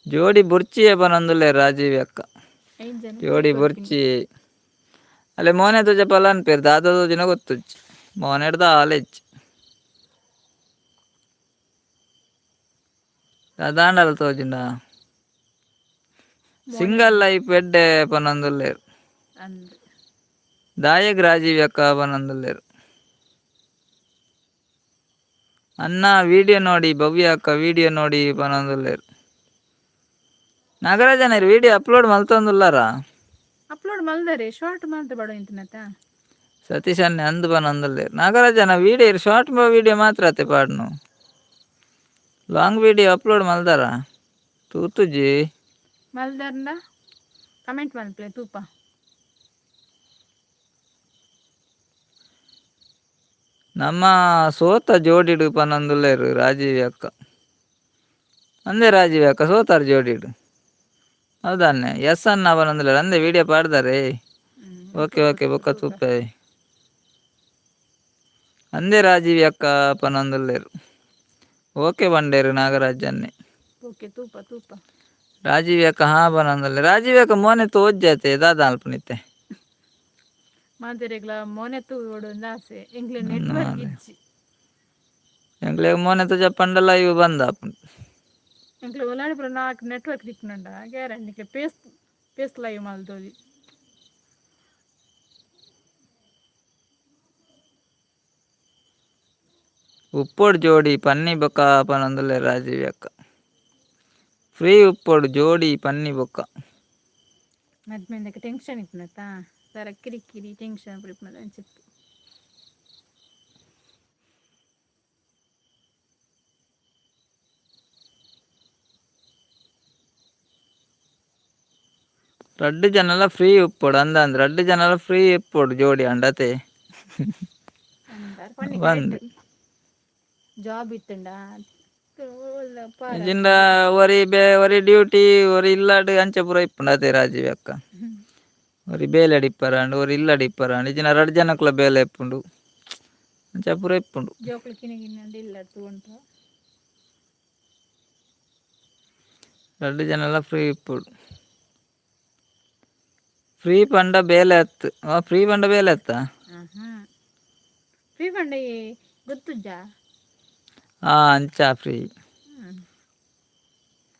[SPEAKER 2] ಜೋಡಿ ಬುರ್ಚಿಯೇ ಪನೊಂದುಲ್ಲೆರ್ ರಾಜೀವ್ ಅಕ್ಕ.
[SPEAKER 1] ಐನ್ ಜನ.
[SPEAKER 2] ಜೋಡಿ ಬುರ್ಚಿ ಅಲ್ಲೇ ಮೋನೆ ತೋಜಪಲ ಅನ್ಪೇರ್ ದಾದ ತೋಜಿನ ಗೊತ್ತುಜ್ಜಿ ಮೋನೆಡ್ದ ಆಲೆಜ್ಜಿ ದಾದಾಂಡಲ ತೋಜಿಂಡ. ಸಿಂಗಲ್ ಲೈಫ್ ಎಡ್ಡೆ ಪನೊಂದುಲ್ಲೆರ್.
[SPEAKER 1] ಅಂದ್.
[SPEAKER 2] ದಾಯೆಗ್ ರಾಜೀವ್ ಅಕ್ಕ ಪನೊಂದುಲ್ಲೆರ್. ಅಣ್ಣ ವಿಡಿಯೋ ನೋಡಿ ಭವ್ಯ ಅಕ್ಕ ವಿಡಿಯೋ ನೋಡಿ ಪನೊಂದುಲ್ಲೆರ್. ನಾಗರಾಜನ ವಿಡಿಯೋ ಅಪ್ಲೋಡ್ ಮಲ್ತೊಂದುಲ್ಲಾರಾ?
[SPEAKER 1] ಅಪ್ಲೋಡ್ ಮಲ್ದರೆ ಶಾರ್ಟ್ ಮಲ್ತ ಬಡ ಇಂತನತ.
[SPEAKER 2] ಸತೀಶ್ ಅಣ್ಣೆ ಅಂದ್ ಪನೊಂದುಲ್ಲೆರ್. ನಾಗರಾಜನ video short video ಮಾತ್ರ ಅತ್ತೆ ಪಾಡ್ನು long video upload ಮಲ್ದಾರ ತೂತುಜಿ.
[SPEAKER 1] ಮಲ್ದರ್ನ ಕಮೆಂಟ್ ಮಲ್ಪಲೆ ತೂಪ.
[SPEAKER 2] ನಮ್ಮ ಸೋತ ಜೋಡಿಡು ಪನೊಂದುಲ್ಲೆರ್ ರಾಜೀವ್ ಅಕ್ಕ. ಅಂದೆ ರಾಜೀವ್ ಅಕ್ಕ ಸೋತಾರ್ ಜೋಡಿಡು ಹೌದನ್ನೆ. ಎಸ್ ಅಣ್ಣ ಪನೊಂದುಲ್ಲೆರ್ ಅಂದೆ ವಿಡಿಯೋ ಪಾಡ್ದಾರೆ. ಓಕೆ ಓಕೆ ಬೊಕ್ಕ ತೂಪೆ. ಅಂದೆ ರಾಜೀವ್ ಅಕ್ಕ ಪನೊಂದುಲ್ಲೆರ್. ಓಕೆ ಪಂಡೇರು ನಾಗರಾಜ್ ಅನ್ನೆ.
[SPEAKER 1] ಓಕೆ ತೂಪ ತೂಪ.
[SPEAKER 2] ರಾಜೀವ್ ಅಕ್ಕ ಹಾ ಪನೊಂದುಲ್ಲೆರ್. ರಾಜೀವ್ ಅಕ್ಕ ಮೋನೆ ತೋಜ್ಜತೆ ದಾದ ಅಲ್ಪನಿತ್ತೆ.
[SPEAKER 1] ಮಾತೆರೆಗ್ಲ ಮೋನೆ ತೂವೊಡು ಅಂದ್ ಆಸೆ ಎಂಕ್ಲೆ ನೆಟ್ವರ್ಕ್ ಇಜ್ಜಿ.
[SPEAKER 2] ಎಂಕ್ಲೆಗ್ ಮೋನೆ ತೋಜಪ್ಪಂಡ ಲೈವ್ ಬಂದ್ ಆಪುಂಡು.
[SPEAKER 1] ಎಂಕ್ಲೆ ಒಲಾಡಿ ಪೂರ ನಾಲ್ಕು ನೆಟ್ವರ್ಕ್ ತಿಕ್ಕುಂಡ ಗ್ಯಾರಂಟಿ phase phase live ಮಲ್ತೊಲಿ.
[SPEAKER 2] ಉಪ್ಪೊಡು ಜೋಡಿ ಪನ್ನಿ ಬೊಕ್ಕ ಪನೊಂದುಲ್ಲೆರ್ ರಾಜೀವ್ ಅಕ್ಕ. ಫ್ರೀ ಉಪ್ಪೊಡು ಜೋಡಿ ಪನ್ನಿ ಬೊಕ್ಕ.
[SPEAKER 1] ಮದ್ಮೆಂದಕ್ಕೆ ಟೆನ್ಷನ್ ಇಪ್ಪುನತ್ತ ಸರ ಕಿರಿ ಕಿರಿ ಟೆನ್ಷನ್ ಪೂರ ಇಪ್ಪುನದ ಅಂಚಿತ್ತು.
[SPEAKER 2] ರಡ್ಡ್ ಜನಲ ಫ್ರೀ ಉಪ್ಪೊಡು ಅಂದ ಅಂದ್ ರಡ್ಡ್ ಜನಲ ಫ್ರೀ ಉಪ್ಪೊಡು ಜೋಡಿ ಅಂಡತೆ. ಬಂದ್.
[SPEAKER 1] ಜಾಬ್ ಇತ್ತುಂಡ.
[SPEAKER 2] ಇಜಿಂಡ ಒರಿ ಬೇ ಒರಿ ಡ್ಯೂಟಿ ಒರಿ ಇಲ್ಲಾಡ್ ಅಂಚ ಪೂರ ಇಪ್ಪುಂಡು ಅತೆ ರಾಜೀವ್ ಅಕ್ಕ. ಒರಿ ಬೇಲೆ ಇಪ್ಪರಾಂಡು, ಒರಿ ಇಲ್ಲಡಿ ಇಪ್ಪರಾಂಡು, ಇಜ್ಜಿನ ರಡ್ಡ್ ಜನಕ್ಲ ಬೇಲೆ ಇಪ್ಪುಂಡು, ಅಂಚ ಪೂರ ಇಪ್ಪುಂಡು.
[SPEAKER 1] ಜೋಕುಲು ಕಿನ್ನ ಕಿನ್ನ ಇಲ್ಲ ತೂಂಟ.
[SPEAKER 2] ರಡ್ಡ್ ಜನಲ ಫ್ರೀ ಇಪ್ಪುಡು. ಫ್ರೀ ಪಂಡ ಬೇಲೆ ಅತ್ತು, ಫ್ರೀ ಪಂಡ ಬೇಲೆ ಅತ್ತ.
[SPEAKER 1] ಫ್ರೀ ಪಂಡ ಗೊತ್ತುಜ್ಜಾ?
[SPEAKER 2] ಆ ಅಂಚ ಫ್ರೀ.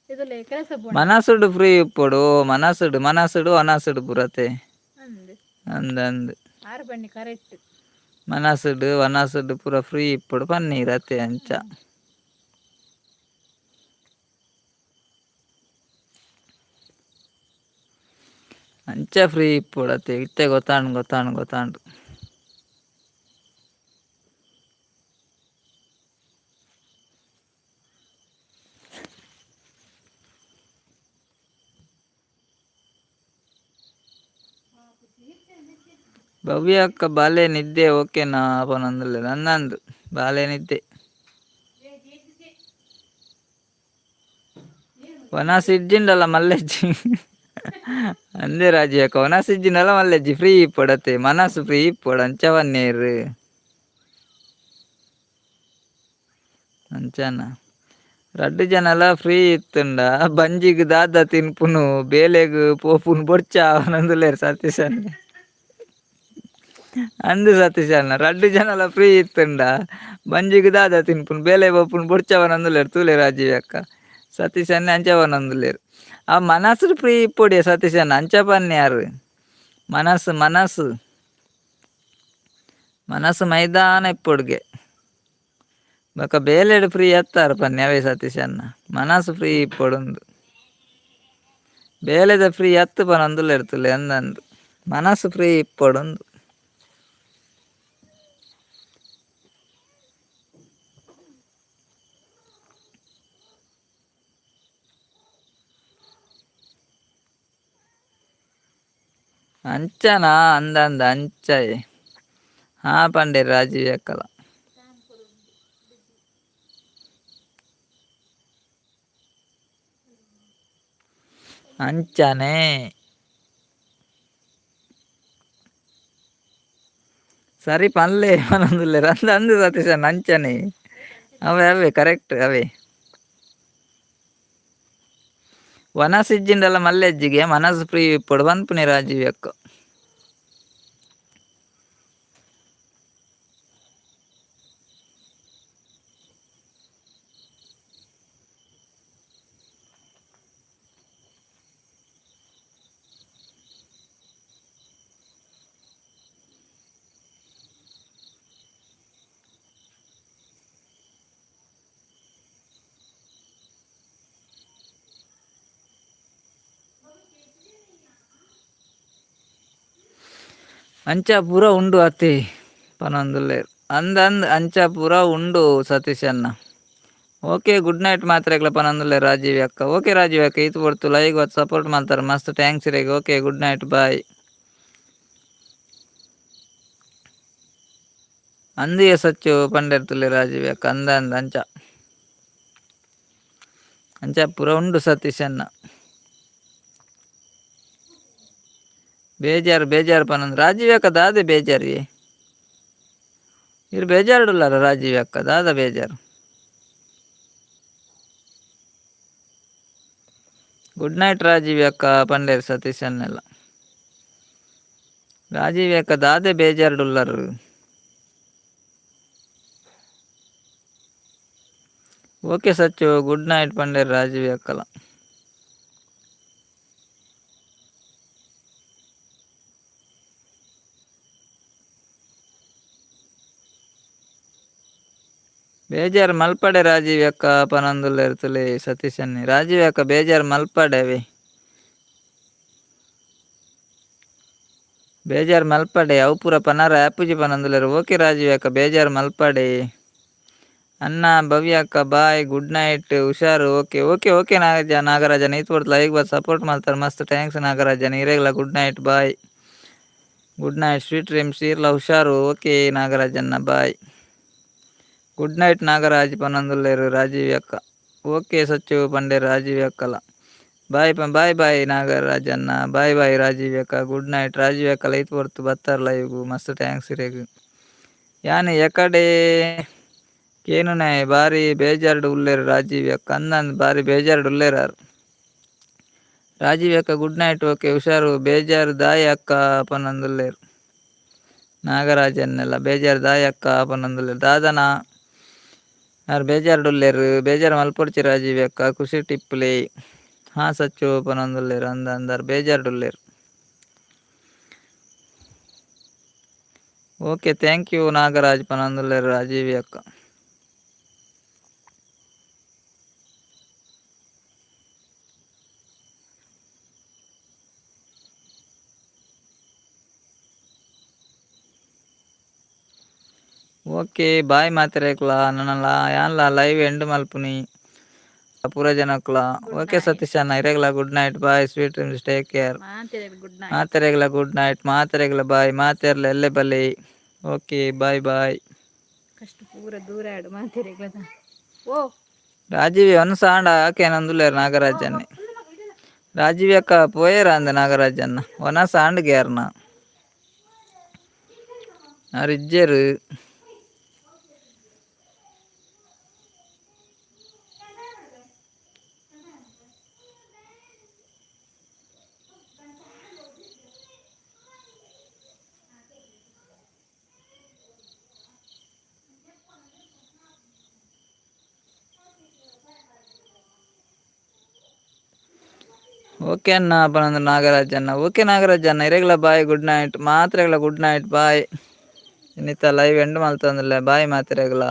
[SPEAKER 1] ಇದಲ್ಲ ಕೆಲಸ.
[SPEAKER 2] ಮನಸ್ಸುಡು ಫ್ರೀ ಇಪ್ಪೊಡು, ಮನಸ್ಸುಡು ಮನಸ್ಸುಡು ಅನಸುಡು ಪೂರತೆ.
[SPEAKER 1] ಅಂದ್.
[SPEAKER 2] ಅಂದ್ ಅಂದ್.
[SPEAKER 1] ಆರು ಬನ್ನಿ ಕರೆಕ್ಟ್.
[SPEAKER 2] ಮನಸ್ಸುಡು ವನಸುಡು ಪೂರ ಫ್ರೀ ಇಪ್ಪೊಡು ಪನ್ನೀರ್ ಅತ್ತೆ ಅಂಚ. ಅಂಚ ಫ್ರೀ ಇಪ್ಪೊಡು ಅತ್ತೆ, ಇತ್ತೆ ಗೊತ್ತಾಂಡ್ ಗೊತ್ತಾಂಡ್ ಗೊತ್ತಾಂಡ್. ಭವ್ಯ ಅಕ್ಕ ಬಾಲೆ ನಿದ್ದೆ ಓಕೆನಾ ಪನೊಂದುಲ್ಲೆರ್. ಅಂದಂದು ಬಾಲೆ ನಿದ್ದೆ. ವನಸ್ ಇಜ್ಜಿಂಡಲ ಮಲ್ಲೆಜ್ಜಿ ಅಂದೇ ರಾಜಿ ಅಕ್ಕ, ವನಸ್ ಇಜ್ಜಿಂಡಲ ಮಲ್ಲೆಜ್ಜಿ ಫ್ರೀ ಇಪ್ಪೊಡತ್ತೆ, ಮನಸ್ಸು ಫ್ರೀ ಇಪ್ಪೊಡು ಅಂಚ ಪನ್ನೇರ್ ಅಂಚನ. ರಡ್ಡ್ ಜನಲ ಫ್ರೀ ಇತ್ತುಂಡ ಬಂಜಿಗ್ ದಾದ ತಿನ್ಪುನು, ಬೇಲೆಗ್ ಪೋಪುನು ಬೊಡ್ಚ ಪನೊಂದುಲ್ಲೆರ್ ಸತೀಶ್ ಅಣ್ಣೆ. ಅಂದ್ ಸತೀಶ್ ಅಣ್ಣ, ರಡ್ಡ್ ಜನಲ ಫ್ರೀ ಇತ್ತುಂಡ ಬಂಜಿಗ್ ದಾದ ತಿನ್ಪುನು, ಬೇಲೆ ಪೋಪುನು ಬೊಡ್ಚ ಪನೊಂದುಲ್ಲೆರ್ ತೂಲೆ ರಾಜೀವ್ ಅಕ್ಕ. ಸತೀಶ್ ಅಣ್ಣೆ ಅಂಚ ಪನೊಂದುಲ್ಲೆರ್. ಆ ಮನಸ್ಸು ಫ್ರೀ ಇಪ್ಪೊಡಿಯ ಸತೀಶ್ ಅಣ್ಣ, ಅಂಚ ಪನ್ಯಾರ್. ಮನಸ್ಸು ಮನಸ್ಸು ಮನಸ್ಸು ಮೈದಾನ ಇಪ್ಪೊಡ್ಗೆ, ಬೊಕ ಬೇಲೆಡ್ ಫ್ರೀ ಅತ್ತಾರ ಪನ್ನಿ ಅವೇ ಸತೀಶ್ ಅಣ್ಣ. ಮನಸ್ಸು ಫ್ರೀ ಇಪ್ಪೊಡುಂದು, ಬೇಲೆದ ಫ್ರೀ ಅತ್ತು ಪನೊಂದುಲ್ಲೆರ್ ತೂಲೆ. ಅಂದಂದು ಮನಸ್ಸು ಫ್ರೀ ಇಪ್ಪೊಡುಂದು. ಅಂಚನಾ ಅಂದಂದ ಅಂಚಯೆ. ಹಾ ಪಂಡೇರ್ ರಾಜೀವ್ ಅಕ್ಕಲ. ಅಂಚನೆ ಸರಿ ಪನ್ಲೆ ಪನೊಂದುಲ್ಲೆರ್. ಅಂದ್ ಅಂದ್ ಸತೀಶ್ ಅಣ್ಣ ಅಂಚನೆ ಅವೇ ಅವೇ ಕರೆಕ್ಟ್ ಅವೇ. ವನಸ್ ಇಜ್ಜಿಂಡಲ ಮಲ್ಲೆಜ್ಜಿಗೆ ಮನಸ್ಸು ಫ್ರೀ ಇಪ್ಪೊಡು ಪನ್ಪುನಿ ರಾಜೀವ್ ಅಕ್ಕ. ಅಂಚ ಪೂರ ಉಂಡು ಅತ್ತೆ ಪನೊಂದುಲ್ಲೆರ್. ಅಂದ್ ಅಂದ್ ಅಂಚ ಪೂರ ಉಂಡು ಸತೀಶ್ ಅಣ್ಣ. ಓಕೆ ಗುಡ್ ನೈಟ್ ಮಾತ್ರೆಗ್ಲ ಪನೊಂದುಲ್ಲೆರ್ ರಾಜೀವ್ ಅಕ್ಕ. ಓಕೆ ರಾಜೀವ್ ಅಕ್ಕ, ಈತ್ ಪೊರ್ತು ಲೈಕ್ ಸಪೋರ್ಟ್ ಮಲ್ತಾರ ಮಸ್ತ್ thanks ಇರೆಗ್. Okay good night bye. ಅಂದಿಯ Sachu ಪಂಡೆರ್ತುಲ್ಲೆ Rajiv ಅಕ್ಕ. ಅಂದ ಅಂದ ಅಂಚ ಅಂಚ ಪೂರ ಉಂಡು ಸತೀಶ್ ಅಣ್ಣ. ಬೇಜಾರು ಬೇಜಾರು ಪನೊಂದು ರಾಜೀವ್ ಅಕ್ಕ ದಾದೆ ಬೇಜಾರು? ಇರು ಬೇಜಾರುಡುಲ್ಲಾರ ರಾಜೀವ್ ಅಕ್ಕ, ದಾದ ಬೇಜಾರು? ಗುಡ್ ನೈಟ್ ರಾಜೀವ್ ಅಕ್ಕ ಪಂಡೇರ್ ಸತೀಶ್ ಅಣ್ಣೆಲ್ಲ. ರಾಜೀವ್ ಅಕ್ಕ ದಾದೆ ಬೇಜಾರುಡುಲ್ಲಾರು? ಓಕೆ ಸಚ್ಚು ಗುಡ್ ನೈಟ್ ಪಂಡೇರ್ ರಾಜೀವ್ ಅಕ್ಕಲ. ಬೇಜಾರು ಮಲ್ಪಡೆ ರಾಜೀವ್ ಅಕ್ಕ ಪನೊಂದುಲ್ಲೆರ್ ತುಲೆ ಸತೀಶ್ ಅಣ್ಣೆ. ರಾಜೀವ್ ಅಕ್ಕ ಬೇಜಾರು ಮಲ್ಪಡೆವೆ, ಬೇಜಾರು ಮಲ್ಪಡೆ, ಅವು ಪೂರ ಪನರ ಆಪುಜಿ ಪನೊಂದುಲ್ಲೆರ್. ಓಕೆ ರಾಜೀವ್ ಅಕ್ಕ ಬೇಜಾರು ಮಲ್ಪಡೆ. ಅಣ್ಣ ಭವ್ಯ ಅಕ್ಕ ಬಾಯ್ ಗುಡ್ ನೈಟ್ ಹುಷಾರು. ಓಕೆ ಓಕೆ ಓಕೆ ನಾಗರಾಜ ನಾಗರಾಜನ್ ಈತ್ ಪೊರ್ತು ಲೈಕ್ ಬತ್ ಸಪೋರ್ಟ್ ಮಲ್ತಾರ ಮಸ್ತ್ thanks Nagarajan ಇರೆಗ್ಲ. Good night bye, good night sweet dreams ಈರ್ಲ ಹುಷಾರು. ಓಕೆ ನಾಗರಾಜನ್ನ ಬಾಯ್, ಗುಡ್ ನೈಟ್ ನಾಗರಾಜ್ ಪನೊಂದುಲ್ಲೆರ್ ರಾಜೀವ್ ಅಕ್ಕ. ಓಕೆ ಸಚ್ಚು ಪಂಡೆರ್ ರಾಜೀವ್ ಅಕ್ಕಲ. ಬಾಯ್ ಬಾಯ್ ಬಾಯ್ ನಾಗರಾಜಣ್ಣ, ಬಾಯ್ ಬಾಯ್ ರಾಜೀವ್ ಅಕ್ಕ, ಗುಡ್ ನೈಟ್. ರಾಜೀವ್ ಅಕ್ಕ ಲೈತ್ ಹೊರ್ತು ಬತ್ತಾರ ಲೈವ್ಗು, ಮಸ್ತ್ thanks ಇರೆಗ್. ಯಾನ್ ಎಕಡೆ ಕೇನುನಾಯೆ ಬಾರಿ ಬೇಜಾರ್ಡ್ ಉಲ್ಲೆರ್ ರಾಜೀವ್ ಅಕ್ಕ ಅಂದಂದ್ ಬಾರಿ ಬೇಜಾರ್ಡ್ ಉಲ್ಲೆರಾರ್. ರಾಜೀವ್ ಅಕ್ಕ ಗುಡ್ ನೈಟ್, ಓಕೆ ಹುಷಾರು. ಬೇಜಾರು ದಾಯ ಅಕ್ಕ ಪನೊಂದುಲ್ಲೆರ್ ನಾಗರಾಜನ್ನೆಲ್ಲ, ಬೇಜಾರು ದಾಯ ಅಕ್ಕ ಪನೊಂದುಲ್ಲೆರ್. ದಾದನ ಆರ್ ಬೇಜಾರ್ಡ್ ಉಲ್ಲೆರ್, ಬೇಜಾರು ಮಲ್ಪೊಡ್ಚಿ ರಾಜೀವ್ ಅಕ್ಕ, ಖುಷಿ ಟಿಪ್ಪುಲೆ. ಹಾ ಸಚ್ಚು ಪನೊಂದುಲ್ಲೆರ್ ಅಂದ ಅಂದಾರ್ ಬೇಜಾರ್ಡ್ ಉಲ್ಲೆರ್. ಓಕೆ thank you Nagaraj ಪನೊಂದುಲ್ಲೆರ್ ರಾಜೀವ್ ಅಕ್ಕ. ಓಕೆ ಬಾಯ್ ಮಾತೆರೆಗ್ಲಾ, ನನಲ ಯಾನ್ಲ ಲೈವ್ ಎಂಡ್ ಮಲ್ಪುನಿ ಪೂರ ಜನಕ್ಲ.
[SPEAKER 1] Good
[SPEAKER 2] okay
[SPEAKER 1] night.
[SPEAKER 2] ಸತೀಶ್ ಅಣ್ಣ ಇರೆಗ್ಲ good night, bye, sweet dreams, take care.
[SPEAKER 1] ಮಾತೆರೆಗ್ good night.
[SPEAKER 2] ಮಾತೆರೆಗ್ಲ good night, ಮಾತೆರೆಗ್ಲ ಬಾಯ್, ಮಾತೆರ್ಲ ಎಲ್ಲೆ ಬಲೆ. Okay bye bye.
[SPEAKER 1] ಕಷ್ಟ ಪೂರ ದೂರ ಆಡು ಮಾತೆರೆಗ್ಲ. ಓ
[SPEAKER 2] ರಾಜೀವ್ ಒನ್ಸಾಂಡ ಆಕೇನಂದುಲ್ಲೆರ್ ನಾಗರಾಜನ್ನೇ. ರಾಜೀವ್ ಅಕ್ಕ ಪೋಯೆರ ಅಂದ ನಾಗರಾಜನ್ನ, ಒನ ಸಾಂಡ್ ಗೇರ್ನ ಆರ್ ಇಜ್ಜೆರ್. ಓಕೆ ಅಣ್ಣ ಪನಂದು ನಾಗರಾಜ್ ಅಣ್ಣ. ಓಕೆ ನಾಗರಾಜ್ ಅಣ್ಣ ಇರೆಗ್ಲ ಬಾಯ್, ಗುಡ್ ನೈಟ್. ಮಾತ್ರೆಗ್ಲ ಗುಡ್ ನೈಟ್, ಬಾಯ್. ಇನ್ನಿತ ಲೈವ್ ಎಂಡ್ ಮಲ್ತೊಂದುಲ್ಲೆ, ಬಾಯ್ ಮಾತೆರೆಗ್ಲ.